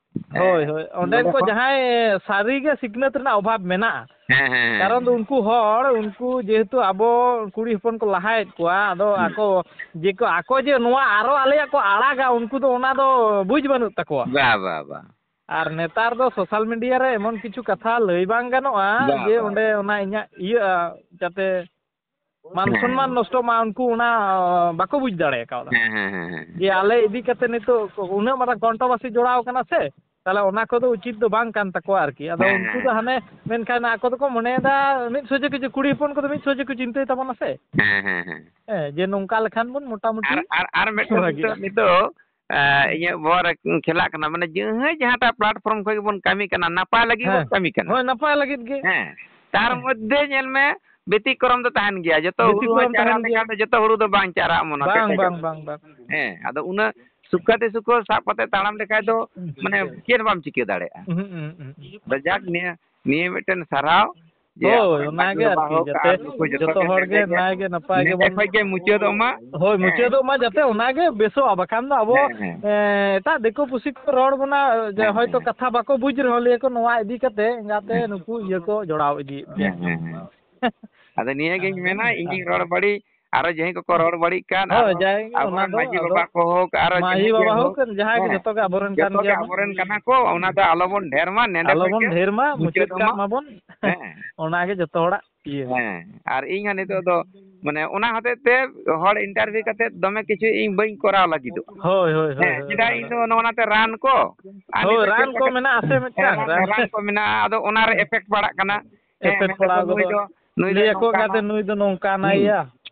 ᱦᱮᱸ᱾ ᱦᱳᱭ, ᱦᱳᱭ᱾ ᱚᱸᱰᱮᱱ ᱱᱚᱰᱮ ᱠᱚ ᱠᱷᱚᱱ ᱡᱟᱦᱟᱸᱭ ᱥᱟᱹᱨᱤ ᱜᱮ ᱥᱤᱠᱷᱱᱟᱹᱛ ᱨᱮᱱᱟᱜ ᱚᱵᱷᱟᱵᱽ ᱢᱮᱱᱟᱜᱼᱟ᱾ ᱦᱮᱸ, ᱦᱮᱸ, ᱦᱮᱸ, ᱠᱟᱨᱚᱱ ᱫᱚ ᱦᱮᱸ᱾ ᱩᱱᱠᱩ ᱦᱚᱲ, ᱩᱱᱠᱩ ᱡᱮᱦᱮᱛᱩ ᱟᱵᱚ ᱠᱩᱲᱤ ᱦᱚᱯᱚᱱ ᱠᱚ ᱞᱟᱦᱟᱭᱮᱫ ᱠᱚᱣᱟ, ᱟᱫᱚ ᱦᱩᱸ᱾ ᱟᱠᱚ ᱡᱮ ᱠᱚ, ᱟᱠᱚ ᱡᱮ ᱱᱚᱣᱟ ᱟᱨᱚ ᱟᱞᱮᱭᱟᱜ ᱠᱚ ᱟᱲᱟᱜᱟ, ᱩᱱᱠᱩ ᱫᱚ ᱚᱱᱟ ᱫᱚ ᱵᱩᱡᱽ ᱵᱟᱹᱱᱩᱜ ᱛᱟᱠᱚᱣᱟ᱾ ᱵᱟ, ᱵᱟ, ᱵᱟ᱾ ᱟᱨ ᱱᱮᱛᱟᱨ ᱫᱚ social media ᱨᱮ ᱮᱢᱚᱱ ᱠᱤᱪᱷᱩ ᱠᱟᱛᱷᱟ ᱞᱟᱹᱭ ᱵᱟᱝ ᱜᱟᱱᱚᱜᱼᱟ ᱵᱟ, ᱡᱮ ᱵᱟ, ᱚᱸᱰᱮ ᱵᱟ᱾ ᱚᱱᱟ ᱤᱧᱟᱹᱜ ᱤᱭᱟᱹᱜᱼᱟ, ᱡᱟᱛᱮ ᱢᱟᱱ ᱦᱮᱸ, ᱥᱚᱱᱢᱟᱱ ᱦᱮᱸ᱾ ᱱᱚᱥᱴᱚᱜ ᱢᱟ, ᱩᱱᱠᱩ ᱚᱱᱟ ᱵᱟᱠᱚ ᱵᱩᱡᱽ ᱫᱟᱲᱮ ᱠᱟᱣᱫᱟ᱾ ᱦᱮᱸ, ᱦᱮᱸ, ᱦᱮᱸ, ᱦᱮᱸ᱾ ᱡᱮ ᱟᱞᱮ ᱤᱫᱤ ᱠᱟᱛᱮ ᱱᱤᱛᱚᱜ ᱩᱱᱟᱹᱜ ᱢᱟᱨᱟᱝ controversy ᱡᱚᱲᱟᱣ ᱠᱟᱱᱟ ᱥᱮ, ᱛᱟᱦᱞᱮ ᱚᱱᱟ ᱠᱚᱫᱚ ᱩᱪᱤᱛ ᱫᱚ ᱵᱟᱝ ᱠᱟᱱ ᱛᱟᱠᱚᱣᱟ ᱟᱨᱠᱤ᱾ ᱟᱫᱚ ᱦᱮᱸ, ᱩᱱᱠᱩ ᱦᱮᱸ, ᱫᱚ ᱦᱮᱸ᱾ ᱦᱟᱱᱮ ᱢᱮᱱᱠᱷᱟᱱ ᱟᱠᱚ ᱫᱚᱠᱚ ᱢᱚᱱᱮᱭᱮᱫᱟ ᱢᱤᱫ ᱥᱚᱡᱷᱮ ᱠᱚ, ᱡᱮ ᱠᱩᱲᱤ ᱦᱚᱯᱚᱱ ᱠᱚᱫᱚ ᱢᱤᱫ ᱥᱚᱡᱷᱮ ᱠᱚ ᱪᱤᱱᱛᱟᱹᱭ ᱛᱟᱵᱚᱱᱟ ᱥᱮ᱾ ᱦᱮᱸ, ᱦᱮᱸ, ᱦᱮᱸ᱾ ᱦᱮᱸ, ᱡᱮ ᱱᱚᱝᱠᱟ ᱞᱮᱠᱷᱟᱱ ᱵᱚᱱ ᱢᱚᱴᱟᱢᱩᱴᱤ ᱟᱨ, ᱟᱨ, ᱟᱨ ᱢᱤᱫᱴᱟᱝ ᱵᱷᱟᱜᱤᱜᱼᱟ᱾ ᱱᱤᱛᱚᱜ, ᱱᱤᱛᱚᱜ, ᱮ, ᱦᱮᱸ᱾ ᱤᱧᱟᱹᱜ ᱵᱚᱦᱚᱜ ᱨᱮ ᱠᱷᱮᱞᱟᱜ ᱠᱟᱱᱟ, ᱢᱟᱱᱮ ᱡᱟᱦᱟᱸᱭ ᱡᱟᱦᱟᱸᱴᱟᱜ platform ᱠᱷᱚᱱ ᱜᱮᱵᱚᱱ ᱠᱟᱹᱢᱤ ᱠᱟᱱᱟ, ᱱᱟᱯᱟᱭ ᱞᱟᱹᱜᱤᱫ ᱵᱚᱱ ᱦᱮᱸ᱾ ᱠᱟᱹᱢᱤ ᱠᱟᱱᱟ᱾ ᱦᱳᱭ, ᱱᱟᱯᱟᱭ ᱞᱟᱹᱜᱤᱫ ᱜᱮ᱾ ᱦᱮᱸ᱾ ᱛᱟᱨ ᱦᱮᱸ᱾ ᱢᱚᱫᱽᱫᱷᱮ ᱧᱮᱞ ᱢᱮ, ᱵᱮᱛᱤᱠᱨᱚᱢ ᱫᱚ ᱛᱟᱦᱮᱱ ᱜᱮᱭᱟ᱾ ᱡᱚᱛᱚ ᱦᱩᱲᱩ ᱵᱮᱛᱤᱠᱨᱚᱢ ᱦᱚᱸ ᱪᱟᱨᱟᱣ ᱛᱟᱦᱮᱱ ᱜᱮᱭᱟ᱾ ᱞᱮᱠᱷᱟᱱ ᱫᱚ ᱡᱚᱛᱚ ᱦᱩᱲᱩ ᱫᱚ ᱵᱟᱝ ᱪᱟᱨᱟᱜᱼᱟ, ᱢᱚᱱᱟ ᱵᱟᱝ, ᱠᱮᱴᱮᱡᱚᱜ᱾ ᱵᱟᱝ, ᱵᱟᱝ, ᱵᱟᱝ᱾ ᱦᱮᱸ, ᱟᱫᱚ ᱩᱱᱟᱹᱜ ᱥᱩᱠᱷᱟᱛᱮ ᱥᱩᱠᱷᱚ ᱥᱟᱵ ᱠᱟᱛᱮ ᱛᱟᱲᱟᱢ ᱞᱮᱠᱷᱟᱡ ᱫᱚ, ᱢᱟᱱᱮ, ᱦᱩᱸ᱾ ᱪᱮᱫ ᱦᱚᱸ ᱵᱟᱢ ᱪᱤᱠᱟᱹ ᱫᱟᱲᱮᱭᱟᱜᱼᱟ᱾ ᱩᱦᱩᱸ, ᱩᱦᱩᱸ, ᱩᱦᱩᱸ᱾ ᱟᱫᱚ ᱡᱟᱠ, ᱱᱤᱭᱟᱹ, ᱱᱤᱭᱟᱹ ᱢᱤᱫᱴᱮᱱ ᱥᱟᱨᱦᱟᱣ ᱡᱮ ᱦᱳᱭ, ᱟᱵᱚᱨᱮᱱ ᱚᱱᱟᱜᱮ ᱢᱟᱹᱡᱷᱤ ᱵᱟᱵᱟ ᱟᱨᱠᱤ, ᱦᱳᱠ ᱡᱟᱛᱮ ᱟᱨ ᱱᱩᱠᱩ ᱡᱚᱛᱚ ᱡᱚᱛᱚ ᱜᱮ ᱦᱚᱲ ᱜᱮ ᱱᱟᱭᱜᱮ ᱱᱟᱭᱜᱮ ᱱᱟᱯᱟᱭ ᱱᱮᱰᱮ ᱜᱮᱵᱚᱱ, ᱠᱷᱚᱡ ᱜᱮ ᱢᱩᱪᱟᱹᱫᱚᱜ ᱢᱟ᱾ ᱦᱳᱭ, ᱦᱮᱸ᱾ ᱢᱩᱪᱟᱹᱫᱚᱜ ᱢᱟ, ᱡᱟᱛᱮ ᱚᱱᱟᱜᱮ ᱵᱮᱥᱚᱜᱼᱟ, ᱵᱟᱠᱷᱟᱱ ᱫᱚ ᱟᱵᱚ, ᱦᱮᱸ, ᱦᱮᱸ᱾ ᱮᱸ, ᱮᱴᱟᱜ ᱫᱤᱠᱩ ᱯᱩᱥᱤ ᱠᱚ ᱨᱚᱲ ᱵᱚᱱᱟ, ᱡᱮ ᱦᱮᱸ, ᱦᱚᱭᱛᱚ ᱦᱮᱸ᱾ ᱠᱟᱛᱷᱟ ᱵᱟᱠᱚ ᱵᱩᱡᱽ ᱨᱮᱦᱚᱸ, ᱞᱟᱹᱭ ᱟᱠᱚ, "ᱱᱚᱣᱟ ᱤᱫᱤ ᱠᱟᱛᱮ ᱮᱸᱜᱟᱛᱮ ᱦᱮᱸ᱾ ᱱᱩᱠᱩ ᱤᱭᱟᱹ ᱠᱚ ᱡᱚᱲᱟᱣ ᱤᱫᱤᱭᱮᱫ ᱜᱮᱭᱟ᱾" ᱦᱮᱸ, ᱦᱮᱸ, ᱦᱮᱸ᱾ ᱟᱫᱚ ᱱᱤᱭᱟᱹ ᱜᱤᱧ ᱟᱫᱚ ᱢᱮᱱᱟ, ᱱᱚᱝᱠᱟ᱾ ᱤᱧᱤᱧ ᱨᱚᱲ ᱵᱟᱹᱲᱤᱡ, ᱟᱨᱚ ᱡᱟᱦᱟᱸᱭ ᱠᱚᱠᱚ ᱨᱚᱲ ᱵᱟᱹᱲᱤᱡ ᱠᱟᱱ, ᱦᱳᱭ, ᱟᱨᱦᱚᱸ ᱡᱟᱭᱜᱮ, ᱚᱱᱟ ᱟᱵᱚᱨᱮᱱ ᱫᱚ ᱢᱟᱹᱡᱷᱤ ᱟᱫᱚ ᱵᱟᱵᱟ ᱠᱚ ᱦᱳᱠ, ᱟᱨᱚ ᱢᱟᱹᱡᱷᱤ ᱡᱟᱦᱟᱸᱭ ᱜᱮ ᱵᱟᱵᱟ ᱦᱳᱠ, ᱦᱳᱠ, ᱡᱟᱦᱟᱸᱭ ᱜᱮ, ᱦᱮᱸ, ᱡᱚᱛᱚ ᱜᱮ ᱟᱵᱚᱨᱮᱱ ᱠᱟᱱ ᱡᱚᱛᱚ ᱜᱮ ᱜᱮᱭᱟ ᱵᱚᱱ᱾ ᱟᱵᱚᱨᱮᱱ ᱠᱟᱱᱟ ᱠᱚ, ᱚᱱᱟ ᱫᱚ ᱟᱞᱚ ᱵᱚᱱ ᱰᱷᱮᱨ ᱢᱟ, ᱱᱮᱰᱮ ᱟᱞᱚ ᱠᱷᱚᱡ ᱵᱚᱱ ᱜᱮ ᱰᱷᱮᱨ ᱢᱟ, ᱢᱩᱪᱟᱹᱫᱚᱜ ᱢᱩᱪᱟᱹᱫ ᱢᱟ᱾ ᱠᱟᱜ ᱢᱟᱵᱚᱱ᱾ ᱦᱮᱸ᱾ ᱚᱱᱟ ᱜᱮ ᱡᱚᱛᱚ ᱦᱚᱲᱟᱜ ᱤᱭᱟᱹ᱾ ᱦᱮᱸ, ᱟᱨ ᱤᱧ ᱦᱚᱸ ᱱᱤᱛᱚᱜ ᱫᱚ, ᱢᱟᱱᱮ, ᱚᱱᱟ ᱦᱚᱛᱮᱡ ᱛᱮ ᱦᱚᱲ interview ᱠᱟᱛᱮ ᱫᱚᱢᱮ ᱠᱤᱪᱷᱩ ᱤᱧ ᱵᱟᱹᱧ ᱠᱚᱨᱟᱣ ᱞᱟᱹᱜᱤᱫᱚᱜᱼᱟ᱾ ᱦᱳᱭ, ᱦᱳᱭ, ᱦᱳᱭ, ᱦᱮᱸ, ᱦᱳᱭ, ᱪᱮᱫᱟᱜ ᱦᱳᱭ᱾ ᱤᱧ ᱫᱚ ᱱᱚᱜᱼᱚ ᱱᱟᱛᱮ ᱨᱟᱱ ᱠᱚ, ᱟᱨ ᱦᱳᱭ, ᱱᱤᱛᱚᱜ ᱨᱟᱱ ᱪᱮᱫ ᱠᱚ ᱞᱮᱠᱟ, ᱢᱮᱱᱟᱜᱼᱟ ᱥᱮ ᱦᱮᱸ, ᱢᱤᱫᱴᱟᱝ ᱨᱟᱱ, ᱨᱟᱱ? ᱨᱟᱱ ᱠᱚ ᱢᱮᱱᱟᱜᱼᱟ, ᱟᱫᱚ ᱚᱱᱟ ᱨᱮ ᱦᱮᱸ᱾ effect ᱯᱟᱲᱟᱜ ᱠᱟᱱᱟ᱾ ᱦᱮᱸ, effect ᱢᱮᱱ ᱯᱟᱲᱟᱣ ᱫᱟᱠᱚ, "ᱱᱩᱭ ᱜᱚᱫᱚᱜᱼᱟ᱾ ᱫᱚ, ᱱᱩᱭ ᱫᱚ ᱞᱟᱹᱭ ᱟᱠᱚ ᱱᱚᱝᱠᱟᱱᱟ᱾" ᱜᱟᱛᱮ, "ᱱᱩᱭ ᱫᱚ ᱱᱚᱝᱠᱟᱱᱟᱭ ᱦᱩᱸ᱾ ᱭᱟ᱾"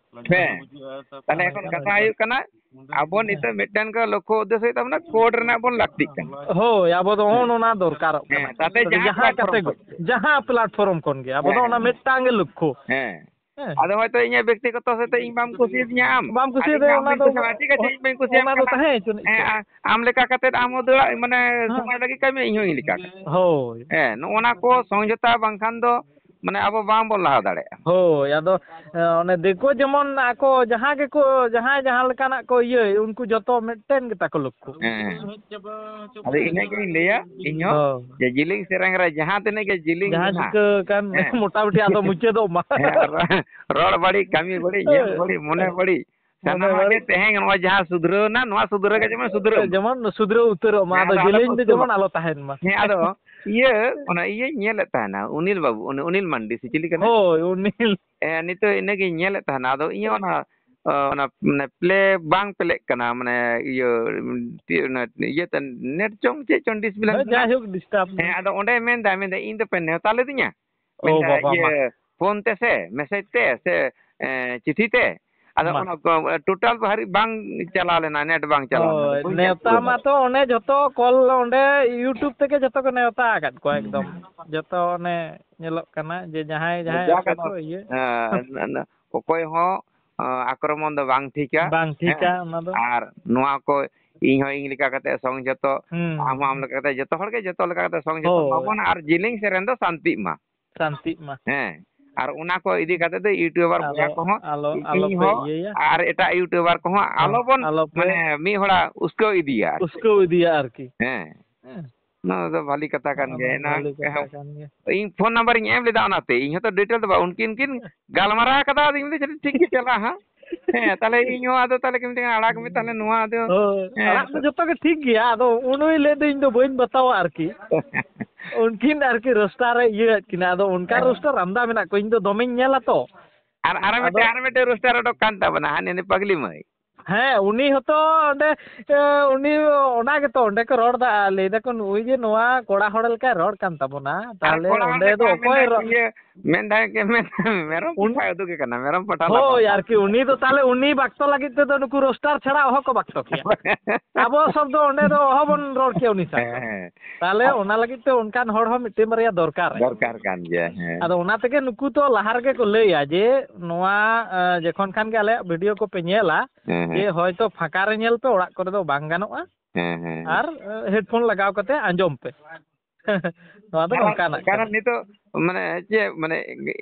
ᱦᱮᱸ᱾ ᱛᱟᱦᱞᱮ ᱮᱠᱷᱚᱱ ᱠᱟᱛᱷᱟ ᱦᱩᱭᱩᱜ ᱠᱟᱱᱟ, ᱟᱵᱚ ᱱᱤᱛᱚᱜ ᱢᱤᱫᱴᱮᱱ ᱜᱮ ᱞᱚᱠᱠᱷᱚ ᱩᱫᱽᱫᱮᱥᱥᱚ ᱦᱩᱭᱩᱜ ᱛᱟᱵᱚᱱᱟ, ᱠᱳᱰ ᱨᱮᱱᱟᱜ ᱵᱚᱱ ᱞᱟᱹᱠᱛᱤᱜ ᱠᱟᱱᱟ᱾ ᱦᱳᱭ, ᱟᱵᱚ ᱫᱚ ᱦᱚᱸᱜᱼᱚ ᱱᱚᱣᱟ ᱫᱚᱨᱠᱟᱨᱚᱜ ᱦᱮᱸ, ᱠᱟᱱᱟ᱾ ᱛᱟᱛᱮ ᱟᱫᱚ ᱡᱟᱦᱟᱸ ᱡᱟᱦᱟᱸ ᱠᱟᱛᱮ platform ᱜᱮ, ᱠᱷᱚᱱ᱾ ᱡᱟᱦᱟᱸ platform ᱠᱷᱚᱱ ᱜᱮ, ᱟᱵᱚ ᱫᱚ ᱦᱮᱸ, ᱚᱱᱟ ᱦᱮᱸ᱾ ᱢᱤᱫᱴᱟᱝ ᱜᱮ ᱞᱚᱠᱠᱷᱚ᱾ ᱦᱮᱸ᱾ ᱦᱮᱸ᱾ ᱟᱫᱚ ᱦᱚᱭᱛᱳ ᱤᱧᱟᱹᱜ ᱵᱮᱠᱛᱤᱜᱚᱛᱚ ᱥᱟᱛᱮ ᱤᱧ ᱵᱟᱢ ᱠᱩᱥᱤᱭᱟᱫᱤᱧᱟ ᱟᱢ᱾ ᱵᱟᱢ ᱟᱨ ᱤᱧ ᱠᱩᱥᱤᱭᱟᱫᱮᱭᱟ, ᱟᱢ ᱚᱱᱟ ᱵᱟᱹᱧ ᱫᱚ, ᱠᱩᱥᱤᱭᱟᱢᱟ, ᱴᱷᱤᱠ ᱟᱪᱷᱮ, ᱤᱧ ᱵᱟᱹᱧ ᱠᱩᱥᱤᱭᱟᱢ ᱚᱱᱟ ᱫᱚ ᱠᱟᱱᱟ᱾ ᱛᱟᱦᱮᱸ ᱦᱚᱪᱚᱱᱤᱡ ᱦᱮᱸ, ᱪᱚ᱾ ᱟ-, ᱟᱢ ᱞᱮᱠᱟ ᱠᱟᱛᱮᱫ ᱟᱢ ᱦᱚᱸ ᱫᱟᱹᱲᱟᱜ, ᱢᱟᱱᱮ, ᱦᱮᱸ᱾ ᱥᱚᱢᱟᱡᱽ ᱞᱟᱹᱜᱤᱫ ᱠᱟᱹᱢᱤ, ᱤᱧ ᱦᱚᱸ ᱤᱧ ᱞᱮᱠᱟ ᱠᱟᱛᱮ᱾ ᱦᱳᱭ᱾ ᱦᱮᱸ, ᱱᱚᱜᱼᱚ ᱱᱟ ᱠᱚ ᱥᱚᱢᱡᱷᱚᱛᱟ ᱵᱟᱝᱠᱷᱟᱱ ᱫᱚ, ᱢᱟᱱᱮ, ᱟᱵᱚ ᱵᱟᱝ ᱵᱚᱱ ᱞᱟᱦᱟ ᱫᱟᱲᱮᱭᱟᱜᱼᱟ᱾ ᱦᱳᱭ, ᱟᱫᱚ, ᱮ, ᱚᱱᱮ ᱫᱤᱠᱩ ᱡᱮᱢᱚᱱ ᱟᱠᱚ ᱡᱟᱦᱟᱸ ᱜᱮᱠᱚ, ᱡᱟᱦᱟᱸᱭ ᱡᱟᱦᱟᱸ ᱞᱮᱠᱟᱱᱟᱜ ᱠᱚ ᱤᱭᱟᱹᱭ, ᱩᱱᱠᱩ ᱡᱚᱛᱚ ᱢᱤᱫᱴᱮᱱ ᱜᱮᱛᱟ ᱠᱚ ᱞᱚᱠᱠᱷᱚ᱾ ᱦᱮᱸ, ᱦᱮᱸ᱾ ᱟᱫᱚ ᱤᱱᱟᱹᱜᱤᱧ ᱞᱟᱹᱭᱟ ᱤᱧ ᱦᱚᱸ, ᱦᱳᱭ᱾ ᱡᱮ ᱡᱤᱞᱤᱧ ᱥᱮᱨᱮᱧ ᱨᱮ ᱡᱟᱦᱟᱸ ᱛᱤᱱᱟᱹᱜ ᱜᱮ ᱡᱤᱞᱤᱧ ᱡᱟᱦᱟᱸ ᱢᱮᱱᱟᱜᱼᱟ, ᱪᱤᱠᱟᱹ ᱟᱠᱟᱱ, ᱦᱮᱸ᱾ ᱢᱚᱴᱟᱢᱩᱴᱤ ᱟᱫᱚ ᱢᱩᱪᱟᱹᱫᱚᱜ ᱢᱟ᱾ ᱦᱮᱸ, ᱟᱨ ᱨᱚᱲ ᱵᱟᱹᱲᱤᱡ, ᱠᱟᱹᱢᱤ ᱵᱟᱹᱲᱤᱡ, ᱧᱮᱞ ᱦᱳᱭ᱾ ᱵᱟᱹᱲᱤᱡ, ᱢᱚᱱᱮ ᱦᱳᱭ᱾ ᱵᱟᱹᱲᱤᱡ, ᱢᱚᱱᱮ ᱥᱟᱱᱟᱢᱟᱜ ᱜᱮ ᱵᱟᱹᱲᱤᱡ᱾ ᱛᱮᱦᱮᱧ ᱱᱚᱜᱼᱚᱭ ᱡᱟᱦᱟᱸ ᱥᱩᱫᱷᱨᱟᱹᱣ ᱮᱱᱟ, ᱱᱚᱣᱟ ᱥᱩᱫᱷᱨᱟᱹ ᱜᱮ ᱡᱮᱢᱚᱱ ᱥᱩᱫᱷᱨᱟᱹᱜ ᱢᱟ᱾ ᱡᱮᱢᱚᱱ ᱥᱩᱫᱷᱨᱟᱹᱣ ᱩᱛᱟᱹᱨᱚᱜ ᱢᱟ, ᱦᱮᱸ, ᱟᱫᱚ ᱟᱫᱚ ᱟᱞᱚ ᱡᱮᱞᱮᱧ ᱫᱚ ᱩᱛᱟᱹᱨᱚᱜ ᱡᱮᱢᱚᱱ ᱢᱟ᱾ ᱟᱞᱚ ᱛᱟᱦᱮᱱ ᱢᱟ᱾ ᱦᱮᱸ, ᱟᱫᱚ ᱤᱭᱟᱹ, ᱚᱱᱟ ᱤᱭᱟᱹᱧ ᱧᱮᱞᱮᱫ ᱛᱟᱦᱮᱱᱟ, ᱩᱱᱤᱞ ᱵᱟᱹᱵᱩ, ᱩᱱᱤ ᱩᱱᱤᱞ ᱢᱟᱱᱰᱤ ᱥᱮ ᱪᱤᱞᱤ ᱠᱟᱱᱟᱭ? ᱦᱳᱭ, ᱩᱱᱤᱞ᱾ ᱦᱮᱸ, ᱱᱤᱛᱚᱜ ᱤᱱᱟᱹᱜᱤᱧ ᱧᱮᱞᱮᱫ ᱛᱟᱦᱮᱱᱟ, ᱟᱫᱚ ᱤᱧᱟᱹᱜ ᱚᱱᱟ, ᱚᱱᱟ, ᱢᱟᱱᱮ, ᱯᱞᱮ ᱵᱟᱝ ᱯᱞᱮᱜ ᱠᱟᱱᱟ, ᱢᱟᱱᱮ, ᱤᱭᱟᱹ, ᱪᱮᱫ ᱚᱱᱟ, ᱤᱭᱟᱹᱛᱮ, ᱱᱮᱴ ᱪᱚᱝ ᱪᱮᱫ ᱪᱚᱝ ᱰᱤᱥᱯᱞᱮ ᱦᱳᱭ, ᱠᱟᱱᱟ᱾ ᱡᱟᱭᱦᱳᱠ, ᱰᱤᱥᱴᱟᱵ ᱦᱮᱸ, ᱢᱮ᱾ ᱟᱫᱚ ᱚᱸᱰᱮ ᱢᱮᱱᱫᱟ, ᱢᱮᱱᱫᱟ, "ᱤᱧ ᱫᱚᱯᱮ ᱱᱮᱣᱛᱟ ᱞᱤᱫᱤᱧᱟ?" ᱚ, ᱢᱮᱱᱫᱟ, ᱵᱟᱵᱟ ᱢᱟ᱾ ᱤᱭᱟᱹ, ᱯᱷᱳᱱ ᱛᱮ ᱥᱮ ᱢᱮᱥᱮᱡᱽ ᱛᱮ ᱥᱮ, ᱮ, ᱪᱤᱴᱷᱤ ᱛᱮ? ᱟᱫᱚ ᱢᱟ᱾ ᱚᱱᱟ ᱠᱚ, ᱴᱳᱴᱟᱞ ᱫᱚ ᱦᱟᱹᱨᱤᱡ ᱵᱟᱝ ᱪᱟᱞᱟᱣ ᱞᱮᱱᱟ, ᱱᱮᱴ ᱵᱟᱝ ᱪᱟᱞᱟᱣ ᱞᱮᱱᱟ᱾ ᱦᱳᱭ, ᱵᱟᱹᱧ ᱧᱮᱞ ᱱᱮᱣᱛᱟ ᱯᱩᱨᱟᱹᱣ ᱫᱟᱲᱮᱭᱟᱜᱼᱟ᱾ ᱢᱟᱛᱚ ᱚᱱᱮ ᱡᱷᱚᱛᱚ ᱠᱚᱞ ᱚᱸᱰᱮ YouTube ᱛᱮᱜᱮ ᱡᱷᱚᱛᱚ ᱠᱚ ᱱᱮᱣᱛᱟ ᱟᱠᱟᱫ ᱠᱚᱣᱟ ᱦᱩᱸ, ᱮᱠᱫᱚᱢ᱾ ᱦᱩᱸ᱾ ᱡᱷᱚᱛᱚ ᱚᱱᱮ ᱧᱮᱞᱚᱜ ᱠᱟᱱᱟ ᱡᱮ ᱡᱟᱦᱟᱸᱭ, ᱡᱟᱦᱟᱸᱭ ᱡᱟ ᱟᱯᱮ ᱠᱟᱱᱟ, ᱠᱚ ᱤᱭᱟᱹ᱾ ᱦᱮᱸ, ᱱᱟ-, ᱱᱟ-, ᱚᱠᱚᱭ ᱦᱚᱸ, ᱟᱸ, ᱟᱠᱨᱚᱢᱚᱱ ᱫᱚ ᱵᱟᱝ ᱴᱷᱤᱠᱟ᱾ ᱵᱟᱝ ᱴᱷᱤᱠᱟ ᱦᱮᱸ, ᱚᱱᱟ ᱫᱚ᱾ ᱟᱨ ᱱᱚᱣᱟ ᱠᱚ ᱤᱧ ᱦᱚᱸ ᱤᱧ ᱞᱮᱠᱟ ᱠᱟᱛᱮ ᱥᱚᱝᱡᱚᱛᱚ, ᱦᱩᱸ᱾ ᱟᱢ ᱦᱚᱸ ᱟᱢ ᱞᱮᱠᱟ ᱠᱟᱛᱮ, ᱡᱚᱛᱚ ᱦᱚᱲ ᱜᱮ ᱡᱚᱛᱚ ᱞᱮᱠᱟ ᱠᱟᱛᱮ ᱥᱚᱝᱡᱚᱛᱚ ᱦᱳᱭ᱾ ᱢᱟᱵᱚᱱ ᱟᱨ ᱡᱤᱞᱤᱧ ᱥᱮᱨᱮᱧ ᱫᱚ ᱥᱟᱱᱛᱤᱜ ᱢᱟ᱾ ᱥᱟᱱᱛᱤᱜ ᱢᱟ᱾ ᱦᱮᱸ, ᱟᱨ ᱚᱱᱟ ᱠᱚ ᱤᱫᱤ ᱠᱟᱛᱮ ᱫᱚ ᱤᱭᱩᱴᱩᱵᱟᱨ ᱟᱞᱚ, ᱵᱚᱭᱦᱟ ᱠᱚᱦᱚᱸ, ᱟᱞᱚ, ᱤᱧ ᱟᱞᱚᱯᱮ ᱦᱚᱸ ᱤᱭᱟᱹᱭᱟ᱾ ᱟᱨ ᱮᱴᱟᱜ ᱤᱭᱩᱴᱩᱵᱟᱨ ᱠᱚᱦᱚᱸ ᱦᱮᱸ, ᱟᱞᱚᱵᱚᱱ, ᱟᱞᱚᱯᱮ ᱢᱟᱱᱮ, ᱢᱤᱫ ᱦᱚᱲᱟᱜ ᱩᱥᱠᱟᱹᱣ ᱤᱫᱤᱭᱟ ᱟᱨᱠᱤ᱾ ᱩᱥᱠᱟᱹᱣ ᱤᱫᱤᱭᱟ ᱟᱨᱠᱤ᱾ ᱦᱮᱸ᱾ ᱦᱮᱸ᱾ ᱱᱚᱣᱟ ᱫᱚ ᱵᱷᱟᱞᱤ ᱠᱟᱛᱷᱟ ᱠᱟᱱ ᱚᱱᱟ ᱜᱮᱭᱟ᱾ ᱮᱱᱟᱝ ᱵᱷᱟᱞᱤ ᱠᱟᱛᱷᱟ ᱠᱟᱱ ᱜᱮᱭᱟ᱾ ᱤᱧ ᱯᱷᱳᱱ ᱱᱟᱢᱵᱟᱨ ᱤᱧ ᱮᱢ ᱞᱮᱫᱟ ᱚᱱᱟᱛᱮ, ᱤᱧ ᱦᱚᱸᱛᱚ ᱰᱤᱴᱮᱞ ᱫᱚ ᱵᱟᱝ, ᱩᱱᱠᱤᱱ ᱠᱤᱱ ᱜᱟᱞᱢᱟᱨᱟᱣ ᱠᱟᱫᱟ, ᱟᱫᱚ ᱤᱧ ᱫᱚ ᱡᱟᱹᱱᱤᱡ ᱴᱷᱤᱠ ᱜᱮ ᱪᱟᱞᱟᱜᱼᱟ ᱦᱟᱸᱜ᱾ ᱦᱮᱸ, ᱛᱟᱦᱞᱮ ᱤᱧ ᱦᱚᱸ ᱟᱫᱚ ᱛᱟᱦᱞᱮ ᱠᱤᱱ ᱢᱤᱛᱟᱹᱧ ᱠᱟᱱᱟ, "ᱟᱲᱟᱜᱽ ᱢᱮ ᱛᱟᱦᱞᱮ ᱱᱚᱣᱟ ᱫᱚ᱾" ᱦᱳᱭ, ᱦᱮᱸ᱾ ᱟᱲᱟᱜ ᱫᱚ ᱡᱚᱛᱚ ᱜᱮ ᱴᱷᱤᱠ ᱜᱮᱭᱟ, ᱟᱫᱚ ᱩᱱᱩᱭ ᱞᱟᱹᱭ ᱫᱚ ᱤᱧ ᱫᱚ ᱵᱟᱹᱧ ᱵᱟᱛᱟᱣᱟ ᱟᱨᱠᱤ᱾ ᱩᱱᱠᱤᱱ ᱟᱨᱠᱤ ᱨᱳᱥᱴᱟᱨ ᱨᱮ ᱤᱭᱟᱹ ᱟᱫ ᱠᱤᱱᱟ, ᱟᱫᱚ ᱚᱱᱠᱟ ᱦᱮᱸ᱾ ᱨᱳᱥᱴᱟᱨ ᱟᱢᱫᱟ ᱢᱮᱱᱟᱜ ᱠᱚᱣᱟ, ᱤᱧ ᱫᱚ ᱫᱚᱢᱮᱧ ᱧᱮᱞᱟ ᱛᱚ᱾ ᱟᱨ, ᱟᱨ ᱟᱫᱚ ᱢᱤᱫᱴᱮᱱ, ᱟᱨ ᱢᱤᱫᱴᱮᱱ ᱨᱳᱥᱴᱟᱨ ᱚᱰᱚᱠ ᱠᱟᱱ ᱛᱟᱵᱚᱱᱟ, ᱦᱟᱱᱤ, ᱦᱟᱱᱤ ᱯᱟᱜᱽᱞᱤ ᱢᱟᱹᱭ᱾ ᱦᱮᱸ, ᱩᱱᱤ ᱦᱚᱸᱛᱚ ᱚᱸᱰᱮ, ᱮ, ᱩᱱᱤ ᱚᱱᱟ ᱜᱮᱛᱚ ᱚᱸᱰᱮ ᱠᱚ ᱨᱚᱲ ᱫᱟ, ᱞᱟᱹᱭ ᱫᱟᱠᱚ ᱱᱩᱭ ᱡᱮ ᱱᱚᱣᱟ ᱠᱚᱲᱟ ᱦᱚᱲ ᱞᱮᱠᱟᱭ ᱨᱚᱲ ᱠᱟᱱ ᱛᱟᱵᱚᱱᱟ, ᱟᱨ ᱛᱟᱦᱞᱮ ᱠᱚᱲᱟ ᱦᱚᱲ ᱚᱸᱰᱮ ᱫᱚ ᱞᱮᱠᱟ ᱚᱠᱚᱭ ᱢᱮᱱᱫᱟ, ᱨᱚ-, ᱤᱭᱟᱹ, ᱢᱮᱱᱫᱟᱭ ᱠᱮ ᱢᱮᱱ ᱢᱮᱨᱚᱢ ᱩᱱ- ᱯᱟᱴᱷᱟ ᱩᱫᱩᱜᱮ ᱠᱟᱱᱟ, ᱢᱮᱨᱚᱢ ᱯᱟᱴᱷᱟ ᱫᱚ ᱦᱳᱭ, ᱵᱟᱝ᱾ ᱟᱨᱠᱤ ᱩᱱᱤ ᱫᱚ ᱛᱟᱦᱞᱮ ᱩᱱᱤ ᱵᱟᱠᱛᱚ ᱞᱟᱹᱜᱤᱫ ᱛᱮᱫᱚ ᱱᱩᱠᱩ ᱨᱳᱥᱴᱟᱨ ᱪᱷᱟᱲᱟ ᱚᱦᱚ ᱠᱚ ᱵᱟᱠᱛᱚ ᱠᱮᱭᱟ᱾ ᱟᱵᱚ ᱥᱚᱵ ᱫᱚ ᱚᱸᱰᱮ ᱫᱚ ᱚᱦᱚ ᱵᱚᱱ ᱨᱚᱲ ᱠᱮᱭᱟ ᱩᱱᱤ ᱥᱟᱶ ᱫᱚ᱾ ᱦᱮᱸ, ᱦᱮᱸ᱾ ᱛᱟᱦᱞᱮ ᱟᱨ ᱚᱱᱟ ᱞᱟᱹᱜᱤᱫ ᱛᱮ ᱚᱱᱠᱟᱱ ᱦᱚᱲ ᱦᱚᱸ ᱢᱤᱫᱴᱮᱱ ᱵᱟᱨᱭᱟ ᱫᱚᱨᱠᱟᱨ᱾ ᱫᱚᱨᱠᱟᱨ ᱠᱟᱱ ᱜᱮᱭᱟ, ᱦᱮᱸ᱾ ᱟᱫᱚ ᱚᱱᱟ ᱛᱮᱜᱮ ᱱᱩᱠᱩ ᱛᱚ ᱞᱟᱦᱟ ᱨᱮᱜᱮ ᱠᱚ ᱞᱟᱹᱭᱟ ᱡᱮ ᱱᱚᱣᱟ, ᱮ, ᱡᱚᱠᱷᱚᱱ ᱠᱷᱟᱱ ᱜᱮ ᱟᱞᱮᱭᱟᱜ ᱵᱷᱤᱰᱤᱭᱳ ᱠᱚᱯᱮ ᱧᱮᱞᱟ, ᱦᱮᱸ, ᱦᱮᱸ᱾ ᱡᱮ ᱦᱚᱭᱛᱚ ᱯᱷᱟᱸᱠᱟ ᱨᱮ ᱧᱮᱞ ᱯᱮ, ᱚᱲᱟᱜ ᱠᱚᱨᱮ ᱫᱚ ᱵᱟᱝ ᱜᱟᱱᱚᱜᱼᱟ᱾ ᱦᱮᱸ, ᱦᱮᱸ, ᱦᱮᱸ᱾ ᱟᱨ, ᱮ, ᱦᱮᱰᱯᱷᱳᱱ ᱞᱟᱜᱟᱣ ᱠᱟᱛᱮ ᱟᱸᱡᱚᱢ ᱯᱮ᱾ ᱱᱚᱣᱟ ᱫᱚ ᱠᱟᱨᱚᱱ, ᱱᱚᱝᱠᱟᱱᱟᱜ ᱠᱟᱨᱚᱱ ᱠᱟᱱᱟ᱾ ᱱᱤᱛᱚᱜ ᱢᱟᱱᱮ ᱪᱮᱫ, ᱢᱟᱱᱮ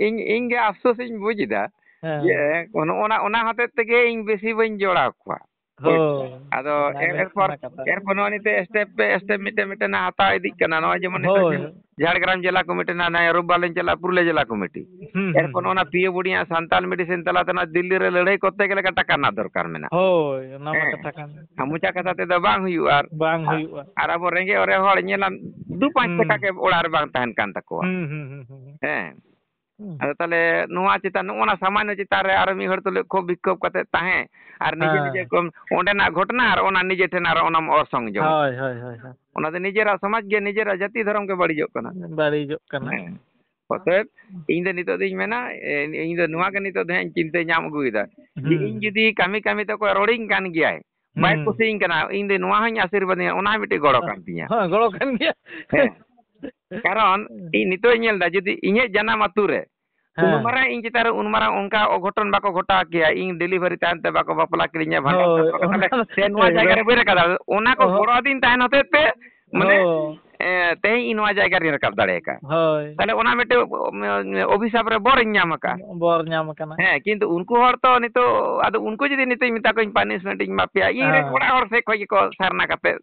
ᱤᱧ, ᱤᱧ ᱜᱮ ᱟᱯᱥᱳᱥ ᱤᱧ ᱵᱩᱡᱽ ᱮᱫᱟ ᱦᱮᱸ᱾ ᱡᱮ ᱱᱚᱜᱼᱚ ᱱᱟ, ᱚᱱᱟ ᱦᱚᱛᱮᱡ ᱛᱮᱜᱮ ᱤᱧ ᱵᱮᱥᱤ ᱵᱟᱹᱧ ᱡᱚᱲᱟᱣ ᱠᱚᱣᱟ᱾ ᱦᱳᱭ᱾ ᱟᱫᱚ ᱚᱱᱟ ᱮᱨ-, ᱜᱮ ᱮᱨᱯᱚᱨ, ᱠᱟᱱᱟ ᱠᱟᱛᱷᱟ᱾ ᱮᱨᱯᱚᱨ ᱱᱚᱜᱼᱚ ᱱᱤᱛᱚᱜ step by step ᱢᱤᱫᱴᱮᱱ, ᱢᱤᱫᱴᱮᱱ ᱦᱟᱛᱟᱣ ᱤᱫᱤᱜ ᱠᱟᱱᱟ᱾ ᱱᱚᱜᱼᱚᱭ ᱡᱮᱢᱚᱱ ᱱᱤᱛᱚᱜ ᱦᱳᱭ᱾ ᱡᱷᱟᱲᱜᱨᱟᱢ ᱡᱮᱞᱟ ᱠᱚᱢᱤᱴᱤ ᱨᱮᱱᱟᱜ ᱱᱚᱜᱼᱚᱭ ᱨᱳᱵᱵᱟᱨ ᱞᱤᱧ ᱪᱟᱞᱟᱜᱼᱟ, ᱯᱩᱨᱩᱞᱤᱭᱟᱹ ᱡᱮᱞᱟ ᱠᱚᱢᱤᱴᱤ᱾ ᱦᱩᱸ, ᱦᱩᱸ, ᱮᱨᱯᱚᱨ ᱱᱚᱜᱼᱚ ᱱᱟ ᱦᱩᱸ᱾ ᱯᱤ ᱳ ᱵᱳᱨᱰ ᱨᱮᱱᱟᱜ ᱥᱟᱱᱛᱟᱞ ᱢᱮᱰᱤᱥᱤᱱ ᱛᱟᱞᱟᱛᱮ ᱱᱚᱣᱟ ᱫᱤᱞᱞᱤ ᱨᱮ ᱞᱟᱹᱲᱦᱟᱹᱭ ᱠᱚᱨᱛᱮ ᱜᱮᱞᱮ ᱴᱟᱠᱟ ᱨᱮᱱᱟᱜ ᱫᱚᱨᱠᱟᱨ ᱢᱮᱱᱟᱜᱼᱟ᱾ ᱦᱳᱭ, ᱚᱱᱟ ᱢᱟ ᱦᱮᱸ᱾ ᱠᱟᱛᱷᱟ ᱠᱟᱱ ᱜᱮ᱾ ᱟᱨ ᱢᱚᱪᱟ ᱠᱟᱛᱷᱟ ᱛᱮᱫᱚ ᱵᱟᱝ ᱦᱩᱭᱩᱜᱼᱟ᱾ ᱟᱨ, ᱵᱟᱝ ᱟᱨ, ᱦᱩᱭᱩᱜᱼᱟ᱾ ᱟᱨ ᱟᱵᱚ ᱨᱮᱸᱜᱮᱡ ᱚᱨᱮᱡ ᱦᱚᱲ ᱧᱮᱞᱟᱢ, ᱫᱩ ᱯᱟᱸᱪ ᱦᱩᱸ᱾ ᱴᱟᱠᱟ ᱜᱮ ᱚᱲᱟᱜ ᱨᱮ ᱵᱟᱝ ᱛᱟᱦᱮᱱ ᱠᱟᱱ ᱛᱟᱠᱚᱣᱟ᱾ ᱦᱩᱸ, ᱦᱩᱸ, ᱦᱩᱸ, ᱦᱩᱸ᱾ ᱦᱮᱸ᱾ ᱦᱩᱸ᱾ ᱟᱫᱚ ᱛᱟᱦᱞᱮ ᱱᱚᱣᱟ ᱪᱮᱛᱟᱱ, ᱱᱚᱜᱼᱚ ᱱᱟ ᱥᱟᱢᱟᱱᱱᱚ ᱪᱮᱛᱟᱱ ᱨᱮ ᱟᱨᱚ ᱢᱤᱫ ᱦᱚᱲ ᱛᱩᱞᱩᱡ ᱠᱷᱩᱵ ᱵᱤᱠᱠᱷᱳᱵ ᱠᱟᱛᱮ ᱛᱟᱦᱮᱸ, ᱟᱨ ᱱᱤᱡᱮ ᱦᱮᱸ᱾ ᱱᱤᱡᱮ ᱠᱚ ᱚᱸᱰᱮᱱᱟᱜ ᱜᱷᱚᱴᱚᱱᱟ ᱟᱨ ᱚᱱᱟ ᱱᱤᱡᱮ ᱴᱷᱮᱱ ᱟᱨᱚ ᱚᱱᱟᱢ ᱚᱨᱥᱚᱝ ᱡᱚᱝ᱾ ᱦᱳᱭ, ᱦᱳᱭ, ᱦᱳᱭ, ᱦᱳᱭ᱾ ᱚᱱᱟ ᱫᱚ ᱱᱤᱡᱮᱨᱟᱜ ᱥᱚᱢᱟᱡᱽ ᱜᱮ, ᱱᱤᱡᱮᱨᱟᱜ ᱡᱟᱹᱛᱤ ᱫᱷᱚᱨᱚᱢ ᱜᱮ ᱵᱟᱹᱲᱤᱡᱚᱜ ᱠᱟᱱᱟ᱾ ᱵᱟᱹᱲᱤᱡᱚᱜ ᱠᱟᱱᱟ᱾ ᱦᱮᱸ᱾ ᱚᱛᱚᱮᱵ, ᱤᱧ ᱫᱚ ᱱᱤᱛᱚᱜ ᱫᱚᱧ ᱢᱮᱱᱟ, ᱮ, ᱤᱧ ᱫᱚ ᱱᱚᱣᱟ ᱜᱮ ᱱᱤᱛᱚᱜ ᱫᱚ ᱦᱟᱸᱜ ᱤᱧ ᱪᱤᱱᱛᱟᱹ ᱧᱟᱢ ᱟᱹᱜᱩᱭᱮᱫᱟ᱾ ᱡᱮ ᱦᱩᱸ᱾ ᱤᱧ ᱡᱩᱫᱤ ᱠᱟᱹᱢᱤ ᱠᱟᱹᱢᱤ ᱛᱮ ᱚᱠᱚᱭ ᱨᱚᱲᱤᱧ ᱠᱟᱱ ᱜᱮᱭᱟᱭ, ᱵᱟᱭ ᱦᱩᱸ᱾ ᱠᱩᱥᱤᱭᱟᱹᱧ ᱠᱟᱱᱟ, ᱤᱧ ᱫᱚ ᱱᱚᱣᱟ ᱦᱚᱸᱧ ᱟᱥᱤᱨᱵᱟᱫᱤᱧᱟ, ᱚᱱᱟ ᱦᱚᱸ ᱢᱤᱫᱴᱮᱡ ᱜᱚᱲᱚ ᱠᱟᱱ ᱛᱤᱧᱟ᱾ ᱦᱮᱸ, ᱜᱚᱲᱚ ᱠᱟᱱ ᱜᱮᱭᱟ᱾ ᱦᱮᱸ᱾ ᱠᱟᱨᱚᱱ ᱤᱧ ᱱᱤᱛᱚᱜ ᱤᱧ ᱧᱮᱞ ᱮᱫᱟ, ᱡᱩᱫᱤ ᱤᱧᱟᱹᱜ ᱡᱟᱱᱟᱢ ᱟᱹᱛᱩ ᱨᱮ ᱩᱱ ᱦᱮᱸ᱾ ᱢᱟᱨᱟᱝ ᱤᱧ ᱪᱮᱛᱟᱱ ᱨᱮ ᱩᱱ ᱢᱟᱨᱟᱝ ᱚᱱᱠᱟ ᱚᱜᱷᱚᱴᱚᱱ ᱵᱟᱠᱚ ᱜᱷᱚᱴᱟᱣ ᱠᱮᱭᱟ, ᱤᱧ ᱰᱮᱞᱤᱵᱷᱟᱨᱤ ᱛᱟᱭᱚᱢ ᱛᱮ ᱵᱟᱠᱚ ᱵᱟᱯᱞᱟ ᱠᱤᱫᱤᱧᱟ, ᱵᱷᱟᱸᱰᱟᱱ ᱦᱳᱭ, ᱛᱟᱭᱚᱢ ᱵᱟᱠᱚ, ᱚᱱᱟ ᱛᱟᱦᱞᱮ ᱫᱚ ᱥᱮ ᱱᱚᱣᱟ ᱡᱟᱭᱜᱟ ᱨᱮ ᱮᱠᱫᱚᱢ᱾ ᱵᱟᱹᱧ ᱨᱟᱠᱟᱵ ᱫᱟᱲᱮᱭᱟᱜᱼᱟ᱾ ᱚᱱᱟ ᱠᱚ ᱚᱦᱚᱸ᱾ ᱜᱚᱲᱚ ᱟᱹᱫᱤᱧ ᱛᱟᱦᱮᱱ ᱦᱚᱛᱮᱡ ᱛᱮ, ᱢᱟᱱᱮ, ᱦᱳᱭ᱾ ᱮ, ᱛᱮᱦᱮᱧ ᱤᱧ ᱱᱚᱣᱟ ᱡᱟᱭᱜᱟ ᱨᱤᱧ ᱨᱟᱠᱟᱵ ᱫᱟᱲᱮ ᱟᱠᱟᱫᱼᱟ᱾ ᱦᱳᱭ᱾ ᱛᱟᱦᱞᱮ ᱚᱱᱟ ᱢᱤᱫᱴᱮᱡ, ᱚ, ᱚᱵᱷᱤᱥᱟᱯ ᱨᱮ ᱵᱚᱨᱤᱧ ᱧᱟᱢ ᱟᱠᱟᱫᱼᱟ᱾ ᱵᱚᱨ ᱧᱟᱢ ᱟᱠᱟᱱᱟ᱾ ᱦᱮᱸ, ᱠᱤᱱᱛᱩ ᱩᱱᱠᱩ ᱦᱚᱲ ᱛᱚ ᱱᱤᱛᱚᱜ, ᱟᱫᱚ ᱩᱱᱠᱩ ᱡᱩᱫᱤ ᱱᱤᱛᱚᱜ ᱤᱧ ᱢᱮᱛᱟ ᱠᱚᱣᱟᱧ ᱯᱟᱱᱤᱥᱢᱮᱱᱴ ᱤᱧ ᱮᱢᱟ ᱯᱮᱭᱟ, ᱤᱧ ᱨᱮᱱ ᱦᱮᱸ᱾ ᱚᱲᱟᱜ ᱦᱚᱲ ᱥᱮᱫ ᱠᱷᱚᱱ ᱜᱮᱠᱚ ᱥᱟᱨᱱᱟ ᱠᱟᱛᱮ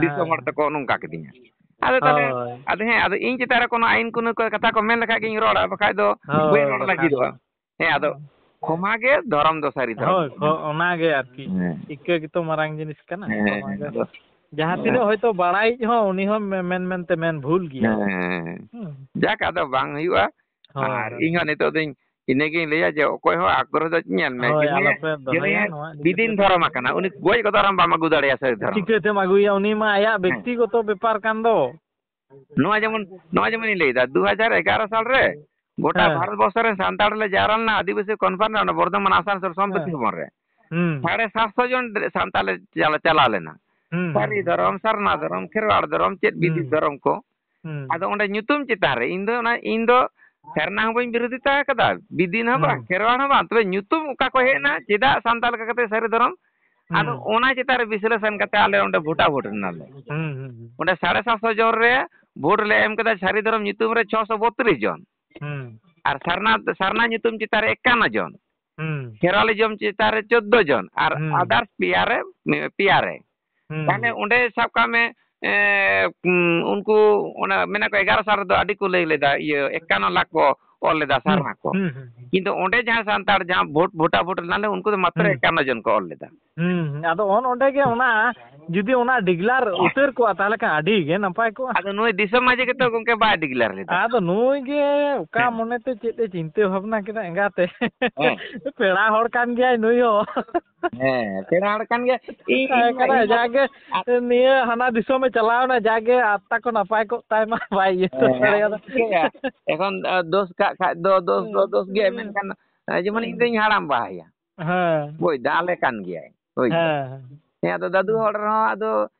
ᱫᱤᱥᱚᱢ ᱦᱚᱲ ᱦᱮᱸ᱾ ᱛᱮᱠᱚ ᱱᱚᱝᱠᱟ ᱠᱤᱫᱤᱧᱟ᱾ ᱟᱫᱚ ᱛᱟᱦᱞᱮ, ᱦᱳᱭ᱾ ᱟᱫᱚ ᱦᱮᱸ, ᱟᱫᱚ ᱤᱧ ᱪᱮᱛᱟᱱ ᱨᱮ ᱠᱳᱱᱳ ᱟᱭᱤᱱ ᱠᱟᱹᱱᱩᱱ ᱠᱚ ᱠᱟᱛᱷᱟ ᱠᱚ ᱢᱮᱱ ᱞᱮᱠᱷᱟᱡ ᱜᱤᱧ ᱨᱚᱲᱟ, ᱵᱟᱠᱷᱟᱡ ᱫᱚ ᱵᱟᱹᱧ ᱦᱳᱭ, ᱨᱚᱲ ᱵᱟᱠᱷᱟᱱ ᱞᱟᱹᱜᱤᱫᱚᱜᱼᱟ᱾ ᱫᱚ᱾ ᱦᱮᱸ, ᱟᱫᱚ ᱦᱳᱭ᱾ ᱠᱷᱚᱢᱟ ᱜᱮ ᱫᱷᱚᱨᱚᱢ ᱫᱚ, ᱥᱟᱹᱨᱤ ᱫᱷᱚᱨᱚᱢ ᱦᱳᱭ, ᱫᱚ᱾ ᱦᱳᱭ, ᱚᱱᱟ ᱜᱮ ᱟᱨᱠᱤ᱾ ᱦᱮᱸ᱾ ᱤᱠᱟᱹ ᱜᱮᱛᱚ ᱢᱟᱨᱟᱝ ᱡᱤᱱᱤᱥ ᱠᱟᱱᱟ, ᱦᱮᱸ, ᱠᱷᱚᱢᱟ ᱦᱮᱸ, ᱜᱮ᱾ ᱟᱫᱚ, ᱡᱟᱦᱟᱸ ᱛᱤᱱᱟᱹᱜ ᱦᱮᱸ᱾ ᱦᱚᱭᱛᱳ ᱵᱟᱲᱟᱭᱤᱡ ᱦᱚᱸ, ᱩᱱᱤ ᱦᱚᱸ ᱢᱮ-, ᱢᱮᱱ ᱢᱮᱱᱛᱮ ᱢᱮᱱ ᱵᱷᱩᱞ ᱜᱮᱭᱟᱭ᱾ ᱦᱮᱸ, ᱦᱮᱸ, ᱦᱮᱸ᱾ ᱦᱩᱸ᱾ ᱡᱟᱠ, ᱟᱫᱚ ᱵᱟᱝ ᱦᱩᱭᱩᱜᱼᱟ᱾ ᱦᱳᱭ, ᱟᱨ ᱦᱳᱭ᱾ ᱤᱧ ᱦᱚᱸ ᱱᱤᱛᱚᱜ ᱫᱚᱧ, ᱤᱱᱟᱹᱜᱤᱧ ᱞᱟᱹᱭᱟ ᱡᱮ ᱚᱠᱚᱭ ᱦᱚᱸ ᱟᱜᱽᱨᱚᱦᱚ ᱫᱚ ᱧᱮᱞ ᱢᱮ, ᱦᱳᱭ, ᱡᱟᱹᱱᱤᱡ, ᱟᱞᱚᱯᱮ ᱫᱚᱦᱚᱭᱟ ᱡᱟᱹᱱᱤᱡ ᱱᱚᱣᱟ ᱤᱫᱤ ᱵᱤᱫᱤᱱ ᱠᱟᱛᱮ ᱫᱚ᱾ ᱫᱷᱚᱨᱚᱢ ᱟᱠᱟᱱᱟ, ᱩᱱᱤ ᱜᱚᱡ ᱜᱚᱫᱚᱜ ᱨᱮᱦᱚᱸ ᱵᱟᱢ ᱟᱹᱜᱩ ᱫᱟᱲᱮᱭᱟᱭᱟ ᱥᱟᱹᱨᱤ ᱫᱷᱚᱨᱚᱢ᱾ ᱪᱤᱠᱟᱹᱛᱮᱢ ᱟᱹᱜᱩᱭᱟ? ᱩᱱᱤ ᱢᱟ ᱟᱭᱟᱜ ᱦᱮᱸ᱾ ᱵᱮᱠᱛᱤᱜᱚᱛᱚ ᱵᱮᱯᱟᱨ ᱠᱟᱱ ᱫᱚ᱾ ᱱᱚᱣᱟ ᱡᱮᱢᱚᱱ, ᱱᱚᱣᱟ ᱡᱮᱢᱚᱱᱤᱧ ᱞᱟᱹᱭᱫᱟ, ᱫᱩ ᱦᱟᱡᱟᱨ ᱮᱜᱟᱨᱚ ᱥᱟᱞ ᱨᱮ ᱜᱚᱴᱟ ᱦᱮᱸ᱾ ᱵᱷᱟᱨᱚᱛ ᱵᱚᱨᱥᱚ ᱨᱮᱱ ᱥᱟᱱᱛᱟᱲ ᱞᱮ ᱡᱟᱣᱨᱟ ᱞᱮᱱᱟ ᱟᱹᱫᱤᱵᱟᱹᱥᱤ ᱠᱚᱱᱯᱷᱟᱨᱮᱱᱥ ᱨᱮ, ᱚᱸᱰᱮ ᱵᱚᱨᱫᱷᱚᱢᱟᱱ ᱟᱥᱟᱱᱥᱳᱞ ᱥᱚᱢᱯᱚᱛᱤ ᱦᱮᱸ᱾ ᱵᱷᱚᱵᱚᱱ ᱨᱮ᱾ ᱦᱩᱸ᱾ ᱥᱟᱲᱮ ᱥᱟᱛᱥᱚ ᱡᱚᱱ ᱥᱟᱱᱛᱟᱲ ᱞᱮ ᱪᱟᱞᱟ-, ᱪᱟᱞᱟᱣ ᱞᱮᱱᱟ᱾ ᱦᱩᱸ, ᱥᱟᱹᱨᱤ ᱦᱩᱸ᱾ ᱫᱷᱚᱨᱚᱢ, ᱥᱟᱨᱱᱟ ᱫᱷᱚᱨᱚᱢ, ᱠᱷᱮᱨᱣᱟᱲ ᱫᱷᱚᱨᱚᱢ, ᱪᱮᱫ ᱵᱤᱫᱤ ᱦᱩᱸ᱾ ᱫᱷᱚᱨᱚᱢ ᱠᱚ᱾ ᱦᱩᱸ᱾ ᱟᱫᱚ ᱚᱸᱰᱮ ᱧᱩᱛᱩᱢ ᱪᱮᱛᱟᱱ ᱨᱮ ᱤᱧ ᱫᱚ ᱚᱱᱟ, ᱤᱧ ᱫᱚ ᱥᱟᱨᱱᱟ ᱦᱚᱸ ᱵᱟᱹᱧ ᱵᱤᱨᱳᱫᱷᱤᱛᱟ ᱟᱠᱟᱫᱟ, ᱵᱤᱫᱤᱱ ᱦᱚᱸ ᱵᱟᱝ, ᱦᱩᱸ᱾ ᱠᱷᱮᱨᱣᱟᱲ ᱦᱚᱸ ᱵᱟᱝ, ᱛᱚᱵᱮ ᱧᱩᱛᱩᱢ ᱚᱠᱟ ᱠᱚ ᱦᱮᱡ ᱮᱱᱟ, ᱪᱮᱫᱟᱜ ᱥᱟᱱᱛᱟᱲ ᱞᱮᱠᱟ ᱠᱟᱛᱮ ᱥᱟᱹᱨᱤ ᱫᱷᱚᱨᱚᱢ? ᱟᱫᱚ ᱦᱩᱸ᱾ ᱚᱱᱟ ᱪᱮᱛᱟᱱ ᱨᱮ ᱵᱤᱥᱞᱮᱥᱚᱱ ᱠᱟᱛᱮ ᱟᱞᱮ ᱚᱸᱰᱮ ᱵᱷᱳᱴᱟᱵᱷᱳᱴ ᱮᱱᱟᱞᱮ᱾ ᱦᱩᱸ, ᱦᱩᱸ, ᱦᱩᱸ᱾ ᱚᱸᱰᱮ ᱥᱟᱲᱮ ᱥᱟᱛᱥᱚ ᱡᱚᱱ ᱨᱮ ᱵᱷᱳᱴ ᱞᱮ ᱮᱢ ᱠᱮᱫᱟ ᱥᱟᱹᱨᱤ ᱫᱷᱚᱨᱚᱢ ᱧᱩᱛᱩᱢ ᱨᱮ ᱪᱷᱚᱥᱚ ᱵᱚᱛᱨᱤᱥ ᱡᱚᱱ᱾ ᱦᱩᱸ᱾ ᱟᱨ ᱥᱟᱨᱱᱟ, ᱥᱟᱨᱱᱟ ᱧᱩᱛᱩᱢ ᱪᱮᱛᱟᱱ ᱨᱮ ᱮᱠᱟᱱᱱᱚ ᱡᱚᱱ᱾ ᱦᱩᱸ᱾ ᱠᱷᱮᱨᱣᱟᱞᱤᱡᱚᱢ ᱪᱮᱛᱟᱱ ᱨᱮ ᱪᱳᱫᱽᱫᱳ ᱡᱚᱱ ᱟᱨ ᱦᱩᱸ᱾ others ᱯᱮᱭᱟ ᱨᱮ, ᱯᱮᱭᱟ ᱨᱮ᱾ ᱦᱩᱸ᱾ ᱛᱟᱦᱞᱮ ᱚᱸᱰᱮ ᱥᱟᱵ ᱠᱟᱜ ᱢᱮ, ᱮ, ᱩᱱᱠᱩ ᱚᱱᱟ ᱢᱮᱱᱟ ᱠᱚ ᱮᱜᱟᱨᱚ ᱥᱟᱞ ᱨᱮᱫᱚ ᱟᱹᱰᱤ ᱠᱚ ᱞᱟᱹᱭ ᱞᱮᱫᱟ, ᱤᱭᱟᱹ, ᱮᱠᱟᱱᱱᱚ ᱞᱟᱠᱷ ᱠᱚ ᱚᱞ ᱞᱮᱫᱟ ᱦᱩᱸ, ᱥᱟᱨᱱᱟ ᱠᱚ᱾ ᱦᱩᱸ, ᱦᱩᱸ, ᱦᱩᱸ᱾ ᱠᱤᱱᱛᱩ ᱚᱸᱰᱮ ᱡᱟᱦᱟᱸᱭ ᱥᱟᱱᱛᱟᱲ ᱡᱟᱦᱟᱸ ᱵᱷᱳᱴ, ᱵᱷᱳᱴᱟ ᱵᱷᱳᱴ ᱞᱮᱱᱟ ᱞᱮ, ᱩᱱᱠᱩ ᱫᱚ ᱢᱟᱛᱨᱚ ᱦᱩᱸ᱾ ᱮᱠᱟᱱᱱᱚ ᱡᱚᱱ ᱠᱚ ᱚᱞ ᱞᱮᱫᱟ᱾ ᱦᱩᱸ, ᱦᱩᱸ᱾ ᱟᱫᱚ ᱚᱱ ᱚᱸᱰᱮ ᱜᱮ ᱚᱱᱟ ᱡᱩᱫᱤ ᱚᱱᱟ declare ᱩᱛᱟᱹᱨ ᱠᱚᱜᱼᱟ, ᱛᱟᱦᱞᱮ ᱠᱷᱟᱱ ᱟᱹᱰᱤ ᱜᱮ ᱱᱟᱯᱟᱭ ᱠᱚᱜᱼᱟ᱾ ᱟᱫᱚ ᱱᱩᱭ ᱫᱤᱥᱚᱢ ᱢᱟᱹᱡᱷᱤ ᱜᱮᱛᱚ ᱜᱚᱝᱠᱮ ᱵᱟᱭ declare ᱞᱮᱫᱟ᱾ ᱟᱫᱚ ᱱᱩᱭ ᱜᱮ ᱚᱠᱟ ᱦᱮᱸ᱾ ᱢᱚᱱᱮᱛᱮ ᱪᱮᱫ ᱮ ᱪᱤᱱᱛᱟᱹ ᱵᱷᱟᱵᱽᱱᱟ ᱠᱮᱫᱟ ᱮᱸᱜᱟᱛᱮ᱾ ᱦᱮᱸ᱾ ᱯᱮᱲᱟ ᱦᱚᱲ ᱠᱟᱱ ᱜᱮᱭᱟᱭ ᱱᱩᱭ ᱦᱚᱸ᱾ ᱦᱮᱸ, ᱯᱮᱲᱟ ᱦᱚᱲ ᱠᱟᱱ ᱜᱮᱭᱟ᱾ ᱤᱧ, ᱤᱧ ᱛᱟᱦᱮᱸ ᱢᱟ, ᱠᱟᱱᱟᱭ, ᱤᱧ ᱢᱟ, ᱡᱟᱜᱮ ᱟ- ᱱᱤᱭᱟᱹ ᱦᱟᱱᱟ ᱫᱤᱥᱚᱢᱮ ᱪᱟᱞᱟᱣᱱᱟ, ᱡᱟᱜᱮ ᱟᱛᱛᱟ ᱠᱚ ᱱᱟᱯᱟᱭ ᱠᱚᱜ ᱛᱟᱭ ᱢᱟ, ᱵᱟᱭ ᱤᱭᱟᱹ ᱦᱚᱪᱚ ᱦᱮᱸ, ᱟᱫᱚ ᱫᱟᱲᱮᱭᱟᱫᱟ᱾ ᱪᱤᱠᱟᱹᱭᱟ? ᱮᱠᱷᱚᱱ, ᱟ, ᱫᱳᱥ ᱠᱟᱜ ᱠᱷᱟᱡ ᱫᱚ ᱫᱳᱥ ᱫᱚ ᱫᱳᱥ ᱜᱮ, ᱦᱮᱸ᱾ ᱢᱮᱱᱠᱷᱟᱱ, ᱟ, ᱡᱮᱢᱚᱱ ᱤᱧ ᱫᱚᱧ ᱦᱟᱲᱟᱢ ᱵᱟᱦᱟᱭᱟ᱾ ᱦᱮᱸ᱾ ᱵᱩᱡᱽ ᱫᱟ, ᱟᱞᱮ ᱠᱟᱱ ᱜᱮᱭᱟᱭ᱾ ᱵᱩᱡᱽ ᱫᱟ᱾ ᱦᱮᱸ, ᱦᱮᱸ᱾ ᱦᱮᱸ, ᱟᱫᱚ ᱫᱟᱫᱩ ᱦᱚᱲ ᱨᱮᱦᱚᱸ ᱟᱫᱚ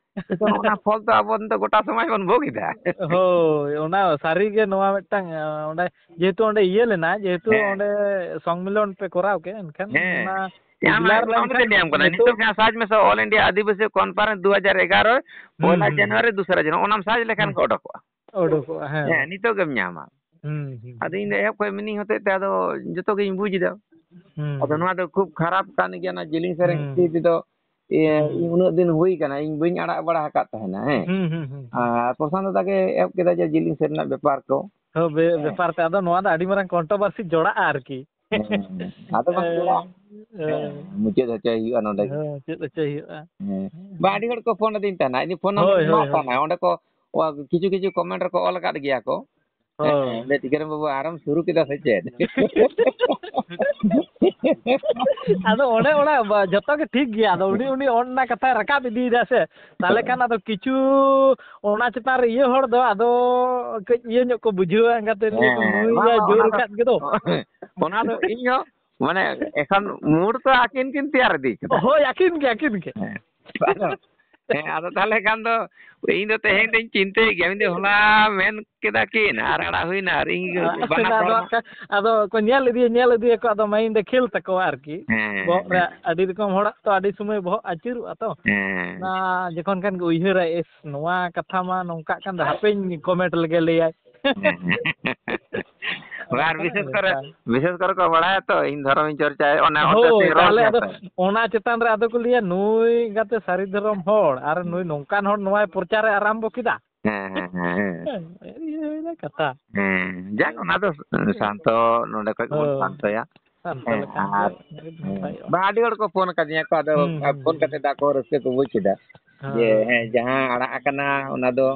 ᱱᱤᱛᱚᱜ ᱚᱱᱟ ᱯᱷᱚᱞ ᱛᱚ ᱟᱵᱚ ᱱᱤᱛᱚᱜ ᱜᱚᱴᱟ ᱥᱚᱢᱟᱡᱽ ᱵᱚᱱ ᱵᱷᱳᱜᱽ ᱮᱫᱟ᱾ ᱦᱳᱭ, ᱚᱱᱟ ᱥᱟᱹᱨᱤ ᱜᱮ ᱱᱚᱣᱟ ᱢᱤᱫᱴᱟᱝ, ᱟ, ᱚᱸᱰᱮ ᱡᱮᱦᱮᱛᱩ ᱚᱸᱰᱮ ᱤᱭᱟᱹ ᱞᱮᱱᱟ, ᱡᱮᱦᱮᱛᱩ ᱦᱮᱸ᱾ ᱚᱸᱰᱮ ᱥᱚᱝᱢᱤᱞᱚᱱ ᱯᱮ ᱠᱚᱨᱟᱣ ᱠᱮᱫ, ᱮᱱᱠᱷᱟᱱ ᱦᱮᱸ᱾ ᱚᱱᱟ ᱦᱮᱸ, ᱟᱢ declare ᱚᱱᱟ ᱞᱮᱱᱠᱷᱟᱱ ᱛᱮᱧ ᱞᱟᱹᱭᱟᱢ ᱠᱟᱱᱟ᱾ ᱱᱤᱛᱚᱜ ᱱᱤᱛᱚᱜ ᱜᱮ ᱦᱟᱸᱜ ᱥᱟᱡᱽ ᱢᱮᱥᱟ All India ᱟᱹᱫᱤᱵᱟᱹᱥᱤ conference ᱫᱩ ᱦᱟᱡᱟᱨ ᱮᱜᱟᱨᱚ, ᱦᱩᱸ, ᱯᱚᱭᱞᱟ ᱦᱩᱸ, ᱦᱩᱸ᱾ ᱡᱟᱱᱩᱣᱟᱨᱤ, ᱫᱚᱥᱨᱟ ᱡᱟᱱᱩᱣᱟᱨᱤ, ᱚᱱᱟᱢ ᱥᱟᱡᱽ ᱞᱮᱠᱷᱟᱱ ᱦᱩᱸ᱾ ᱠᱚ ᱚᱰᱚᱠᱚᱜᱼᱟ᱾ ᱚᱰᱚᱠᱚᱜᱼᱟ, ᱦᱮᱸ᱾ ᱦᱮᱸ, ᱱᱤᱛᱚᱜ ᱜᱮᱢ ᱧᱟᱢᱟ᱾ ᱦᱩᱸ, ᱦᱩᱸ, ᱟᱫᱚ ᱦᱩᱸ᱾ ᱤᱧ ᱫᱚ ᱮᱦᱚᱵ ᱠᱷᱚᱡ ᱢᱤᱱᱟᱹᱧ ᱦᱚᱛᱮᱡ ᱛᱮ ᱟᱫᱚ ᱡᱚᱛᱚ ᱜᱤᱧ ᱵᱩᱡᱽ ᱮᱫᱟ᱾ ᱦᱩᱸ, ᱟᱫᱚ ᱦᱩᱸ᱾ ᱱᱚᱣᱟ ᱫᱚ ᱠᱷᱩᱵ ᱠᱷᱟᱨᱟᱯ ᱠᱟᱱ ᱜᱮᱭᱟ, ᱚᱱᱟ ᱡᱤᱞᱤᱧ ᱥᱮᱨᱮᱧ ᱦᱩᱸ᱾ ᱵᱷᱤᱛᱤᱨ ᱨᱮᱫᱚ, ᱤᱭᱟᱹ, ᱦᱩᱸ᱾ ᱤᱧ ᱩᱱᱟᱹᱜ ᱫᱤᱱ ᱦᱩᱭ ᱠᱟᱱᱟ, ᱤᱧ ᱵᱟᱹᱧ ᱟᱲᱟᱜ ᱵᱟᱲᱟ ᱟᱠᱟᱫ ᱛᱟᱦᱮᱱᱟ, ᱦᱮᱸ᱾ ᱦᱩᱸ, ᱦᱩᱸ, ᱦᱩᱸ᱾ ᱟᱨ ᱯᱨᱚᱥᱟᱱᱛ ᱫᱟᱫᱟ ᱜᱮ ᱮᱦᱚᱵ ᱠᱮᱫᱟ ᱡᱮ ᱡᱤᱞᱤᱧ ᱥᱮᱨᱮᱧ ᱨᱮᱱᱟᱜ ᱵᱮᱯᱟᱨ ᱠᱚ᱾ ᱦᱳᱭ, ᱵᱮ-, ᱦᱮᱸ᱾ ᱵᱮᱯᱟᱨ ᱛᱮ᱾ ᱟᱫᱚ ᱱᱚᱣᱟ ᱫᱚ ᱟᱹᱰᱤ ᱢᱟᱨᱟᱝ controversy ᱡᱚᱲᱟᱜᱼᱟ ᱟᱨᱠᱤ᱾ ᱦᱮᱸ, ᱟᱫᱚ ᱵᱟᱝ ᱪᱮᱫᱟᱜ? ᱦᱮᱸ, ᱦᱮᱸ᱾ ᱦᱮᱸ, ᱢᱩᱪᱟᱹᱫ ᱦᱚᱪᱚᱭ ᱦᱩᱭᱩᱜᱼᱟ ᱱᱚᱰᱮ ᱜᱮ᱾ ᱦᱮᱸ, ᱪᱮᱫ ᱦᱚᱪᱚᱭ ᱦᱩᱭᱩᱜᱼᱟ᱾ ᱦᱮᱸ᱾ ᱵᱟᱝ, ᱟᱹᱰᱤ ᱦᱚᱲ ᱠᱚ ᱯᱷᱳᱱ ᱟᱹᱫᱤᱧ ᱛᱟᱦᱮᱱᱟ, ᱤᱧ ᱯᱷᱳᱱ ᱱᱚᱢᱵᱚᱨ ᱦᱳᱭ, ᱤᱧ ᱦᱳᱭ, ᱮᱢᱟᱫ ᱦᱳᱭ᱾ ᱛᱟᱦᱮᱱᱟ, ᱚᱸᱰᱮ ᱠᱚ, ᱚ, ᱠᱤᱪᱷᱩ ᱠᱤᱪᱷᱩ comment ᱨᱮᱠᱚ ᱚᱞ ᱟᱠᱟᱫ ᱜᱮᱭᱟ ᱠᱚ᱾ ᱦᱳᱭ᱾ ᱦᱮᱸ, ᱞᱟᱹᱭ, "ᱴᱤᱠᱟᱹᱨᱟᱢ ᱵᱟᱹᱵᱩ, ᱟᱨᱮᱢ ᱥᱩᱨᱩ ᱠᱮᱫᱟ ᱥᱮ ᱪᱮᱫ?" ᱟᱫᱚ ᱚᱱᱮ ᱚᱱᱟ ᱵᱟ-, ᱡᱚᱛᱚ ᱜᱮ ᱴᱷᱤᱠ ᱜᱮᱭᱟ᱾ ᱟᱫᱚ ᱩᱱᱤ, ᱩᱱᱤ ᱚᱱᱟ ᱠᱟᱛᱷᱟᱭ ᱨᱟᱠᱟᱵ ᱤᱫᱤᱭᱮᱫᱟ ᱥᱮ, ᱛᱟᱦᱚᱞᱮ ᱠᱷᱟᱱ ᱟᱫᱚ ᱠᱤᱪᱷᱩ ᱚᱱᱟ ᱪᱮᱛᱟᱱ ᱨᱮ ᱤᱭᱟᱹ ᱦᱚᱲ ᱫᱚ ᱟᱫᱚ ᱠᱟᱹᱡ ᱤᱭᱟᱹ ᱧᱚᱜ ᱠᱚ ᱵᱩᱡᱷᱟᱹᱣᱟ, ᱮᱸᱜᱟᱛᱮ ᱱᱩᱭ ᱫᱚ ᱦᱮᱸ, ᱱᱩᱭ ᱵᱟᱝ, ᱭᱟ ᱵᱟᱝ, ᱡᱳᱨ ᱚᱱᱟ ᱫᱚ, ᱟᱠᱟᱫ ᱜᱮ ᱫᱚ᱾ ᱚᱱᱟ ᱫᱚ ᱤᱧ ᱦᱚᱸ, ᱢᱟᱱᱮ, ᱮᱠᱷᱚᱱ ᱢᱩᱰ ᱛᱚ ᱟᱹᱠᱤᱱ ᱠᱤᱱ ᱛᱮᱭᱟᱨ ᱤᱫᱤ ᱠᱟᱫᱟ᱾ ᱦᱳᱭ, ᱟᱹᱠᱤᱱ ᱜᱮ, ᱟᱹᱠᱤᱱ ᱜᱮ᱾ ᱦᱮᱸ᱾ ᱟᱫᱚ, ᱦᱮᱸ, ᱟᱫᱚ ᱛᱟᱦᱚᱞᱮ ᱠᱷᱟᱱ ᱫᱚ ᱤᱧ ᱫᱚ ᱛᱮᱦᱮᱧ ᱫᱚᱧ ᱪᱤᱱᱛᱟᱹᱭᱮᱫ ᱜᱮᱭᱟ, ᱢᱮᱱᱫᱟᱹᱧ, ᱦᱚᱞᱟ ᱢᱮᱱ ᱠᱮᱫᱟ ᱠᱤᱱ ᱟᱨ ᱟᱲᱟᱜ ᱦᱩᱭᱱᱟ, ᱟᱨ ᱤᱧ ᱵᱟᱱᱟ ᱟᱫᱚ ᱦᱚᱲ ᱦᱟᱸᱜ ᱠᱷᱟᱱ ᱟᱫᱚ ᱠᱚ ᱧᱮᱞ ᱤᱫᱤᱭᱟ, ᱧᱮᱞ ᱤᱫᱤᱭᱟᱠᱚ, ᱟᱫᱚ ᱢᱟᱭᱤᱱᱰ ᱮ ᱠᱷᱮᱞ ᱛᱟᱠᱚᱣᱟ ᱟᱨᱠᱤ᱾ ᱦᱮᱸ, ᱵᱚᱦᱚᱜ ᱨᱮ ᱦᱮᱸ᱾ ᱟᱹᱰᱤ ᱨᱚᱠᱚᱢ ᱦᱚᱲᱟᱜ ᱛᱚ ᱟᱹᱰᱤ ᱥᱚᱢᱚᱭ ᱵᱚᱦᱚᱜ ᱟᱹᱪᱩᱨᱚᱜᱼᱟ ᱛᱚ᱾ ᱦᱮᱸ᱾ ᱚᱱᱟ ᱡᱚᱠᱷᱚᱱ ᱠᱷᱟᱱ ᱜᱮ ᱩᱭᱦᱟᱹᱨᱟ, "ᱮᱥ, ᱱᱚᱣᱟ ᱠᱟᱛᱷᱟ ᱢᱟ ᱱᱚᱝᱠᱟᱜ ᱠᱟᱱ ᱫᱚ, ᱦᱟᱯᱮᱧ ᱠᱚᱢᱮᱱᱴ ᱞᱮᱜᱮ, ᱞᱟᱹᱭᱟᱭ᱾" ᱦᱮᱸ᱾ ᱟᱨ ᱵᱤᱥᱮᱥ ᱠᱚᱨᱮ, ᱵᱤᱥᱮᱥ ᱠᱚᱨᱮ ᱠᱚ ᱵᱟᱲᱟᱭᱟ ᱛᱚ, ᱤᱧ ᱫᱷᱚᱨᱚᱢᱤᱧ ᱪᱚᱨᱪᱟᱭᱟ, ᱚᱱᱟ ᱦᱚᱛᱮ ᱦᱳᱭ, ᱛᱮᱧ ᱨᱚᱲ ᱛᱟᱦᱞᱮ ᱜᱮᱭᱟ ᱟᱫᱚ ᱛᱚ᱾ ᱚᱱᱟ ᱪᱮᱛᱟᱱ ᱨᱮ ᱟᱫᱚ ᱠᱚ ᱞᱟᱹᱭᱟ, "ᱱᱩᱭ ᱜᱟᱛᱮ ᱥᱟᱹᱨᱤ ᱫᱷᱚᱨᱚᱢ ᱦᱚᱲ, ᱟᱨ ᱱᱩᱭ ᱱᱚᱝᱠᱟᱱ ᱦᱚᱲ ᱱᱚᱣᱟᱭ ᱯᱨᱚᱪᱟᱨᱮ ᱟᱨᱟᱢᱵᱚ ᱠᱮᱫᱟ?" ᱦᱮᱸ, ᱦᱮᱸ, ᱦᱮᱸ, ᱦᱮᱸ᱾ ᱦᱮᱸ, ᱤᱭᱟᱹ ᱦᱩᱭᱱᱟ ᱠᱟᱛᱷᱟ᱾ ᱦᱮᱸ, ᱡᱟᱠ, ᱚᱱᱟ ᱫᱚ ᱥᱟᱱᱛᱚ, ᱱᱚᱰᱮ ᱠᱷᱚᱡ ᱜᱮᱵᱚᱱ ᱦᱳᱭ᱾ ᱥᱟᱱᱛᱚᱭᱟ᱾ ᱥᱟᱱᱛᱚ ᱦᱮᱸ, ᱞᱮᱠᱷᱟᱱ ᱜᱮ ᱟᱨ, ᱟᱹᱰᱤ ᱦᱮᱸ, ᱱᱟᱯᱟᱭᱚᱜᱼᱟ᱾ ᱵᱟᱝ, ᱟᱹᱰᱤ ᱦᱚᱲ ᱠᱚ ᱯᱷᱳᱱ ᱟᱠᱟᱫᱤᱧᱟ ᱠᱚ, ᱟᱫᱚ ᱦᱩᱸ, ᱦᱩᱸ, ᱯᱷᱳᱱ ᱦᱩᱸ᱾ ᱠᱟᱛᱮ ᱫᱚ ᱟᱠᱚ ᱦᱚᱸ ᱨᱟᱹᱥᱠᱟᱹ ᱠᱚ ᱵᱩᱡᱽ ᱠᱮᱫᱟ᱾ ᱦᱮᱸ, ᱡᱮ, ᱦᱮᱸ᱾ ᱦᱮᱸ, ᱡᱟᱦᱟᱸ ᱟᱲᱟᱜ ᱟᱠᱟᱱᱟ, ᱚᱱᱟ ᱫᱚ,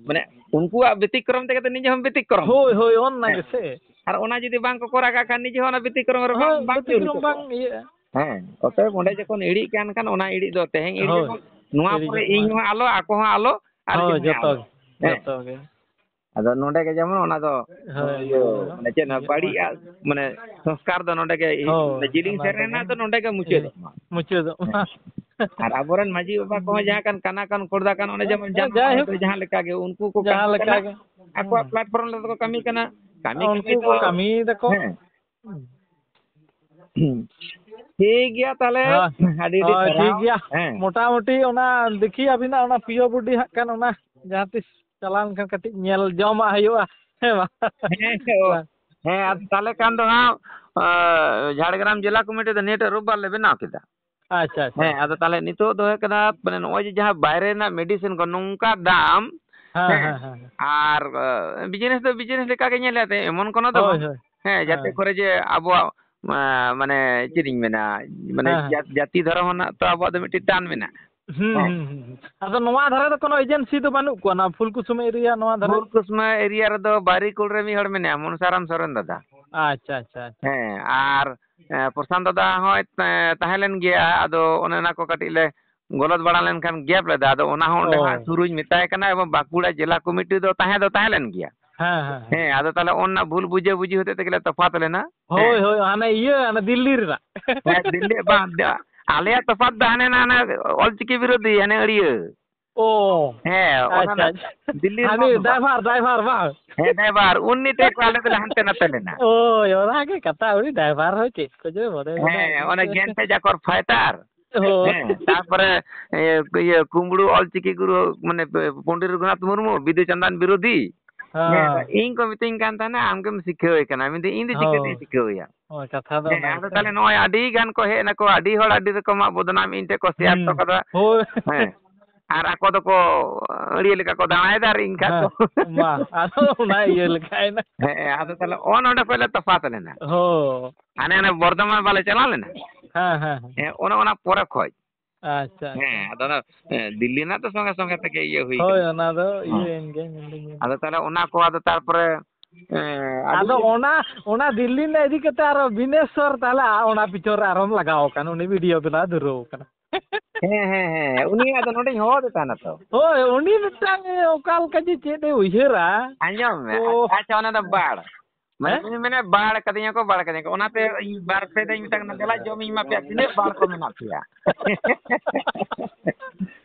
ᱢᱟᱱᱮ, ᱩᱱᱠᱩᱣᱟᱜ ᱵᱮᱛᱤᱠᱨᱚᱢ ᱛᱮᱜᱮ ᱛᱚ ᱱᱤᱡᱮ ᱦᱚᱸ ᱵᱮᱛᱤᱠᱨᱚᱢ᱾ ᱦᱳᱭ, ᱦᱳᱭ, ᱚᱱᱟ ᱦᱮᱸ᱾ ᱜᱮᱥᱮ᱾ ᱟᱨ ᱚᱱᱟ ᱡᱩᱫᱤ ᱵᱟᱝ ᱠᱚ ᱠᱚᱨᱟᱣ ᱠᱟᱜ ᱠᱷᱟᱱ, ᱱᱤᱡᱮ ᱦᱚᱸ ᱚᱱᱟ ᱵᱮᱛᱤᱠᱨᱚᱢ ᱨᱮ ᱵᱟᱝ, ᱦᱳᱭ, ᱵᱟᱝ ᱧᱩᱨ ᱵᱮᱛᱤᱠᱨᱚᱢ ᱠᱚᱜᱼᱟ᱾ ᱵᱟᱝ ᱤᱭᱟᱹᱜᱼᱟ᱾ ᱦᱮᱸ, ᱚᱛᱚᱮᱵ ᱚᱸᱰᱮ ᱡᱚᱠᱷᱚᱱ ᱮᱲᱤᱜ ᱠᱟᱱ ᱠᱷᱟᱱ, ᱚᱱᱟ ᱮᱲᱤᱜ ᱫᱚ ᱛᱮᱦᱮᱧ ᱮᱲᱤᱜ ᱦᱳᱭ᱾ ᱟᱠᱟᱱ, ᱱᱚᱣᱟ ᱦᱳᱭ, ᱯᱚᱨᱮ ᱦᱳᱭ᱾ ᱤᱧ ᱦᱚᱸ ᱟᱞᱚ, ᱟᱠᱚ ᱦᱚᱸ ᱟᱞᱚ, ᱟᱨ ᱦᱳᱭ, ᱡᱚᱛᱚ ᱡᱚᱛᱚ ᱟᱞᱚ᱾ ᱜᱮ, ᱦᱮᱸ᱾ ᱡᱚᱛᱚ ᱜᱮ᱾ ᱟᱫᱚ ᱱᱚᱰᱮ ᱜᱮ ᱡᱮᱢᱚᱱ ᱚᱱᱟ ᱫᱚ, ᱦᱳᱭ, ᱤᱭᱟᱹ, ᱦᱳᱭ, ᱢᱟᱱᱮ ᱪᱮᱫ, ᱤᱭᱟᱹᱜ ᱢᱟ᱾ ᱵᱟᱹᱲᱤᱡᱟᱜ, ᱢᱟᱱᱮ ᱥᱚᱝᱥᱠᱟᱨ ᱫᱚ ᱱᱚᱰᱮ ᱜᱮ, ᱦᱳᱭ, ᱢᱟᱱᱮ ᱡᱤᱞᱤᱧ ᱚᱱᱟ ᱥᱮᱨᱮᱧ ᱠᱚᱜᱮ᱾ ᱨᱮᱱᱟᱜ ᱫᱚ ᱱᱚᱰᱮ ᱜᱮ ᱦᱮᱸ, ᱢᱩᱪᱟᱹᱫᱚᱜ ᱢᱟ᱾ ᱢᱩᱪᱟᱹᱫᱚᱜ ᱢᱟ᱾ ᱦᱮᱸ᱾ ᱟᱨ ᱟᱵᱚᱨᱮᱱ ᱢᱟᱹᱡᱷᱤ ᱵᱟᱵᱟ ᱠᱚᱦᱚᱸ ᱡᱟᱦᱟᱸ ᱠᱟᱱ, ᱠᱟᱱᱟ ᱠᱟᱱ, ᱠᱷᱚᱲᱫᱟ ᱠᱟᱱ, ᱚᱱᱮ ᱦᱮᱸ, ᱡᱮᱢᱚᱱ ᱦᱮᱸ, ᱡᱟᱦᱟᱸ ᱡᱟᱭᱦᱳᱠ᱾ ᱦᱚᱭᱛᱳ ᱡᱟᱦᱟᱸ ᱞᱮᱠᱟ ᱜᱮ ᱩᱱᱠᱩ ᱠᱚ ᱡᱟᱦᱟᱸ ᱠᱟᱹᱢᱤ ᱞᱮᱠᱟ ᱠᱟᱱᱟ, ᱜᱮ᱾ ᱟᱠᱚᱣᱟᱜ ᱦᱮᱸ᱾ platform ᱨᱮᱫᱚ ᱠᱚ ᱠᱟᱹᱢᱤ ᱠᱟᱱᱟ᱾ ᱠᱟᱹᱢᱤ ᱩᱱᱠᱩ ᱠᱟᱹᱢᱤ ᱠᱚ ᱫᱚ, ᱠᱟᱹᱢᱤᱭ ᱫᱟᱠᱚ᱾ ᱦᱮᱸ᱾ ᱦᱩᱸ᱾ ᱴᱷᱤᱠ ᱜᱮᱭᱟ ᱛᱟᱦᱞᱮ, ᱦᱳᱭ, ᱟᱹᱰᱤ ᱟᱹᱰᱤ ᱦᱳᱭ, ᱴᱷᱤᱠ ᱥᱟᱨᱦᱟᱣ᱾ ᱜᱮᱭᱟ᱾ ᱦᱮᱸ᱾ ᱢᱚᱴᱟᱢᱩᱴᱤ ᱚᱱᱟ ᱫᱮᱠᱷᱤ ᱟᱹᱵᱤᱱᱟᱜ ᱚᱱᱟ ᱯᱤ ᱳ ᱵᱚᱰᱤ ᱦᱟᱸᱜ ᱠᱷᱟᱱ ᱚᱱᱟ ᱡᱟᱦᱟᱸ ᱛᱤᱥ ᱪᱟᱞᱟᱣ ᱞᱮᱱᱠᱷᱟᱱ ᱠᱟᱹᱴᱤᱡ ᱧᱮᱞ ᱡᱚᱢᱟᱜ ᱦᱩᱭᱩᱜᱼᱟ, ᱦᱮᱸ ᱵᱟᱝ? ᱦᱮᱸ, ᱦᱮᱸ, ᱚ, ᱵᱟᱝ᱾ ᱦᱮᱸ, ᱟᱫᱚ ᱛᱟᱦᱞᱮ ᱠᱷᱟᱱ ᱫᱚ ᱦᱟᱸᱜ, ᱟᱸ, ᱡᱷᱟᱲᱜᱨᱟᱢ ᱡᱮᱞᱟ ᱠᱚᱢᱤᱴᱤ ᱫᱚ ᱱᱤᱭᱟᱹᱴᱟᱜ ᱨᱳᱵ ᱵᱟᱨ ᱞᱮ ᱵᱮᱱᱟᱣ ᱠᱮᱫᱟ᱾ ᱟᱪᱪᱷᱟ, ᱟᱪᱪᱷᱟ, ᱦᱮᱸ, ᱟᱪᱪᱷᱟ᱾ ᱟᱫᱚ ᱛᱟᱦᱞᱮ ᱱᱤᱛᱚᱜ ᱫᱚ ᱦᱩᱭᱩᱜ ᱠᱟᱱᱟ, ᱢᱟᱱᱮ, ᱱᱚᱜᱼᱚᱭ ᱡᱮ ᱡᱟᱦᱟᱸ ᱵᱟᱭᱨᱮ ᱨᱮᱱᱟᱜ medicine ᱠᱚ ᱱᱚᱝᱠᱟ ᱫᱟᱢ, ᱦᱮᱸ, ᱦᱮᱸ, ᱦᱮᱸ, ᱦᱮᱸ᱾ ᱟᱨ, ᱟᱸ, business ᱫᱚ business ᱞᱮᱠᱟ ᱜᱮ ᱧᱮᱞᱮᱫ ᱛᱮ, ᱮᱢᱚᱱ ᱠᱳᱱᱳ ᱫᱚ ᱦᱳᱭ, ᱵᱟᱝ᱾ ᱦᱳᱭ᱾ ᱦᱮᱸ, ᱡᱟᱛᱮ ᱦᱮᱸ᱾ ᱠᱚᱨᱮ ᱡᱮ ᱟᱵᱚᱣᱟᱜ, ᱟᱸ, ᱢᱟᱱᱮ, ᱪᱮᱫ ᱤᱧ ᱢᱮᱱᱟ, ᱢᱟᱱᱮ, ᱦᱮᱸ, ᱦᱮᱸ᱾ ᱡᱟ-, ᱡᱟᱹᱛᱤ ᱫᱷᱚᱨᱚᱢ ᱨᱮᱱᱟᱜ ᱛᱚ ᱟᱵᱚᱣᱟᱜ ᱫᱚ ᱢᱤᱫᱴᱤᱡ ᱴᱟᱱ ᱢᱮᱱᱟᱜᱼᱟ᱾ ᱦᱩᱸ, ᱦᱮᱸ᱾ ᱦᱩᱸ, ᱦᱩᱸ, ᱦᱩᱸ᱾ ᱟᱫᱚ ᱱᱚᱣᱟ ᱫᱷᱟᱨᱮ ᱫᱚ ᱠᱳᱱᱳ agency ᱫᱚ ᱵᱟᱹᱱᱩᱜ ᱠᱚᱣᱟ, ᱱᱚᱣᱟ ᱯᱷᱩᱞᱠᱩᱥᱢᱟᱹ area ᱱᱚᱣᱟ ᱫᱷᱟᱨᱮ? ᱯᱷᱩᱞᱠᱩᱥᱢᱟᱹ area ᱨᱮᱫᱚ ᱵᱟᱨᱤᱠᱩᱞ ᱨᱮ ᱢᱤᱫ ᱦᱚᱲ ᱢᱮᱱᱟᱭᱟ, ᱢᱚᱱᱥᱟᱨᱟᱢ ᱥᱚᱨᱮᱱ ᱫᱟᱫᱟ᱾ ᱟᱪᱪᱷᱟ, ᱟᱪᱪᱷᱟ, ᱟᱪᱪᱷᱟ᱾ ᱦᱮᱸ, ᱟᱨ ᱮ, ᱯᱨᱚᱥᱟᱱᱛ ᱫᱟᱫᱟ ᱦᱚᱸᱭ, ᱮ, ᱛᱟᱦᱮᱸ ᱞᱮᱱ ᱜᱮᱭᱟ, ᱟᱫᱚ ᱚᱱᱮ ᱚᱱᱟ ᱠᱚ ᱠᱟᱹᱴᱤᱡ ᱞᱮ ᱜᱚᱞᱚᱛ ᱵᱟᱲᱟ ᱞᱮᱱᱠᱷᱟᱱ ᱜᱮᱯ ᱞᱮᱫᱟ, ᱟᱫᱚ ᱚᱱᱟ ᱦᱚᱸ ᱚᱸᱰᱮ ᱚ᱾ ᱦᱟᱸᱜ ᱥᱩᱨᱩᱧ ᱢᱮᱛᱟᱭ ᱠᱟᱱᱟ, ᱮᱵᱚᱝ ᱵᱟᱸᱠᱩᱲᱟ ᱡᱮᱞᱟ ᱠᱚᱢᱤᱴᱤ ᱫᱚ ᱛᱟᱦᱮᱸ ᱫᱚ ᱛᱟᱦᱮᱸ ᱞᱮᱱ ᱜᱮᱭᱟ᱾ ᱦᱮᱸ, ᱦᱮᱸ, ᱦᱮᱸ᱾ ᱦᱮᱸ, ᱟᱫᱚ ᱛᱟᱦᱚᱞᱮ ᱚᱱᱟ ᱵᱷᱩᱞ ᱵᱩᱡᱷᱟᱹ ᱵᱩᱡᱷᱤ ᱦᱚᱛᱮᱡ ᱛᱮᱜᱮ ᱞᱮ ᱛᱚᱯᱷᱟᱛ ᱞᱮᱱᱟ᱾ ᱦᱳᱭ, ᱦᱮᱸ᱾ ᱦᱳᱭ, ᱦᱟᱱᱮ ᱤᱭᱟᱹ, ᱦᱟᱱᱮ ᱫᱤᱞᱞᱤ ᱨᱮᱱᱟᱜ᱾ ᱦᱮᱸ, ᱫᱤᱞᱞᱤ, ᱵᱟᱝ, ᱫᱟ-, ᱟᱞᱮᱭᱟᱜ ᱛᱚᱯᱷᱟᱛ ᱫᱚ ᱦᱟᱱᱮ ᱱᱟ-, ᱦᱟᱱᱮ ᱚᱞᱪᱤᱠᱤ ᱵᱤᱨᱳᱫᱷᱤ, ᱦᱟᱱᱮ ᱟᱹᱲᱤᱭᱟᱹ᱾ ᱚ᱾ ᱦᱮᱸ, ᱚᱱᱟ ᱟᱪᱪᱷᱟ, ᱫᱚ ᱟᱪᱪᱷᱟ᱾ ᱫᱤᱞᱞᱤ ᱦᱟᱹᱱᱤ ᱨᱮᱱᱟᱜ ᱫᱚ ᱵᱟᱝ᱾ ᱰᱟᱭᱵᱷᱟᱨ, ᱰᱟᱭᱵᱷᱟᱨ ᱵᱟᱝ? ᱦᱮᱸ, ᱰᱟᱭᱵᱷᱟᱨ, ᱩᱱᱤ ᱴᱷᱮᱡ ᱠᱷᱚᱱ ᱟᱞᱮ ᱫᱚᱞᱮ ᱦᱟᱱᱛᱮ ᱱᱟᱛᱮ ᱞᱮᱱᱟ᱾ ᱦᱳᱭ, ᱚᱱᱟ ᱜᱮ ᱠᱟᱛᱷᱟ, ᱩᱱᱤ ᱰᱟᱭᱵᱷᱟᱨ ᱦᱚᱸ ᱪᱮᱫ ᱠᱚᱪᱚᱭ ᱢᱚᱱᱮ ᱢᱚᱱᱮ ᱦᱮᱸ, ᱚᱱᱮ ᱜᱮᱱᱴᱮᱡ ᱟᱠᱚᱨ ᱯᱷᱟᱭᱴᱟᱨ᱾ ᱦᱳᱭ᱾ ᱦᱮᱸ, ᱛᱟᱨᱯᱚᱨᱮ, ᱮ, ᱤᱭᱟᱹ, ᱠᱩᱢᱵᱽᱲᱩ ᱚᱞᱪᱤᱠᱤ ᱜᱩᱨᱩ, ᱢᱟᱱᱮ, ᱯᱚᱱᱰᱤᱛ ᱨᱚᱜᱷᱩᱱᱟᱛᱷ ᱢᱩᱨᱢᱩ, ᱵᱤᱫᱩ ᱪᱟᱸᱫᱟᱱ ᱵᱤᱨᱳᱫᱷᱤ᱾ ᱦᱮᱸ, ᱦᱮᱸ, ᱦᱮᱸ᱾ ᱤᱧ ᱠᱚ ᱢᱤᱛᱟᱹᱧ ᱠᱟᱱ ᱛᱟᱦᱮᱱᱟ, "ᱟᱢ ᱜᱮᱢ ᱥᱤᱠᱷᱟᱹᱣ ᱮ ᱠᱟᱱᱟ?" ᱢᱮᱱᱫᱟᱹᱧ, "ᱤᱧ ᱫᱚ ᱪᱤᱠᱟᱹᱛᱤᱧ ᱦᱳᱭ᱾ ᱥᱤᱠᱷᱟᱹᱣ ᱮᱭᱟ?" ᱦᱳᱭ, ᱠᱟᱛᱷᱟ ᱫᱚ ᱦᱮᱸ, ᱚᱱᱟ ᱟᱫᱚ ᱜᱮᱥᱮ᱾ ᱛᱟᱦᱞᱮ ᱱᱚᱜᱼᱚᱭ ᱟᱹᱰᱤ ᱜᱟᱱ ᱠᱚ ᱦᱮᱡ ᱮᱱᱟᱠᱚ, ᱟᱹᱰᱤ ᱦᱚᱲ ᱟᱹᱰᱤ ᱨᱚᱠᱚᱢᱟᱜ ᱵᱚᱫᱱᱟᱢ ᱤᱧ ᱴᱷᱮᱡ ᱠᱚ ᱥᱮᱭᱟᱨ ᱦᱚᱴᱚ ᱦᱩᱸ᱾ ᱠᱟᱫᱟ᱾ ᱦᱳᱭ᱾ ᱦᱮᱸ᱾ ᱟᱨ ᱟᱠᱚ ᱫᱚᱠᱚ ᱟᱹᱲᱤᱭᱟᱹ ᱞᱮᱠᱟ ᱠᱚ ᱫᱟᱬᱟᱭᱮᱫᱟ ᱟᱨ ᱤᱧ ᱠᱷᱟᱡ ᱫᱚ᱾ ᱦᱮᱸ, ᱢᱟ, ᱟᱫᱚ ᱚᱱᱟ ᱤᱭᱟᱹ ᱞᱮᱠᱟᱭᱮᱱᱟ᱾ ᱦᱮᱸ, ᱟᱫᱚ ᱛᱟᱦᱞᱮ ᱚᱱ ᱚᱸᱰᱮ ᱠᱷᱚᱡ ᱞᱮ ᱛᱚᱯᱷᱟᱛ ᱞᱮᱱᱟ᱾ ᱦᱳᱭ᱾ ᱦᱟᱱᱮ ᱚᱱᱮ ᱵᱚᱨᱫᱷᱚᱢᱟᱱ ᱵᱟᱞᱮ ᱪᱟᱞᱟᱣ ᱞᱮᱱᱟ? ᱦᱮᱸ, ᱦᱮᱸ, ᱦᱮᱸ᱾ ᱦᱮᱸ, ᱚᱱᱮ ᱚᱱᱟ ᱯᱚᱨᱮ ᱠᱷᱚᱡ᱾ ᱟᱪᱪᱷᱟ, ᱟᱪᱪᱷᱟ᱾ ᱦᱮᱸ, ᱟᱫᱚ ᱚᱱᱟ, ᱮ, ᱫᱤᱞᱞᱤ ᱨᱮᱱᱟᱜ ᱫᱚ ᱥᱚᱸᱜᱮ ᱥᱚᱸᱜᱮ ᱛᱮᱜᱮ ᱤᱭᱟᱹ ᱦᱩᱭ ᱦᱳᱭ, ᱠᱟᱱᱟ᱾ ᱚᱱᱟ ᱫᱚ ᱦᱮᱸ᱾ ᱤᱭᱟᱹᱭᱮᱱ ᱜᱮ, ᱢᱮᱱᱫᱟᱹᱧ᱾ ᱟᱫᱚ ᱛᱟᱦᱞᱮ ᱚᱱᱟ ᱠᱚ ᱟᱫᱚ ᱛᱟᱨᱯᱚᱨᱮ, ᱮ, ᱟᱹᱰᱤ ᱟᱫᱚ ᱚᱱᱟ, ᱚᱱᱟ ᱫᱤᱞᱞᱤ ᱨᱮᱱᱟᱜ ᱤᱫᱤ ᱠᱟᱛᱮ ᱟᱨᱚ ᱵᱤᱱᱮᱥᱚᱨ, ᱛᱟᱦᱞᱮ ᱟ-, ᱚᱱᱟ ᱯᱤᱪᱷᱚᱱ ᱨᱮ ᱟᱨᱦᱚᱸᱢ ᱞᱟᱜᱟᱣ ᱟᱠᱟᱱ, ᱩᱱᱤ ᱵᱷᱤᱰᱤᱭᱳ ᱵᱮᱱᱟᱣ ᱫᱷᱩᱨᱟᱹᱣ ᱟᱠᱟᱱᱟ᱾ ᱦᱮᱸ, ᱦᱮᱸ, ᱦᱮᱸ, ᱩᱱᱤ ᱟᱫᱚ ᱱᱚᱰᱮᱧ ᱦᱚᱦᱚ ᱟᱫᱮ ᱛᱟᱦᱮᱱᱟ ᱛᱚ᱾ ᱦᱳᱭ, ᱩᱱᱤ ᱢᱤᱫᱴᱟᱝ ᱚᱠᱟ ᱞᱮᱠᱟ ᱡᱮ ᱪᱮᱫ ᱮ ᱩᱭᱦᱟᱹᱨᱟ᱾ ᱟᱸᱡᱚᱢ ᱢᱮ, ᱛᱚ ᱟᱪᱪᱷᱟ, ᱚᱱᱟ ᱫᱚ ᱵᱟᱲ᱾ ᱢᱟᱱᱮ ᱦᱮᱸ? ᱩᱱᱤ ᱢᱮᱱᱟ, "ᱵᱟᱲ ᱠᱟᱫᱤᱧᱟ ᱠᱚ, ᱵᱟᱲ ᱠᱟᱫᱤᱧᱟ ᱠᱚ", ᱚᱱᱟᱛᱮ ᱤᱧ ᱵᱟᱨ ᱯᱮ ᱫᱷᱟᱣ ᱤᱧ ᱢᱮᱛᱟᱭ ᱠᱟᱱᱟ, "ᱫᱮᱞᱟ ᱡᱚᱢ ᱤᱧ ᱮᱢᱟ ᱯᱮᱭᱟ, ᱛᱤᱱᱟᱹᱜ ᱵᱟᱲ ᱠᱚ ᱢᱮᱱᱟᱜ ᱯᱮᱭᱟ?"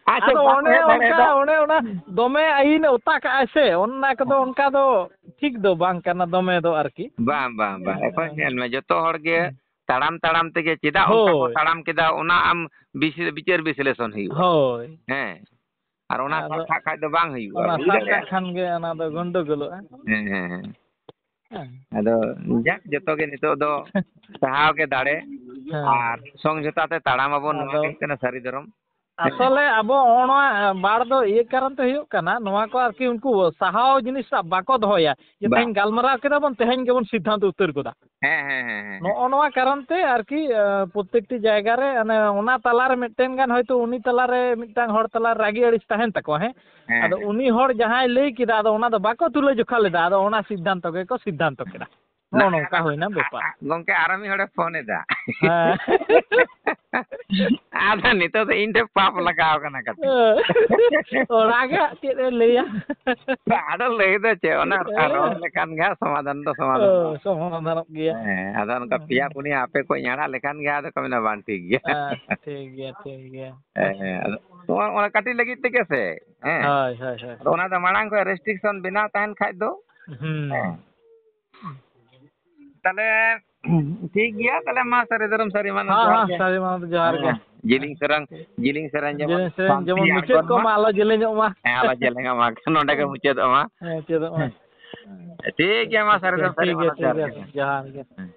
ᱟᱪᱪᱷᱟ, ᱟᱫᱚ ᱵᱟᱠᱚ ᱚᱱᱮ ᱦᱮᱡ ᱚᱱᱠᱟ, ᱫᱟᱲᱮᱭᱟᱫᱟ᱾ ᱚᱱᱮ ᱚᱱᱟ ᱫᱚᱢᱮ ᱟᱹᱭᱤᱱ ᱮ ᱚᱛᱟ ᱠᱟᱜᱼᱟᱭ ᱥᱮ, ᱚᱱᱟ ᱠᱚᱫᱚ ᱦᱮᱸ᱾ ᱚᱱᱠᱟ ᱫᱚ ᱴᱷᱤᱠ ᱫᱚ ᱵᱟᱝ ᱠᱟᱱᱟ, ᱫᱚᱢᱮ ᱫᱚ ᱟᱨᱠᱤ᱾ ᱵᱟᱝ, ᱵᱟᱝ, ᱵᱟᱝ᱾ ᱮᱠᱷᱚᱱ ᱧᱮᱞ ᱢᱮ, ᱡᱚᱛᱚ ᱦᱚᱲ ᱜᱮ ᱦᱮᱸ᱾ ᱛᱟᱲᱟᱢ ᱛᱟᱲᱟᱢ ᱛᱮᱜᱮ ᱪᱮᱫᱟᱜ ᱚᱱᱠᱟ ᱠᱚ ᱦᱳᱭ᱾ ᱛᱟᱲᱟᱢ ᱠᱮᱫᱟ, ᱚᱱᱟ ᱟᱢ ᱵᱤᱥ-, ᱵᱤᱪᱟᱹᱨ ᱵᱤᱥᱞᱮᱥᱚᱱ ᱦᱩᱭᱩᱜᱼᱟ᱾ ᱦᱳᱭ᱾ ᱦᱮᱸ᱾ ᱟᱨ ᱚᱱᱟ ᱟᱫᱚ ᱥᱟᱵ ᱠᱟᱜ ᱠᱷᱟᱡ ᱫᱚ ᱵᱟᱝ ᱦᱩᱭᱩᱜᱼᱟ, ᱚᱱᱟ ᱦᱩᱭ ᱥᱟᱵ ᱠᱟᱜ ᱫᱟᱲᱮᱭᱟᱜᱼᱟ᱾ ᱠᱷᱟᱱ ᱜᱮ ᱚᱱᱟ ᱫᱚ ᱜᱚᱱᱰᱚᱜᱳᱞᱚᱜᱼᱟ᱾ ᱦᱮᱸ, ᱦᱮᱸ, ᱦᱮᱸ᱾ ᱦᱮᱸ᱾ ᱟᱫᱚ ᱡᱟᱠ, ᱡᱚᱛᱚ ᱜᱮ ᱱᱤᱛᱚᱜ ᱫᱚ ᱥᱟᱦᱟᱣ ᱜᱮ ᱫᱟᱲᱮ ᱦᱮᱸ᱾ ᱟᱨ ᱥᱚᱝᱡᱷᱚᱛᱟ ᱛᱮ ᱛᱟᱲᱟᱢ ᱟᱵᱚᱱ, ᱱᱚᱣᱟ ᱟᱫᱚ ᱜᱮ ᱦᱩᱭᱩᱜ ᱠᱟᱱᱟ ᱥᱟᱹᱨᱤ ᱫᱷᱚᱨᱚᱢ᱾ ᱦᱮᱸ᱾ ᱟᱥᱚᱞᱮ ᱟᱵᱚ ᱦᱚᱸᱜᱼᱚ ᱱᱚᱣᱟ ᱵᱟᱲ ᱫᱚ ᱤᱭᱟᱹ ᱠᱟᱨᱚᱱ ᱛᱮ ᱦᱩᱭᱩᱜ ᱠᱟᱱᱟ, ᱱᱚᱣᱟ ᱠᱚ ᱟᱨᱠᱤ ᱩᱱᱠᱩ ᱥᱟᱦᱟᱣ ᱡᱤᱱᱤᱥ ᱴᱟᱜ ᱵᱟᱠᱚ ᱫᱚᱦᱚᱭᱟ᱾ ᱡᱮ ᱵᱟ᱾ ᱛᱮᱦᱮᱧ ᱜᱟᱞᱢᱟᱨᱟᱣ ᱠᱮᱫᱟ ᱵᱚᱱ, ᱛᱮᱦᱮᱧ ᱜᱮᱵᱚᱱ ᱥᱤᱫᱽᱫᱷᱟᱱᱛᱚ ᱩᱛᱟᱹᱨ ᱜᱚᱫᱟ᱾ ᱦᱮᱸ, ᱦᱮᱸ, ᱦᱮᱸ, ᱦᱮᱸ, ᱦᱮᱸ᱾ ᱱᱚᱜᱼᱚ ᱱᱚᱣᱟ ᱠᱟᱨᱚᱱ ᱛᱮ ᱟᱨᱠᱤ, ᱟᱸ, ᱯᱨᱚᱛᱮᱠᱴᱤ ᱡᱟᱭᱜᱟ ᱨᱮ ᱚᱱᱮ ᱚᱱᱟ ᱛᱟᱞᱟ ᱨᱮ ᱢᱤᱫᱴᱮᱱ ᱜᱟᱱ ᱦᱚᱭᱛᱳ ᱩᱱᱤ ᱛᱟᱞᱟ ᱨᱮ ᱢᱤᱫᱴᱟᱝ ᱦᱚᱲ ᱛᱟᱞᱟ ᱨᱮ ᱨᱟᱹᱜᱤ ᱟᱹᱲᱤᱥ ᱛᱟᱦᱮᱱ ᱛᱟᱠᱚᱣᱟ, ᱦᱮᱸ? ᱦᱮᱸ, ᱟᱫᱚ ᱦᱮᱸ᱾ ᱩᱱᱤ ᱦᱚᱲ ᱡᱟᱦᱟᱸᱭ ᱞᱟᱹᱭ ᱠᱮᱫᱟ, ᱟᱫᱚ ᱚᱱᱟ ᱫᱚ ᱵᱟᱠᱚ ᱛᱩᱞᱟᱹ ᱡᱚᱠᱷᱟ ᱞᱮᱫᱟ, ᱟᱫᱚ ᱚᱱᱟ ᱥᱤᱫᱽᱫᱷᱟᱱᱛᱚ ᱜᱮᱠᱚ ᱥᱤᱫᱽᱫᱷᱟᱱᱛᱚ ᱠᱮᱫᱟ᱾ ᱱᱚᱜᱼᱚ ᱱᱚᱝᱠᱟ ᱦᱩᱭᱱᱟ ᱵᱮᱯᱟᱨ᱾ ᱜᱚᱝᱠᱮ, ᱟᱨᱚ ᱢᱤᱫ ᱦᱚᱲᱮ ᱯᱷᱳᱱ ᱮᱫᱟ᱾ ᱦᱮᱸ᱾ ᱟᱫᱚ ᱱᱤᱛᱚᱜ ᱫᱚ ᱤᱧ ᱴᱷᱮᱱ ᱯᱟᱯ ᱞᱟᱜᱟᱣ ᱠᱟᱱᱟ ᱠᱟᱹᱴᱤᱡ᱾ ᱚᱱᱟ ᱜᱮ ᱦᱟᱸᱜ ᱪᱮᱫ ᱮ ᱞᱟᱹᱭᱟ᱾ ᱟᱫᱚ ᱞᱟᱹᱭ ᱫᱚ ᱪᱮᱫ, ᱚᱱᱟ ᱦᱮᱸ᱾ ᱨᱚᱲ ᱞᱮᱠᱷᱟᱱ ᱜᱮ ᱦᱟᱸᱜ ᱥᱚᱢᱟᱫᱷᱟᱱ ᱫᱚ ᱥᱚᱢᱟᱫᱷᱟᱱᱚᱜᱼᱟ᱾ ᱚ, ᱥᱚᱢᱟᱫᱷᱟᱱᱚᱜ ᱜᱮᱭᱟ᱾ ᱦᱮᱸ, ᱟᱫᱚ ᱚᱱᱠᱟ ᱦᱮᱸ᱾ ᱯᱮᱭᱟ ᱯᱩᱱᱭᱟ ᱟᱯᱮ ᱠᱚ ᱟᱲᱟᱜ ᱞᱮᱠᱷᱟᱱ ᱜᱮ ᱟᱫᱚ ᱠᱚ ᱢᱮᱱᱟ, "ᱵᱟᱝ, ᱴᱷᱤᱠ ᱜᱮᱭᱟ᱾" ᱦᱮᱸ, ᱴᱷᱤᱠ ᱜᱮᱭᱟ, ᱴᱷᱤᱠ ᱜᱮᱭᱟ᱾ ᱦᱮᱸ, ᱟᱫᱚ ᱱᱚᱣᱟ, ᱚᱱᱟ ᱠᱟᱹᱴᱤᱡ ᱞᱟᱹᱜᱤᱫ ᱛᱮᱜᱮ ᱥᱮ, ᱦᱮᱸ᱾ ᱦᱳᱭ, ᱦᱳᱭ, ᱦᱳᱭ᱾ ᱟᱫᱚ ᱚᱱᱟ ᱫᱚ ᱢᱟᱲᱟᱝ ᱠᱷᱚᱱ ᱨᱮᱥᱴᱨᱤᱠᱥᱚᱱ ᱵᱮᱱᱟᱣ ᱛᱟᱦᱮᱱ ᱠᱷᱟᱡ ᱫᱚ, ᱦᱩᱸ᱾ ᱦᱮᱸ᱾ ᱛᱟᱦᱞᱮ ᱴᱷᱤᱠ ᱜᱮᱭᱟ, ᱛᱟᱦᱞᱮ ᱢᱟ ᱥᱟᱹᱨᱤ ᱫᱷᱚᱨᱚᱢ ᱥᱟᱹᱨᱤ ᱢᱟᱱᱚᱛ ᱦᱮᱸ, ᱡᱚᱦᱟᱨ ᱦᱮᱸ, ᱜᱮ᱾ ᱥᱟᱹᱨᱤ ᱢᱟᱱᱚᱛ ᱡᱚᱦᱟᱨ ᱜᱮ᱾ ᱦᱮᱸ, ᱡᱤᱞᱤᱧ ᱥᱮᱨᱮᱧ, ᱡᱤᱞᱤᱧ ᱥᱮᱨᱮᱧ ᱡᱮᱢᱚᱱ ᱡᱮᱢᱚᱱ ᱥᱟᱱᱛᱤ ᱢᱩᱪᱟᱹᱫ ᱟᱬᱜᱚᱱ ᱠᱚᱜ ᱢᱟ᱾ ᱢᱟ, ᱟᱞᱚ ᱡᱮᱞᱮᱧᱚᱜ ᱢᱟ᱾ ᱦᱮᱸ, ᱟᱞᱚ ᱡᱮᱞᱮᱧᱚᱜ ᱢᱟ, ᱱᱚᱸᱰᱮ ᱜᱮ ᱦᱮᱸ᱾ ᱢᱩᱪᱟᱹᱫᱚᱜ ᱢᱟ᱾ ᱦᱮᱸ, ᱢᱩᱪᱟᱹᱫᱚᱜ ᱢᱟ᱾ ᱦᱮᱸ᱾ ᱴᱷᱤᱠ ᱜᱮᱭᱟ, ᱢᱟ ᱥᱟᱹᱨᱤ ᱫᱷᱚᱨᱚᱢ ᱥᱟᱹᱨᱤ ᱴᱷᱤᱠ ᱜᱮᱭᱟ, ᱢᱟᱱᱚᱛ ᱴᱷᱤᱠ ᱡᱚᱦᱟᱨ ᱜᱮᱭᱟ, ᱜᱮ᱾ ᱡᱚᱦᱟᱨ ᱜᱮ᱾ ᱦᱮᱸ᱾